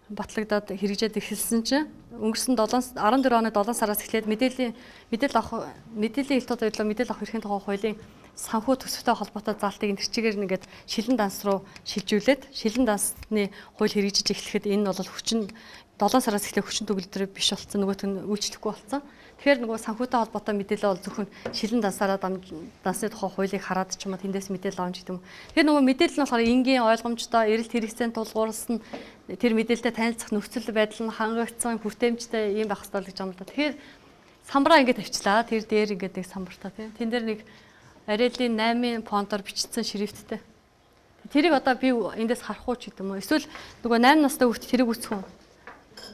батлагдаад хэрэгжээд эхэлсэн чинь өнгөрсөн 14 оны 7 сараас эхлээд мэдээллийн мэдээлэл авах мэдээллийн ил тод байдлаа мэдээлэл авах эрхийн тухай хуулийн санхүү төсөвтэй холбоотой заалтыг энэ чигээр нэгээд шилэн данс руу шилжүүлээд шилэн дансны хууль хэрэгжиж эхлэхэд энэ нь бол хүчин 7 сараас эхлэх хүчин төгөлдөр биш болсон, нөгөөх нь үйлчлэхгүй болсон. Тэгэхээр нөгөө санхүүтэй холбоотой мэдээлэл бол зөвхөн шилэн дансаараа дансны тухай хуулийг хараад ч юм уу тэндээс мэдээлэл авч гэдэг юм. Тэгэхээр нөгөө мэдээлэл нь болохоор энгийн ойлгомжтой, эрэлт хэрэгцээнд тулгуурласан тэр мэдээлэлтэй танилцах нөхцөл байдал нь хангагдсан, хүртээмжтэй юм байх ёстой л гэж юм л да. Тэгэхээр самбараа ингэж тавьчлаа. Тэр дээр ингээд нэг самбартаа тийм. Тэн дээр нэг Arial-ийн 8 фонтоор бичсэн шрифттэй. Тэрийг одоо би эндээс харах уу ч гэдэг юм уу. Эсвэл нөгөө 8 настай хүүхд тэрийг үзэх үү?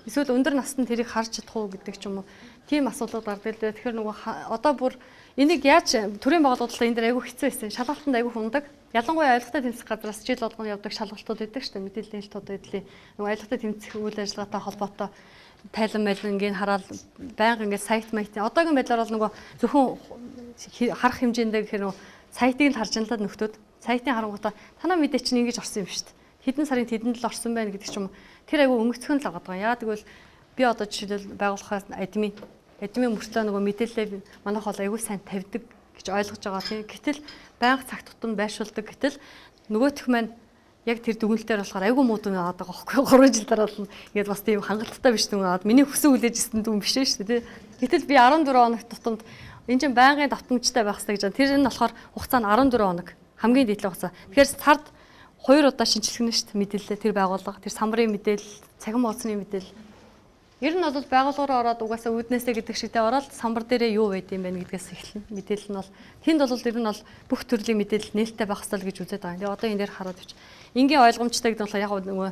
Эсвэл өндөр наснд тэрийг харж чадах уу гэдэг ч юм уу. Тийм асуудлууд гардаг л дээ. Тэгэхээр нөгөө одоо бүр энийг яаж төрийн байгууллагуудаа энэ дээр айгүй хэцүү байсан. Шалгалтанд айгүй хундаг. Ялангуяа авилгатай тэмцэх газраас жил болгоно явдаг шалгалтууд байдаг шүү дээ. Мэдээллийн ил тод байдлын нөгөө авилгатай тэмцэх үйл ажиллагаатай холбоотой тайлан майлангийн хараал байнга ингээд сайт майт. Одоогийн байдлаар бол нөгөө зөвхөн харах хэмжээндээ гэхээр нөгөө сайтыг л харж ялаад нөхдөөд сайтын харангуйтаа танаа мэдээ чинь ингэж орсон юм шүү дээ. Хэдэн сарын тэдэнд л орсон байна гэдэг ч юм уу. Тэр айгүй өнгөцгөн л аваад байгаа. Яа тэгвэл би одоо жишээлбэл байгууллагаас админ мөртлөө нөгөө мэдээлэлээ манайх бол айгүй сайн тавьдаг гэж ойлгож байгаа тийм. Гэтэл байнга цаг тутам байршуулдаг. Гэтэл нөгөөх маань яг тэр дүгнэлтээр болохоор айгүй муу дүн аваад байгаа байхгүй 3 жил дараа бол ингээд бас тийм хангалттай биш дүн аваад миний хүсэн хүлээж ирсэн дүн биш шүү дээ. Гэтэл би 14 хоног тутамд энэ чинь байнгын давтамжтай байх хэрэгтэй гэж байна. Тэр нь болохоор хугацаа нь 14 хоног хамгийн дээдлийн хугацаа. Тэгэхээр сард 2 удаа шинжилгэнэ шүү дээ мэдээлэлээ тэр байгууллага, тэр самбарын мэдээлэл, цахим хуудасны мэдээлэл. Ер нь бол байгууллага руу ороод угаасаа үүднээсээ гэдэг шигтэй ороод самбар дээрээ юу байд юм бэ гэдгээс эхэлнэ. Мэдээлэл нь бол тэнд бол ер нь бол бүх төрлийн мэдээлэл нээлттэй байх ёстой л гэж үзээд байгаа. Тэгээ одоо энэ дээр хараад авч. Энгийн ойлгомжтой гэдэг нь болохоор яг нөгөө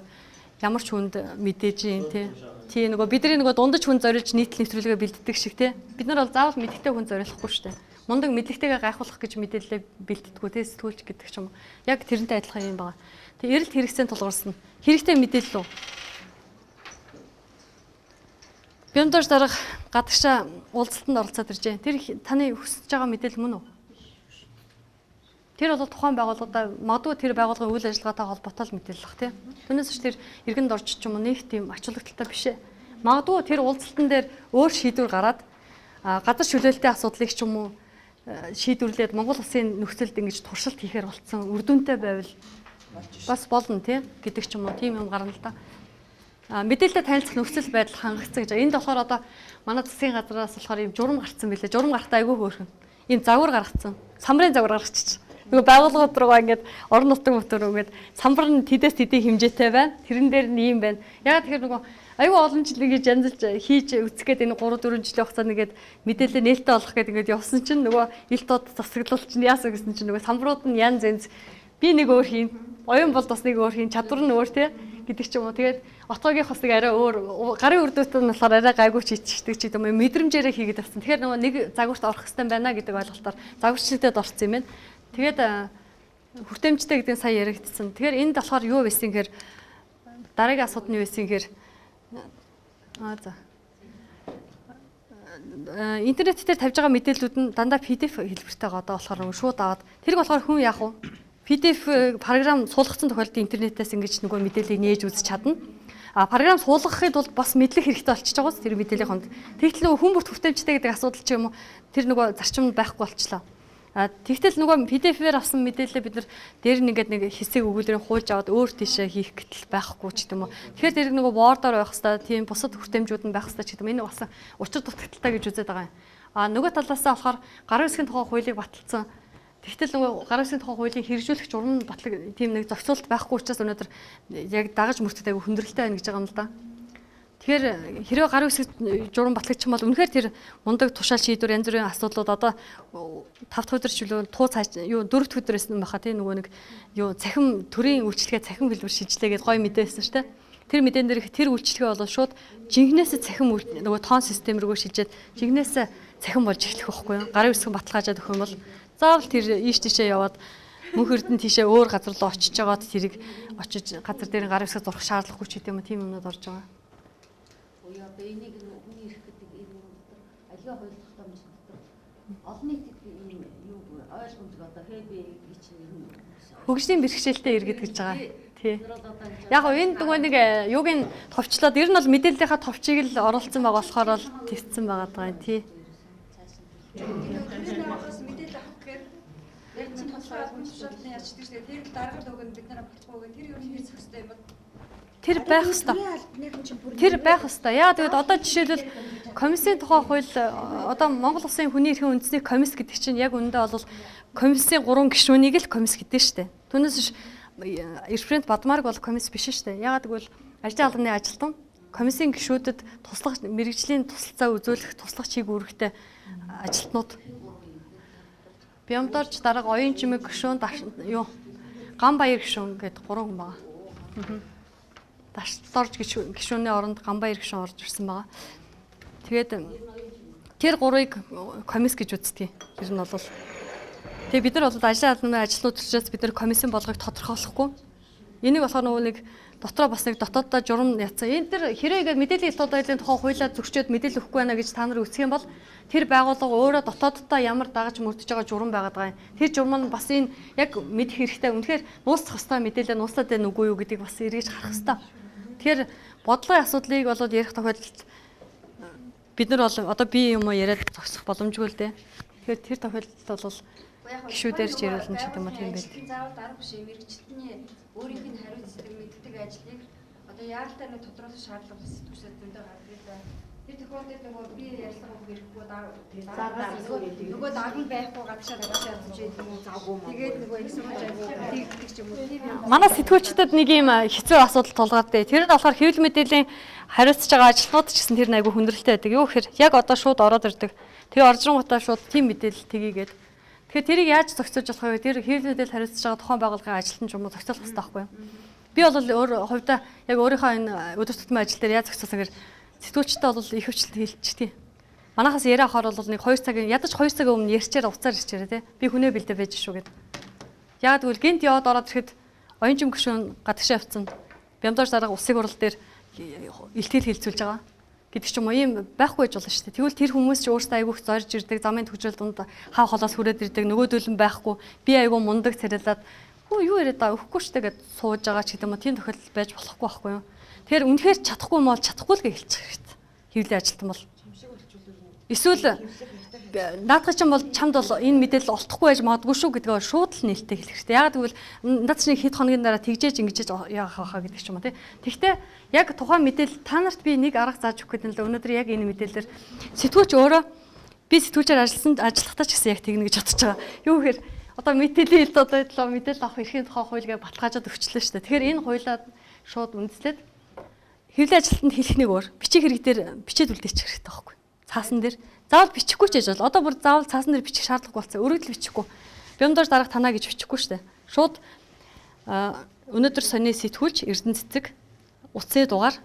ямар ч хүнд мэдээж юм тий. Тий нөгөө бидний нөгөө дундаж хүн зориулж нийтлэл нэвтрүүлгээ бэлддэг шиг тий. Бид нар бол заавал мэдлэгтэй хүн зориулахгүй шүү дээ. Мундаг мэдлэгтэйгээ гайхуулах гэж мэдээлэлээ бэлддэггүй тий сэтгүүлч гэдэг ч юм уу. Яг тэрнтэй адилхан юм байна. Тэг эрэлт хэрэгцээнд тулгуурсан. Хэрэгтэй мэдээлэл үү? Бямдор дарга гадагшаа уулзалтанд оролцоод иржээ. Тэр таны хүсэж байгаа мэдээлэл мөн үү? Тэр бол тухайн байгууллагадаа магадгүй тэр байгууллагын үйл ажиллагаатай холбоотой л мэдээлэл бах тий. Түүнээс ч тэр иргэнд орж ч юм уу нэг тийм ач холбогдолтой биш ээ. Магадгүй тэр уулзалтан дээр өөр шийдвэр гараад газар чөлөөлтийн асуудлыг ч юм уу шийдвэрлээд Монгол улсын нөхцөлд ингэж туршилт хийхээр болцсон үр дүнтэй байвал бас болно тий гэдэг ч юм уу тийм юм гарна л да. Мэдээлэлтэй танилцах нөхцөл байдал хангагдсан гэж. Энд болохоор одоо манай засгийн газраас болохоор ийм журам гарцсан билээ. Журам гарахтаа айгүй хөөрхөн. Ийм загвар гаргацсан. Самрын загвар гаргачих. Нөгөө байгууллагууд руугаа ингээд орон нутаг мөтөр ингээд самбар нь тэдээс тэдний хэмжээтэй байна. Тэрэн дээр нь ийм байна. Ягаад тэгэхээр нөгөө айгүй олон жил ингэж янзалж хийж үзэх гээд энэ 3 4 жилийн хугацаанд ингээд мэдээлэл нээлттэй болох гээд ингээд явсан чинь нөгөө ил тод засаглал чинь яасан гэсэн чинь нөгөө самбарууд нь янз янз би нэг өөр хийн, оюун бол бас нэг өөр хийн, чадвар нь өөр тий гэдэг ч юм уу. Тэгээд отгоогийнх бас нэг арай өөр гарын үрдүүт нь болохоор арай гайгүй чийчдэг ч гэдэг юм уу мэдрэмжээрээ хийгээд авсан. Тэгэхээр нөгөө нэг загварт орох хэрэгтэй байна гэдэг ойлголтоор загварчлагдаад орсон юм байна. Тэгээд хүртээмжтэй гэдэг нь сая яригдсан. Тэгэхээр энд болохоор юу байсан гэхээр дараагийн асуудал нь юу байсан гэхээр за интернет дээр тавьж байгаа мэдээллүүд нь дандаа PDF хэлбэртэй байгаа. Одоо болохоор шууд аваад тэрийг болохоор хүн яах вэ? PDF програм суулгацсан тохиолдолд интернетээс ингэж нөгөө мэдээллийг нээж үзэж чадна. А програм суулгахын тулд бас мэдлэг хэрэгтэй болчихж байгаа биз тэр мэдээллийн хонд. Тэгтэл нөгөө хүн бүрт хүртээмжтэй гэдэг асуудал ч юм уу тэр нөгөө зарчим байхгүй болчлоо. А тэгтэл нөгөө PDF-ээр авсан мэдээлэлээ бид нар дээр нь ингээд нэг хэсэг өгүүлрийн хуулж аваад өөр тийшээ хийх гэтэл байхгүй ч гэдэм үү. Тэгэхээр тэр нөгөө Word-оор байх хэвээр тийм бусад хүртээмжүүд нь байх хэвээр ч гэдэм. Энэ бас учир дутагдaltaй гэж үзээд байгаа юм. А нөгөө талаасаа болохоор гарын үсгийн тухай хуулийг баталсан. Тэгтэл нөгөө гарын үсгийн тухай хуулийг хэрэгжүүлэх журам батлаг тийм нэг зохицуулалт байхгүй учраас өнөөдөр яг дагаж мөртөд айгүй хүндрэлтэй байна гэж байгаа юм л да. Тэгэхээр хэрвээ гарын үсэг журам батлагдчих юм бол үнэхээр тэр мундаг тушаал шийдвэр янз бүрийн асуудлууд одоо 5 дахь өдөр ч үлээ туу цааш юу 4 дахь өдрөөс нь баха тий нөгөө нэг юу цахим төрийн үйлчлэгээ цахим хэлбэр шийдлээ гэдээ гоё мэдээ байсан шүү дээ. Тэр мэдээн дээрх тэр үйлчлэгээ бол шууд жинхнээсээ цахим нөгөө тоон систем рүү шилжээд жинхнээсээ цахим болж эхлэх байхгүй юу? Гарын үсгэн баталгаажаад өгөх юм бол заавал тэр ийш тийшээ яваад мөнх эрдэнэ тийшээ өөр газар руу очиж жагаад тэрийг очиж газар дээр гарын үсэг зурх шаардлагагүй ч гэдэм юм тийм юмнууд орж байгаа. Одоо энийг хүний эрх гэдэг энэ юм дотор аливаа хууль тогтоомж дотор олон нийтэд ийм юу ойлгомжтой одоо хэб гэдэг чинь ер нь хөгжлийн бэрхшээлтэй иргэд гэж байгаа. Тий. Яг гоо энэ нөгөө нэг юуг нь товчлоод ер нь бол мэдээллийнхаа товчийг л оруулсан байгаа болохоор л тэгсэн байгаа даа тий. Мэдээлэл авах гэхээр яг чинь тодорхой албан тушаалын ячдаг шүү дээ. Тэр л дарга өгөн бид нараа болохгүй гэх тэр юу хийх хэрэгтэй юм бол Тэр байх ёстой. Тэр байх ёстой. Яа тэгэд одоо жишээлбэл комиссийн тухай хууль одоо Монгол Улсын хүний эрхийн үндэсний комисс гэдэг чинь яг үнэндээ бол комиссийн 3 гишүүнийг л комисс гэдэг шүү дээ. Түүнээс биш Эрфрент Бадмарг бол комисс биш шүү дээ. Яагаад гэвэл ажлын албаны ажилтан комиссийн гишүүдэд туслах мэргэжлийн туслалцаа үзүүлэх туслах чиг үүрэгтэй ажилтнууд Бямдорч дарга оюун чимэг гишүүн юу Гамбаяр гишүүн гэдэг 3 хүн байгаа. Дашлорж гишүүний оронд Гамбаяр гишүүн орж ирсэн байгаа. Тэгээд тэр гурыг комисс гэж үздэг. Тэр нь бол тэгээ бид нар бол ажлын албаны ажилтнууд учраас бид нар комиссийн болгыг тодорхойлохгүй. Энийг болохоор нөгөө нэг дотроо бас нэг дотооддоо журам ятсан. Энэ дэр хэрэг ингээд мэдээллийн ил тулгуурлын тухай хуулиа зөрчөөд мэдээлэл өгөхгүй байна гэж та нар үзэх юм бол тэр байгууллага өөрөө дотооддоо ямар дагаж мөрдөж байгаа журам байгаад байгаа юм. Тэр журам нь бас энэ яг мэдэх хэрэгтэй. Үнэхээр нууцлах ёстой мэдээлэл нууцлаад байна үгүй юу гэдгийг бас эргэж харах ёстой. Тэгэхээр бодлогын асуудлыг болоод ярих тохиолдолд бид нар бол одоо би юм уу яриад зогсох боломжгүй л дээ. Тэгэхээр тэр тохиолдолд бол гишүүдээр ч яриулна ч гэдэг юм уу тийм байл. Заавал дарга биш мэргэжилтний өөрийнх нь хариуцдаг мэддэг ажлыг одоо яаралтай нэг тодруулах шаардлага бас сэтгүүлчдад зөндөө гардаг л да. Тэр тохиолдолд нөгөө би ярьцлага өгөх хэрэггүй нөгөө дарга нь байхгүй гадшаа гадшаа явж байдаг юм уу завгүй маа. Тэгээд нөгөө их сургууль тэгдэг ч юм уу тийм юм. Манай сэтгүүлчдэд нэг юм хэцүү асуудал тулгардаг. Тэр нь болохоор хэвлэл мэдээллийн хариуцж байгаа ажилтнууд ч гэсэн тэр нь айгүй хүндрэлтэй байдаг. Юу гэхээр яг одоо шууд ороод ирдэг. Тэгээ оржингуудаа шууд тийм мэдээлэл тгийгээд. Тэгэхээр тэрийг яаж зохицуулж болох вэ? Тэр хэвлэл мэдээлэл хариуцж байгаа тухайн байгууллагын ажилтан ч юм уу зохицуулах хэрэгтэй байхгүй юу? Би бол өөр хувьдаа яг өөрийнхөө энэ өдөр тутмын ажил дээр яаж зохицуулсан гэхээр сэтгүүлчтэй бол их хвчлэлт хэлчихдэг. Манайхаас яриа авахар бол нэг 2 цагийн ядаж 2 цагийн өмнө ярьчаараа уцаар ирчээрээ тий. Би хүнээ бэлдээ байж шүү гэд. Яагаад гэвэл гинт яваад ороод ирэхэд оюунжим гүшүүн гадагшаа явцсан. Бямдорж дарга усыг урал дээр илтгэл хилцүүлж байгаа гэдэг ч юм уу ийм байхгүй байж болно шүү дээ. Тэгвэл тэр хүмүүс ч өөрсдөө айгүйх зорж ирдэг, замын төгжрөл дунд хав холоос хүрээд ирдэг, нөгөөдөл нь байхгүй. Би айгүй мундаг царилаад хүү юу яриад байгаа өгөхгүй шүү дээ гэд сууж байгаа ч гэдэг юм уу тийм тохиолдол байж болохгүй байхгүй юу. Тэгэхээр үнэхээр чадахгүй юм бол чадахгүй л гэж хэлчих хэрэгтэй. Хэвлэлийн ажилтан бол. Эсвэл наадах чинь бол чамд бол энэ мэдээлэл олдохгүй байж магадгүй шүү гэдгээ шууд л нээлттэй хэлэх хэрэгтэй. Яагаад гэвэл над чинь хэд хоногийн дараа тэгжээж ингэж яах байхаа гэдэг ч юм уу тий. Тэгвэл яг тухайн мэдээлэл та нарт би нэг арга зааж өгөх гэдэг нь л өнөөдөр яг энэ мэдээлэлээр сэтгүүлч өөрөө би сэтгүүлчээр ажилласан ажиллахдаа ч гэсэн яг тэгнэ гэж бодож байгаа. Юу гэхээр одоо мэдээллийн ил одоо мэдээлэл авах эрхийн тухай хууль гэж баталгаажаад өгчлээ шүү дээ. Тэгэхээр энэ хуулиа шууд үндэслээд хэвлэлийн ажилтнанд хэлэх нэг өөр бичих хэрэг дээр бичээд үлдээчих хэрэгтэй байхгүй. Цаасан дээр заавал бичихгүй ч яж бол одоо бүр заавал цаасан дээр бичих шаардлагагүй болсон. Өргөдөл бичихгүй. Бямдорж дарга танаа гэж бичихгүй шүү дээ. Шууд өнөөдөр сони сэтгүүлч Эрдэнэ цэцэг утсын дугаар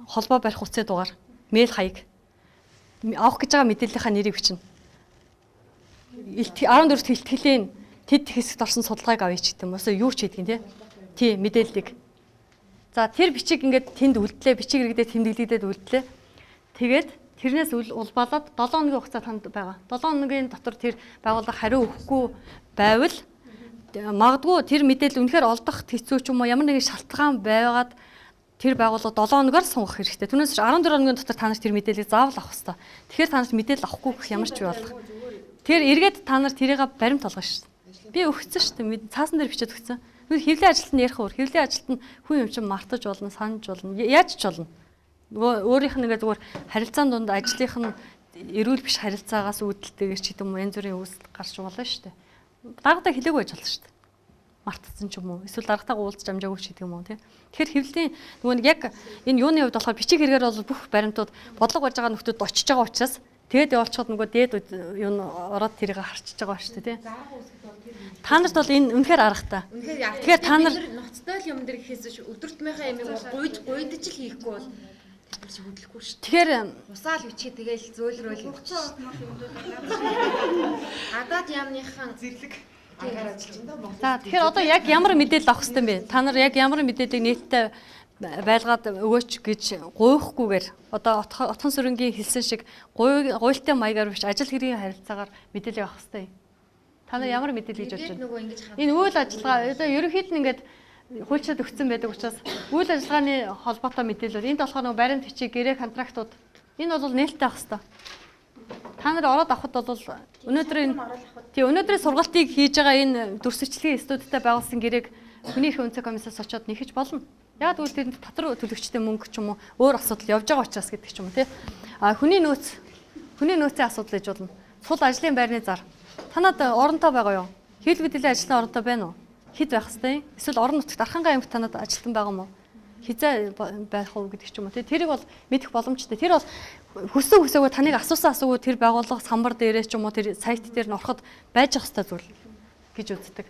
холбоо барих утсын дугаар мэйл хаяг авах гэж байгаа мэдээллийнхаа нэрийг бичнэ. 14-р илтгэлийн тэд хэсэгт орсон судалгааг авъя ч гэдэг юм. Өсөө юу ч хийдгийг тий мэдээллийг. За тэр бичиг ингээд тэнд үлдлээ, бичиг иргэдээ тэмдэглэгдээд үлдлээ. Тэгээд тэрнээс улбаалаад 7 хоногийн хугацаа танд байгаа. 7 хоногийн дотор тэр байгууллага хариу өгөхгүй байвал Магадгүй тэр мэдээлэл үнэхээр олдох хэцүү ч юм уу ямар нэгэн шалтгаан байгаад тэр байгууллага 7 хоногор сунгах хэрэгтэй. Түүнээс 14 хоногийн дотор та нар тэр мэдээллийг заавал авах хэрэгтэй. Тэгэхээр та нарт мэдээлэл авахгүй гэх ямар ч бий болох. Тэр эргээд та нар тэрийг баримт болгоно шүү дээ. Би өгсөн шүү дээ. Цаасан дээр бичээд өгсөн. Нүг хэвлэлийн ажилт нь ярих өөр. Хэвлэлийн ажилт нь хүн юм чинь мартаж болно, санаж болно, яаж ч болно. Нөгөө өөрийнх нь ингээ зүгээр харилцаан дунд ажлынх нь эрүүл биш харилцаагаас үүдэлтэйгээр ч гэдэг юм уу янз бүрийн үүсэл гарч болно шүү дээ. Даргатай хэлээгүй байж болно шүү дээ. Мартцсан ч юм уу. Эсвэл даргатайгаа уулзч амжаагүй ч гэдэг юм уу тий. Тэгэхээр хэвлэлийн нөгөө нэг яг энэ юуны хувьд болохоор бичих хэрэгээр бол бүх баримтууд бодлого барьж байгаа нөхдүүд очиж байгаа учраас тэгээд явуулчихад нөгөө дээд юу н ороод тэрийг харчиж байгаа шүү дээ тий. Та нарт бол энэ үнэхээр аргатай. Тэгэхээр та нар ноцтой л юм дээр гэхээс өдөртмийнхаа ямиг гуйж гуйдаж л хийхгүй бол тэр шиг хөдлөхгүй шүү. Тэгэхээр усаал бичээ тэгэл зөөлрөөл гадаад яамныхан зэрлэг агаар ажиллаж байна да. За тэгэхээр одоо яг ямар мэдээлэл авах хэрэгтэй юм бэ? Та нар яг ямар мэдээллийг нийтдээ байлгаад өгөөч гэж гуйхгүйгээр одоо Отхон сүрэнгийн хэлсэн шиг гуйлтай маягаар биш ажил хэргийн харилцаагаар мэдээлэл авах хэрэгтэй юм. Та нар ямар мэдээлэл гэж бодож байна? Энэ үйл ажиллагаа одоо ерөнхийд нь ингээд хуульчид өгсөн байдаг учраас үйл ажиллагааны холбоотой мэдээлэл энд болохоор нөгөө баримт бичиг, гэрээ, контрактууд энэ бол нээлттэй авах хэрэгтэй. Та нар ороод авахд бол өнөөдрийн тий өнөөдрийн сургалтыг хийж байгаа энэ дүрсвчлэгийн студидтэй байгуулсан гэрээг хүний эрхийн үндэсний комиссаас очиод нэхэж болно. Яг гэвэл тэрэнд татвар төлөгчтэй мөнгө ч юм уу өөр асуудал явж байгаа учраас гэдэг ч юм уу тий. А хүний нөөцийн асуудал гэж болно. Сул ажлын байрны зар. Танад оронтой байгаа юу? Хийлгүй дэлхийн ажлын оронтой байна уу? Хэд байх хэвтэй? Эсвэл орон нутагт Архангай аймагт танад ажилтан байгаа юм уу? Хизээ байх уу гэдэг ч юм уу тий. Тэрийг бол мэдэх боломжтой. Тэр бол хүссэн хүсээгүй таныг асуусан асуугүй тэр байгууллага самбар дээрээ ч юм уу тэр сайт дээр нь ороход байж ах хэвтэй зүйл гэж үздэг.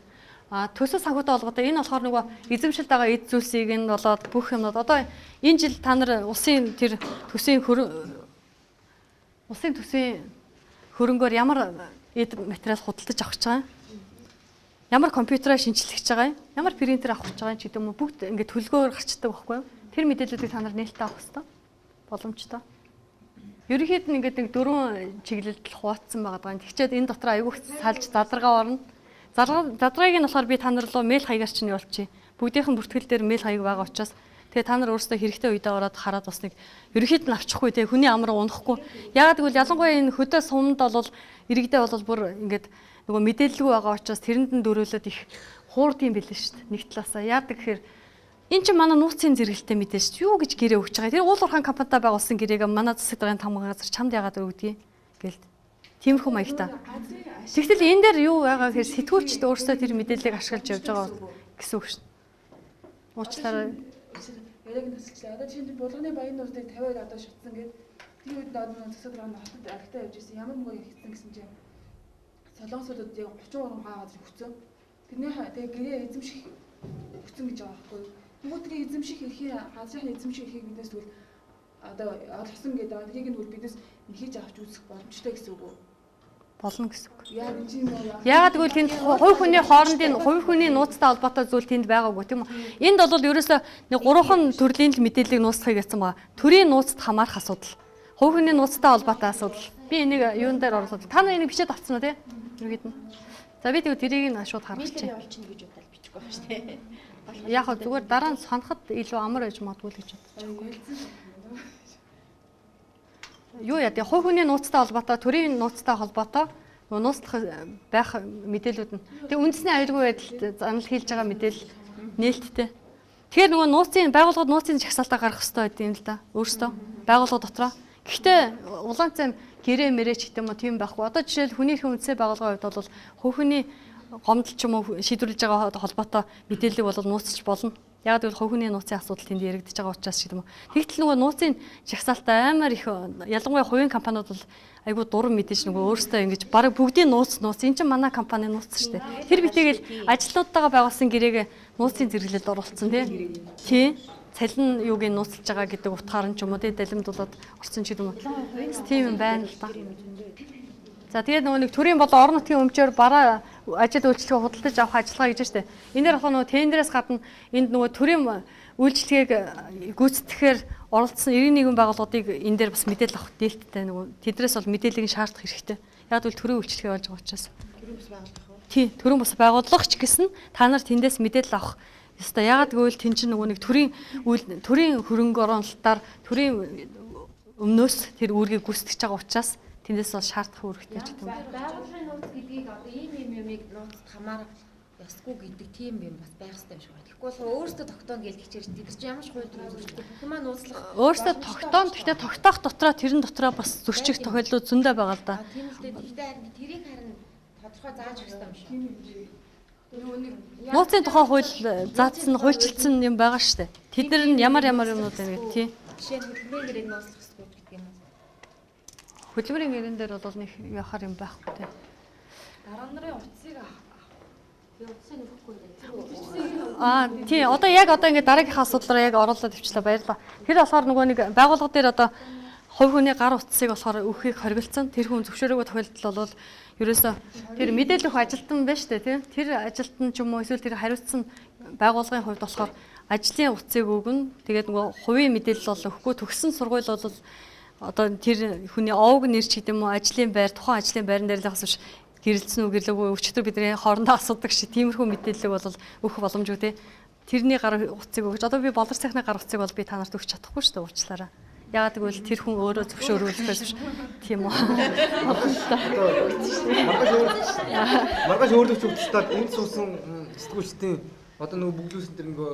А төсөв санхүүтэй холбоотой энэ болохоор нөгөө эзэмшилд байгаа эд зүйлсийг нь болоод бүх юмнууд одоо энэ жил та нар улсын тэр төсвийн улсын төсвийн хөрөнгөөр ямар эд материал худалдаж авах гэж байгаа юм? Ямар компьютераа шинчлэх гэж байгаа юм? Ямар принтер авах гэж байгаа юм ч гэдэг юм уу? Бүгд ингээд төлгөөр гарчдаг байхгүй юу? Тэр мэдээллүүдийг та нар нээлттэй авах хэрэгтэй. Боломжтой. Ерөнхийд нь ингээд нэг дөрвөн чиглэлд хуваацсан байгаа даа. Тэгчээд энэ дотор аягүй салж задаргаа орно. Задаргааг нь болохоор би та нар руу мэйл хаягаар чинь явуулчих. Бүгдийнх нь бүртгэл дээр мэйл хаяг байгаа учраас тэгээ та нар өөрсдөө хэрэгтэй үедээ ороод хараад бас нэг ерөнхийд нь авчихгүй те хүний амар унахгүй. Яагаад гэвэл ялангуяа энэ хөдөө сумд бол иргэдээ бол бүр ингээд нөгөө мэдээлэлгүй байгаа учраас тэрэнд нь дөрөөлөд их хуурдсан билээ шүү дээ. Нэг талаасаа яадаг гэхээр эн чинь манай нууцын зэрэгэлтэй мэдээ шүү дээ. Юу гэж гэрээ өгч байгаа. Тэр уул уурхайн компанитай байгуулсан гэрээг манай засаг даргын тамган газар чамд яагаад өгдгийг гэл тиймэрхүү маягтай. Тэгтэл энэ дээр юу байгаа гэхээр сэтгүүлчд өөрсдөө тэр мэдээллийг ашиглаж явж байгаа гэсэн үг шүү дээ. Уучлаарай. Яриаг нь төсөлчлээ. Одоо чинь булганы баян нурдыг 52 одоо шатсан гээд тэр үед одоо засаг даргын хотод архитаа явж ирсэн. Ямар мөнгө хийсэн гэсэн чинь Солонгосууд яг 33 хаа газар өгцөн. Тэрний тэгээ гэрээ эзэмших өгцөн гэж байгаа байхгүй юу? Тэгвэл тэрийг эзэмших эрхийн газрын эзэмших эрхийг биднээс тэгвэл одоо олгосон гэдэг байгаа. Тэрийг нь биднээс нэхэж авч үзэх боломжтой гэсэн үг үү? Болно гэсэн үг. Яагаад гэвэл тэнд хувь хүний хоорондын хувь хүний нууцтай холбоотой зүйл тэнд байгаагүй тийм үү? Энд бол ерөөсөө нэг гурван төрлийн л мэдээллийг нууцлахыг гэсэн байгаа. Төрийн нууцд хамаарах асуудал. Хувь хүний нууцтай холбоотой асуудал. Би энийг юун дээр оруулаад та нар энийг бичээд авцсан уу тий? Ерөнхийд нь. За би тэгвэл тэрийг нь шууд харгачих. Мэйлээр явуулчихна гэж бодоод бичихгүй байна шүү дээ. Яг хөө зүгээр дараа нь соноход илүү амар байж магадгүй л гэж бодож байгаа. Юу яа тий хувь хүний нууцтай холбоотой, төрийн нууцтай холбоотой нууцлах байх мэдээлүүд нь. Тэгээ үндэсний аюулгүй байдалд занал хийлж байгаа мэдээлэл нээлттэй. Тэгэхээр нөгөө нууцын байгууллагууд нууцын жагсаалтаа гаргах хэрэгтэй байд юм л да. Өөрсдөө байгууллага дотроо. Гэхдээ улаан цайм гэрээ мэрээ ч гэдэг юм уу тийм байхгүй. Одоо жишээл хүний эрхийн үндэсний байгууллагын хувьд бол хувь хүний гомдол ч юм уу шийдвэрлэж байгаа холбоотой мэдээллийг бол нууцлж болно. Яг гэвэл хувь хүний нууцын асуудал тэнд яригдж байгаа учраас ч гэдэг юм уу. Тэгтэл нөгөө нууцын жагсаалтаа амар их ялангуяа хувийн компаниуд бол айгүй дуран мэдээж нөгөө өөрсдөө ингэж бараг бүгдийн нууц энэ чинь манай компани нууц шүү дээ. Тэр битээгээл ажилтнуудтайгаа байгуулсан гэрээг нууцын зэрэглэлд оруулсан тий. Тий. Цалин юуг нь нууцлж байгаа гэдэг утгаар нь ч юм уу тий далимдуулаад орсон ч гэдэг юм уу. Тийм юм байна л да. За тэгээд нөгөө нэг төрийн болон орон нутгийн өмчөөр бараа ажил үйлчилгээ худалдаж авах ажиллагаа гэж байна шүү дээ. Энэ дээр болохоор нөгөө тендерээс гадна энд нөгөө төрийн үйлчилгээг гүйцэтгэхээр оролцсон 91 байгууллагуудыг энэ дээр бас мэдээлэл авах дээлттэй нөгөө тэдрээс бол мэдээллийг шаардах хэрэгтэй. Яг бол төрийн үйлчилгээ болж байгаа учраас. Төрийн бус байгууллага уу? Тий, төрийн бус байгууллага ч гэсэн та нар тэндээс мэдээлэл авах ёстой. Яагаад гэвэл тэн чинь нөгөө нэг төрийн хөрөнгө оруулалтаар төрийн өмнөөс тэр үүргийг гүйцэтгэж байгаа учраас тэндээс бол шаардах үүрэгтэй ч гэдэг юм. Байгууллагын нууц гэдгийг одоо ийм ийм юмыг нууцд хамаарах ёсгүй гэдэг тийм юм бас байх хэрэгтэй юм шиг байна. Тэгэхгүй бол өөрөөсөө тогтоон гэж хичээж тэд нар чинь ямар ч хууль дүрм зөрчилдөг бүх юмаа нууцлах. Өөрөөсөө тогтоон, гэхдээ тогтоох дотроо тэрэн дотроо бас зөрчих тохиолдлууд зөндөө байгаа л да. Тийм л дээ. Гэхдээ харин тэрийг харин тодорхой зааж өгөх хэрэгтэй юм шиг. Нууцын тухай хууль заасан, хуульчилсан юм байгаа шүү дээ. Тэд нар нь ямар ямар юмнууд байна гэх тий. Жишээ нь хөдөлмөрийн гэрээг нууцлах ёсгүй гэдэг юм уу? Хөдөлмөрийн гэрэн дээр бол нэг яхаар юм байхгүй тий. Дараа нарын утсыг Аа тий, одоо яг одоо ингээд дараагийнхаа асуудлаараа яг оруулаад ивчлээ, баярлалаа. Тэр болохоор нөгөө нэг байгууллага дээр одоо хувь хүний гар утсыг болохоор өгөхийг хоригдсон. Тэр хүн зөвшөөрөөгүй тохиолдол бол ерөөсөө тэр мэдээлэл өгөх ажилтан байна шүү дээ тий. Тэр ажилтан ч юм уу эсвэл тэр хариуцсан байгууллагын хувьд болохоор ажлын утсыг өгнө. Тэгээд нөгөө хувийн мэдээлэл бол өгөхгүй. Төгссөн сургууль бол одоо тэр хүний овг нэр ч гэдэг юм уу ажлын байр, тухайн ажлын байран дээр л бас биш гэрэлцсэн үү гэрлээгүй өчтөр бидний хоорондоо асуудаг шиг тиймэрхүү мэдээллийг бол өгөх боломжгүй тий. Тэрний гар утсыг өгч одоо би Болор сайхны гар утсыг бол би та нарт өгч чадахгүй шүү дээ уучлаарай. Яагаад гэвэл тэр хүн өөрөө зөвшөөрүүлэхээс биш тийм үү. Маргааш өөрлөгч утастаад энд суусан сэтгүүлчдийн одоо нөгөө бүглүүсэн тэр нөгөө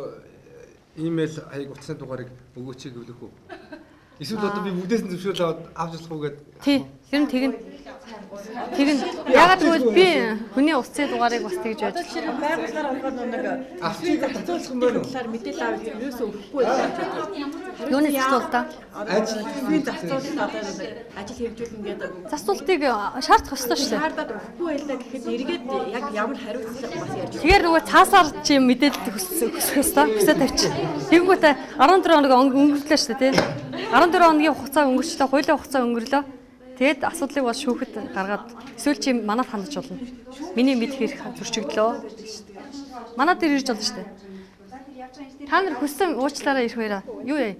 имэйл хаяг утасны дугаарыг өгөөч гэвлэх үү? Эсвэл одоо би бүгдээс нь зөвшөөрөл аваад авч болох уу гэдэг. Тий, тэр нь тэгнэ. Тэгнэ. Яагаад гэвэл би хүний утасны дугаарыг бас тэгж байж. Одоо жишээ нь байгууллагаар орохоор нэг авчиг зарцуулах юм байна уу? Талаар мэдээлэл авах юм ерөөсөө өгөхгүй байсан. Юуны зарцуулалт аа? Ажлын зарцуулалт одоо нэг ажил хэрэгжүүлнэ гэдэг. Зарцуулалтыг шаардах ёстой шүү дээ. Шаардаад өгөхгүй байлаа гэхэд эргээд яг ямар хариуцлага бас ярьж. Тэгэхээр нөгөө цаасаар чи мэдээлэл хүсэх ёстой. Хүсээ тавьчих. Тэгэнгүүтээ 14 хоног өнгөрлөө шүү дээ, тий. 14 хоногийн хугацаа өнгөрчлөө, хуулийн хугацаа өнгөрлөө. Тэгээд асуудлыг бол шүүхэд гаргаад эсвэл чи манад хандаж болно. Миний мэдэх эрх зөрчигдлөө. Манад дээр ирж болно шүү дээ. Та нар хүссэн уучлаарай ирэх баяраа. Юу яа?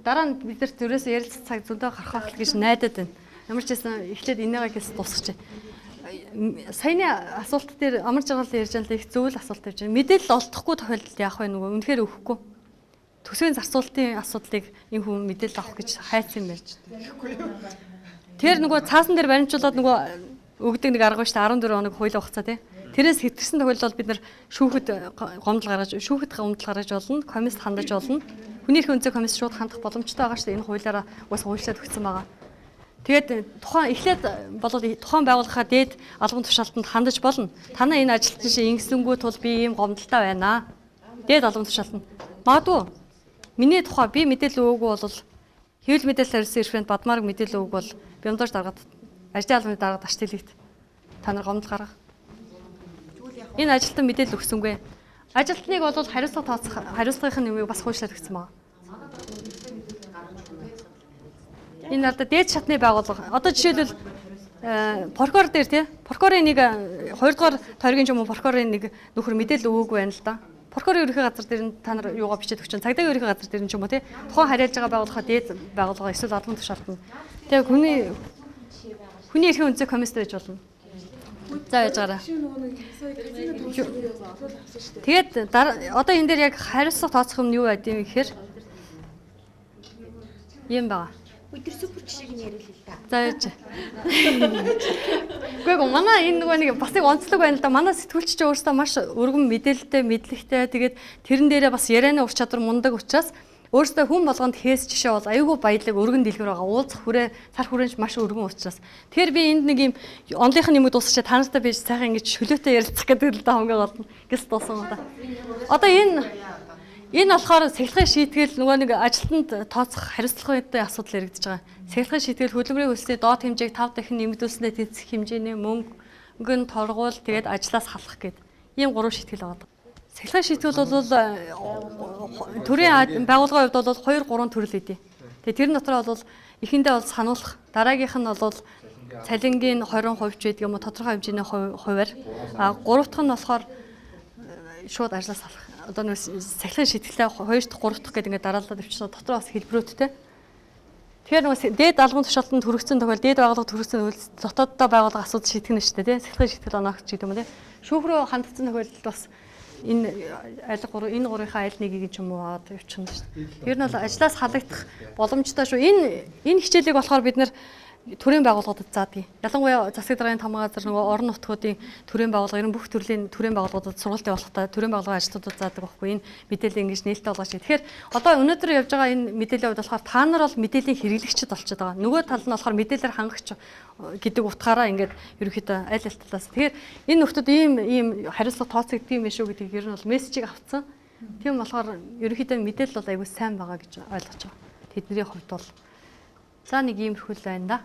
Дараа нь бид нарт ерөөсөө ярилцах цаг зөндөө гарах байх гэж найдаад байна. Ямар ч байсан эхлээд энийгээ гэс дуусгачих. Саяны асуулт дээр амар жаргал ярьж байгаа л их зөв л асуулт тавьж байна. Мэдээлэл олдохгүй тохиолдолд яах вэ нөгөө үнэхээр өгөхгүй. Төсвийн зарцуулалтын асуудлыг энэ хүн мэдээлэл авах гэж хайцсан юм ярьж байна. Тэр нөгөө цаасан дээр баримтжуулаад нөгөө өгдөг нэг арга шүү дээ 14 хоног хуулийн хугацаа тий. Тэрээс хэтэрсэн тохиолдолд бид нар шүүхэд гомдол гаргаж, шүүхэд гомдол гаргаж болно, комист хандаж болно. Хүний эрхийн үнцэг комист шууд хандах боломжтой байгаа шүү дээ. Энэ хуулиараа уус хуульчлаад өгсөн байгаа. Тэгээд тухайн эхлээд болоод тухайн байгууллагаа дээд албан тушаалтанд хандаж болно. Танай энэ ажилтан шиг ингэсэнгүү тул би ийм гомдолтой байна. Дээд албан тушаалтанд. Магадгүй миний тухай би мэдээлэл өгөөгүй бол хэвлэл мэдээлэл хариуцсан эрхэнд Бадмаарг мэдээлэл өгөөг бол Бямдуур даргад ажлын албаны даргад ач тэлэгт та нар гомдол гарга. Энэ ажилтан мэдээлэл өгсөнгүй. Ажилтныг бол хариуцлага тооцох хариуцлагын нэмийг бас хуульчлаад өгсөн байна. Энэ одоо дээд шатны байгууллага. Одоо жишээлбэл прокурор дээр тий прокурорын нэг 2 дугаар тойргийн ч юм уу прокурорын нэг нөхөр мэдээлэл өгөөгүй байна л да. Прокурорын ерөнхий газар дээр нь та нар юугаа бичээд өгч чинь цагдаагийн ерөнхий газар дээр нь ч юм уу тий тухайн харьяалж байгаа байгууллага дээд байгууллага эсвэл албан тушаалтан. Тэгээ хүний эрхийн үнцэг комист байж болно. За яаж гараа. Тэгээд одоо энэ дээр яг хариуцлага тооцох юм нь юу байд юм гэхээр юм байгаа. Өдөр супер жишээг нь яриул л та. За яаж. Үгүй ээ манай энэ нөгөө нэг бас нэг онцлог байна л да. Манай сэтгүүлч чи өөрөөсөө маш өргөн мэдээлэлтэй, мэдлэгтэй. Тэгээд тэрэн дээрээ бас ярианы ур чадвар мундаг учраас өөрөөсөө хүн болгонд хээс жишээ бол аюулгүй баялаг өргөн дэлгэр байгаа. Уулзах хүрээ, цар хүрээнч маш өргөн учраас. Тэгэхээр би энд нэг юм онлынх нь юм дуусчихаа та нартай би сайхан ингэж шөлөөтэй ярилцах гэдэг л да хамгийн гол нь гэс дууссан юм да. Одоо энэ болохоор сахилгын шийтгэл нөгөө нэг ажилтнанд тооцох хариуцлагын асуудал яригдж байгаа. Сахилгын шийтгэл хөдөлмөрийн хөлсний доод хэмжээг 5 дахин нэмэгдүүлсэндээ тэнцэх хэмжээний мөнгөн торгуул тэгээд ажлаас халах гээд ийм 3 шийтгэл байгаа. Сахилгын шийтгэл бол төрийн байгууллагын хувьд бол 2 3 төрөл өгдөө. Тэгээд тэр дотор бол эхэндээ бол сануулах, дараагийнх нь бол цалингийн 20% ч гэдэг юм уу тодорхой хэмжээний хувиар, а гурав дахь нь болохоор шууд ажлаас халах. Одоо нэг сахилгын шийтгэлээ 2 дахь 3 дахь гэдэг ингээд дараалал өвчсөн дотроо бас хэлбэрүүдтэй. Тэгэхээр нөгөө дээд албан тушаалтанд хүргэсэн тохиол дээд байгууллага түргэсэн тохиолдолд дотооддоо байгууллага асуудал шийтгэх нь шүү дээ, тий. Сахилгын шийтгэл оноогч гэдэг юм уу, тий. Шүүх рүү хандсан тохиолдолд бас энэ аль гурав энэ гурвынхаа аль нэгийг ч юм уу аваад явчихна шүү дээ. Тэр нь бол ажлаас халагдах боломжтой шүү. Энэ хичээлийг болохоор бид нэр төрийн байгууллагуудад заадаг. Ялангуяа засаг даргын том газар нөгөө орон нутгуудын төрийн байгууллага, ер нь бүх төрлийн төрийн байгууллагуудад сургалт явуулахдаа төрийн байгууллагын ажилтнуудад заадаг байхгүй. Энэ мэдээлэл ингэж нээлттэй болгооч. Тэгэхээр одоо өнөөдөр явж байгаа энэ мэдээллийн хувьд болохоор та нар бол мэдээллийн хэрэглэгчд болчиход байгаа. Нөгөө тал нь болохоор мэдээлэлээр хангагч гэдэг утгаараа ингээд ерөнхийдөө аль аль талаас. Тэгэхээр энэ нөхдүүд ийм хариуцлага тооцогддог юм шүү гэдгийг ер нь бол мессежийг авцсан. Тийм болохоор ерөнхийдөө мэдээлэл бол айгүй сайн байгаа гэж ойлгож байгаа. Тэдний хувьд бол за нэг иймэрхүү л байна да.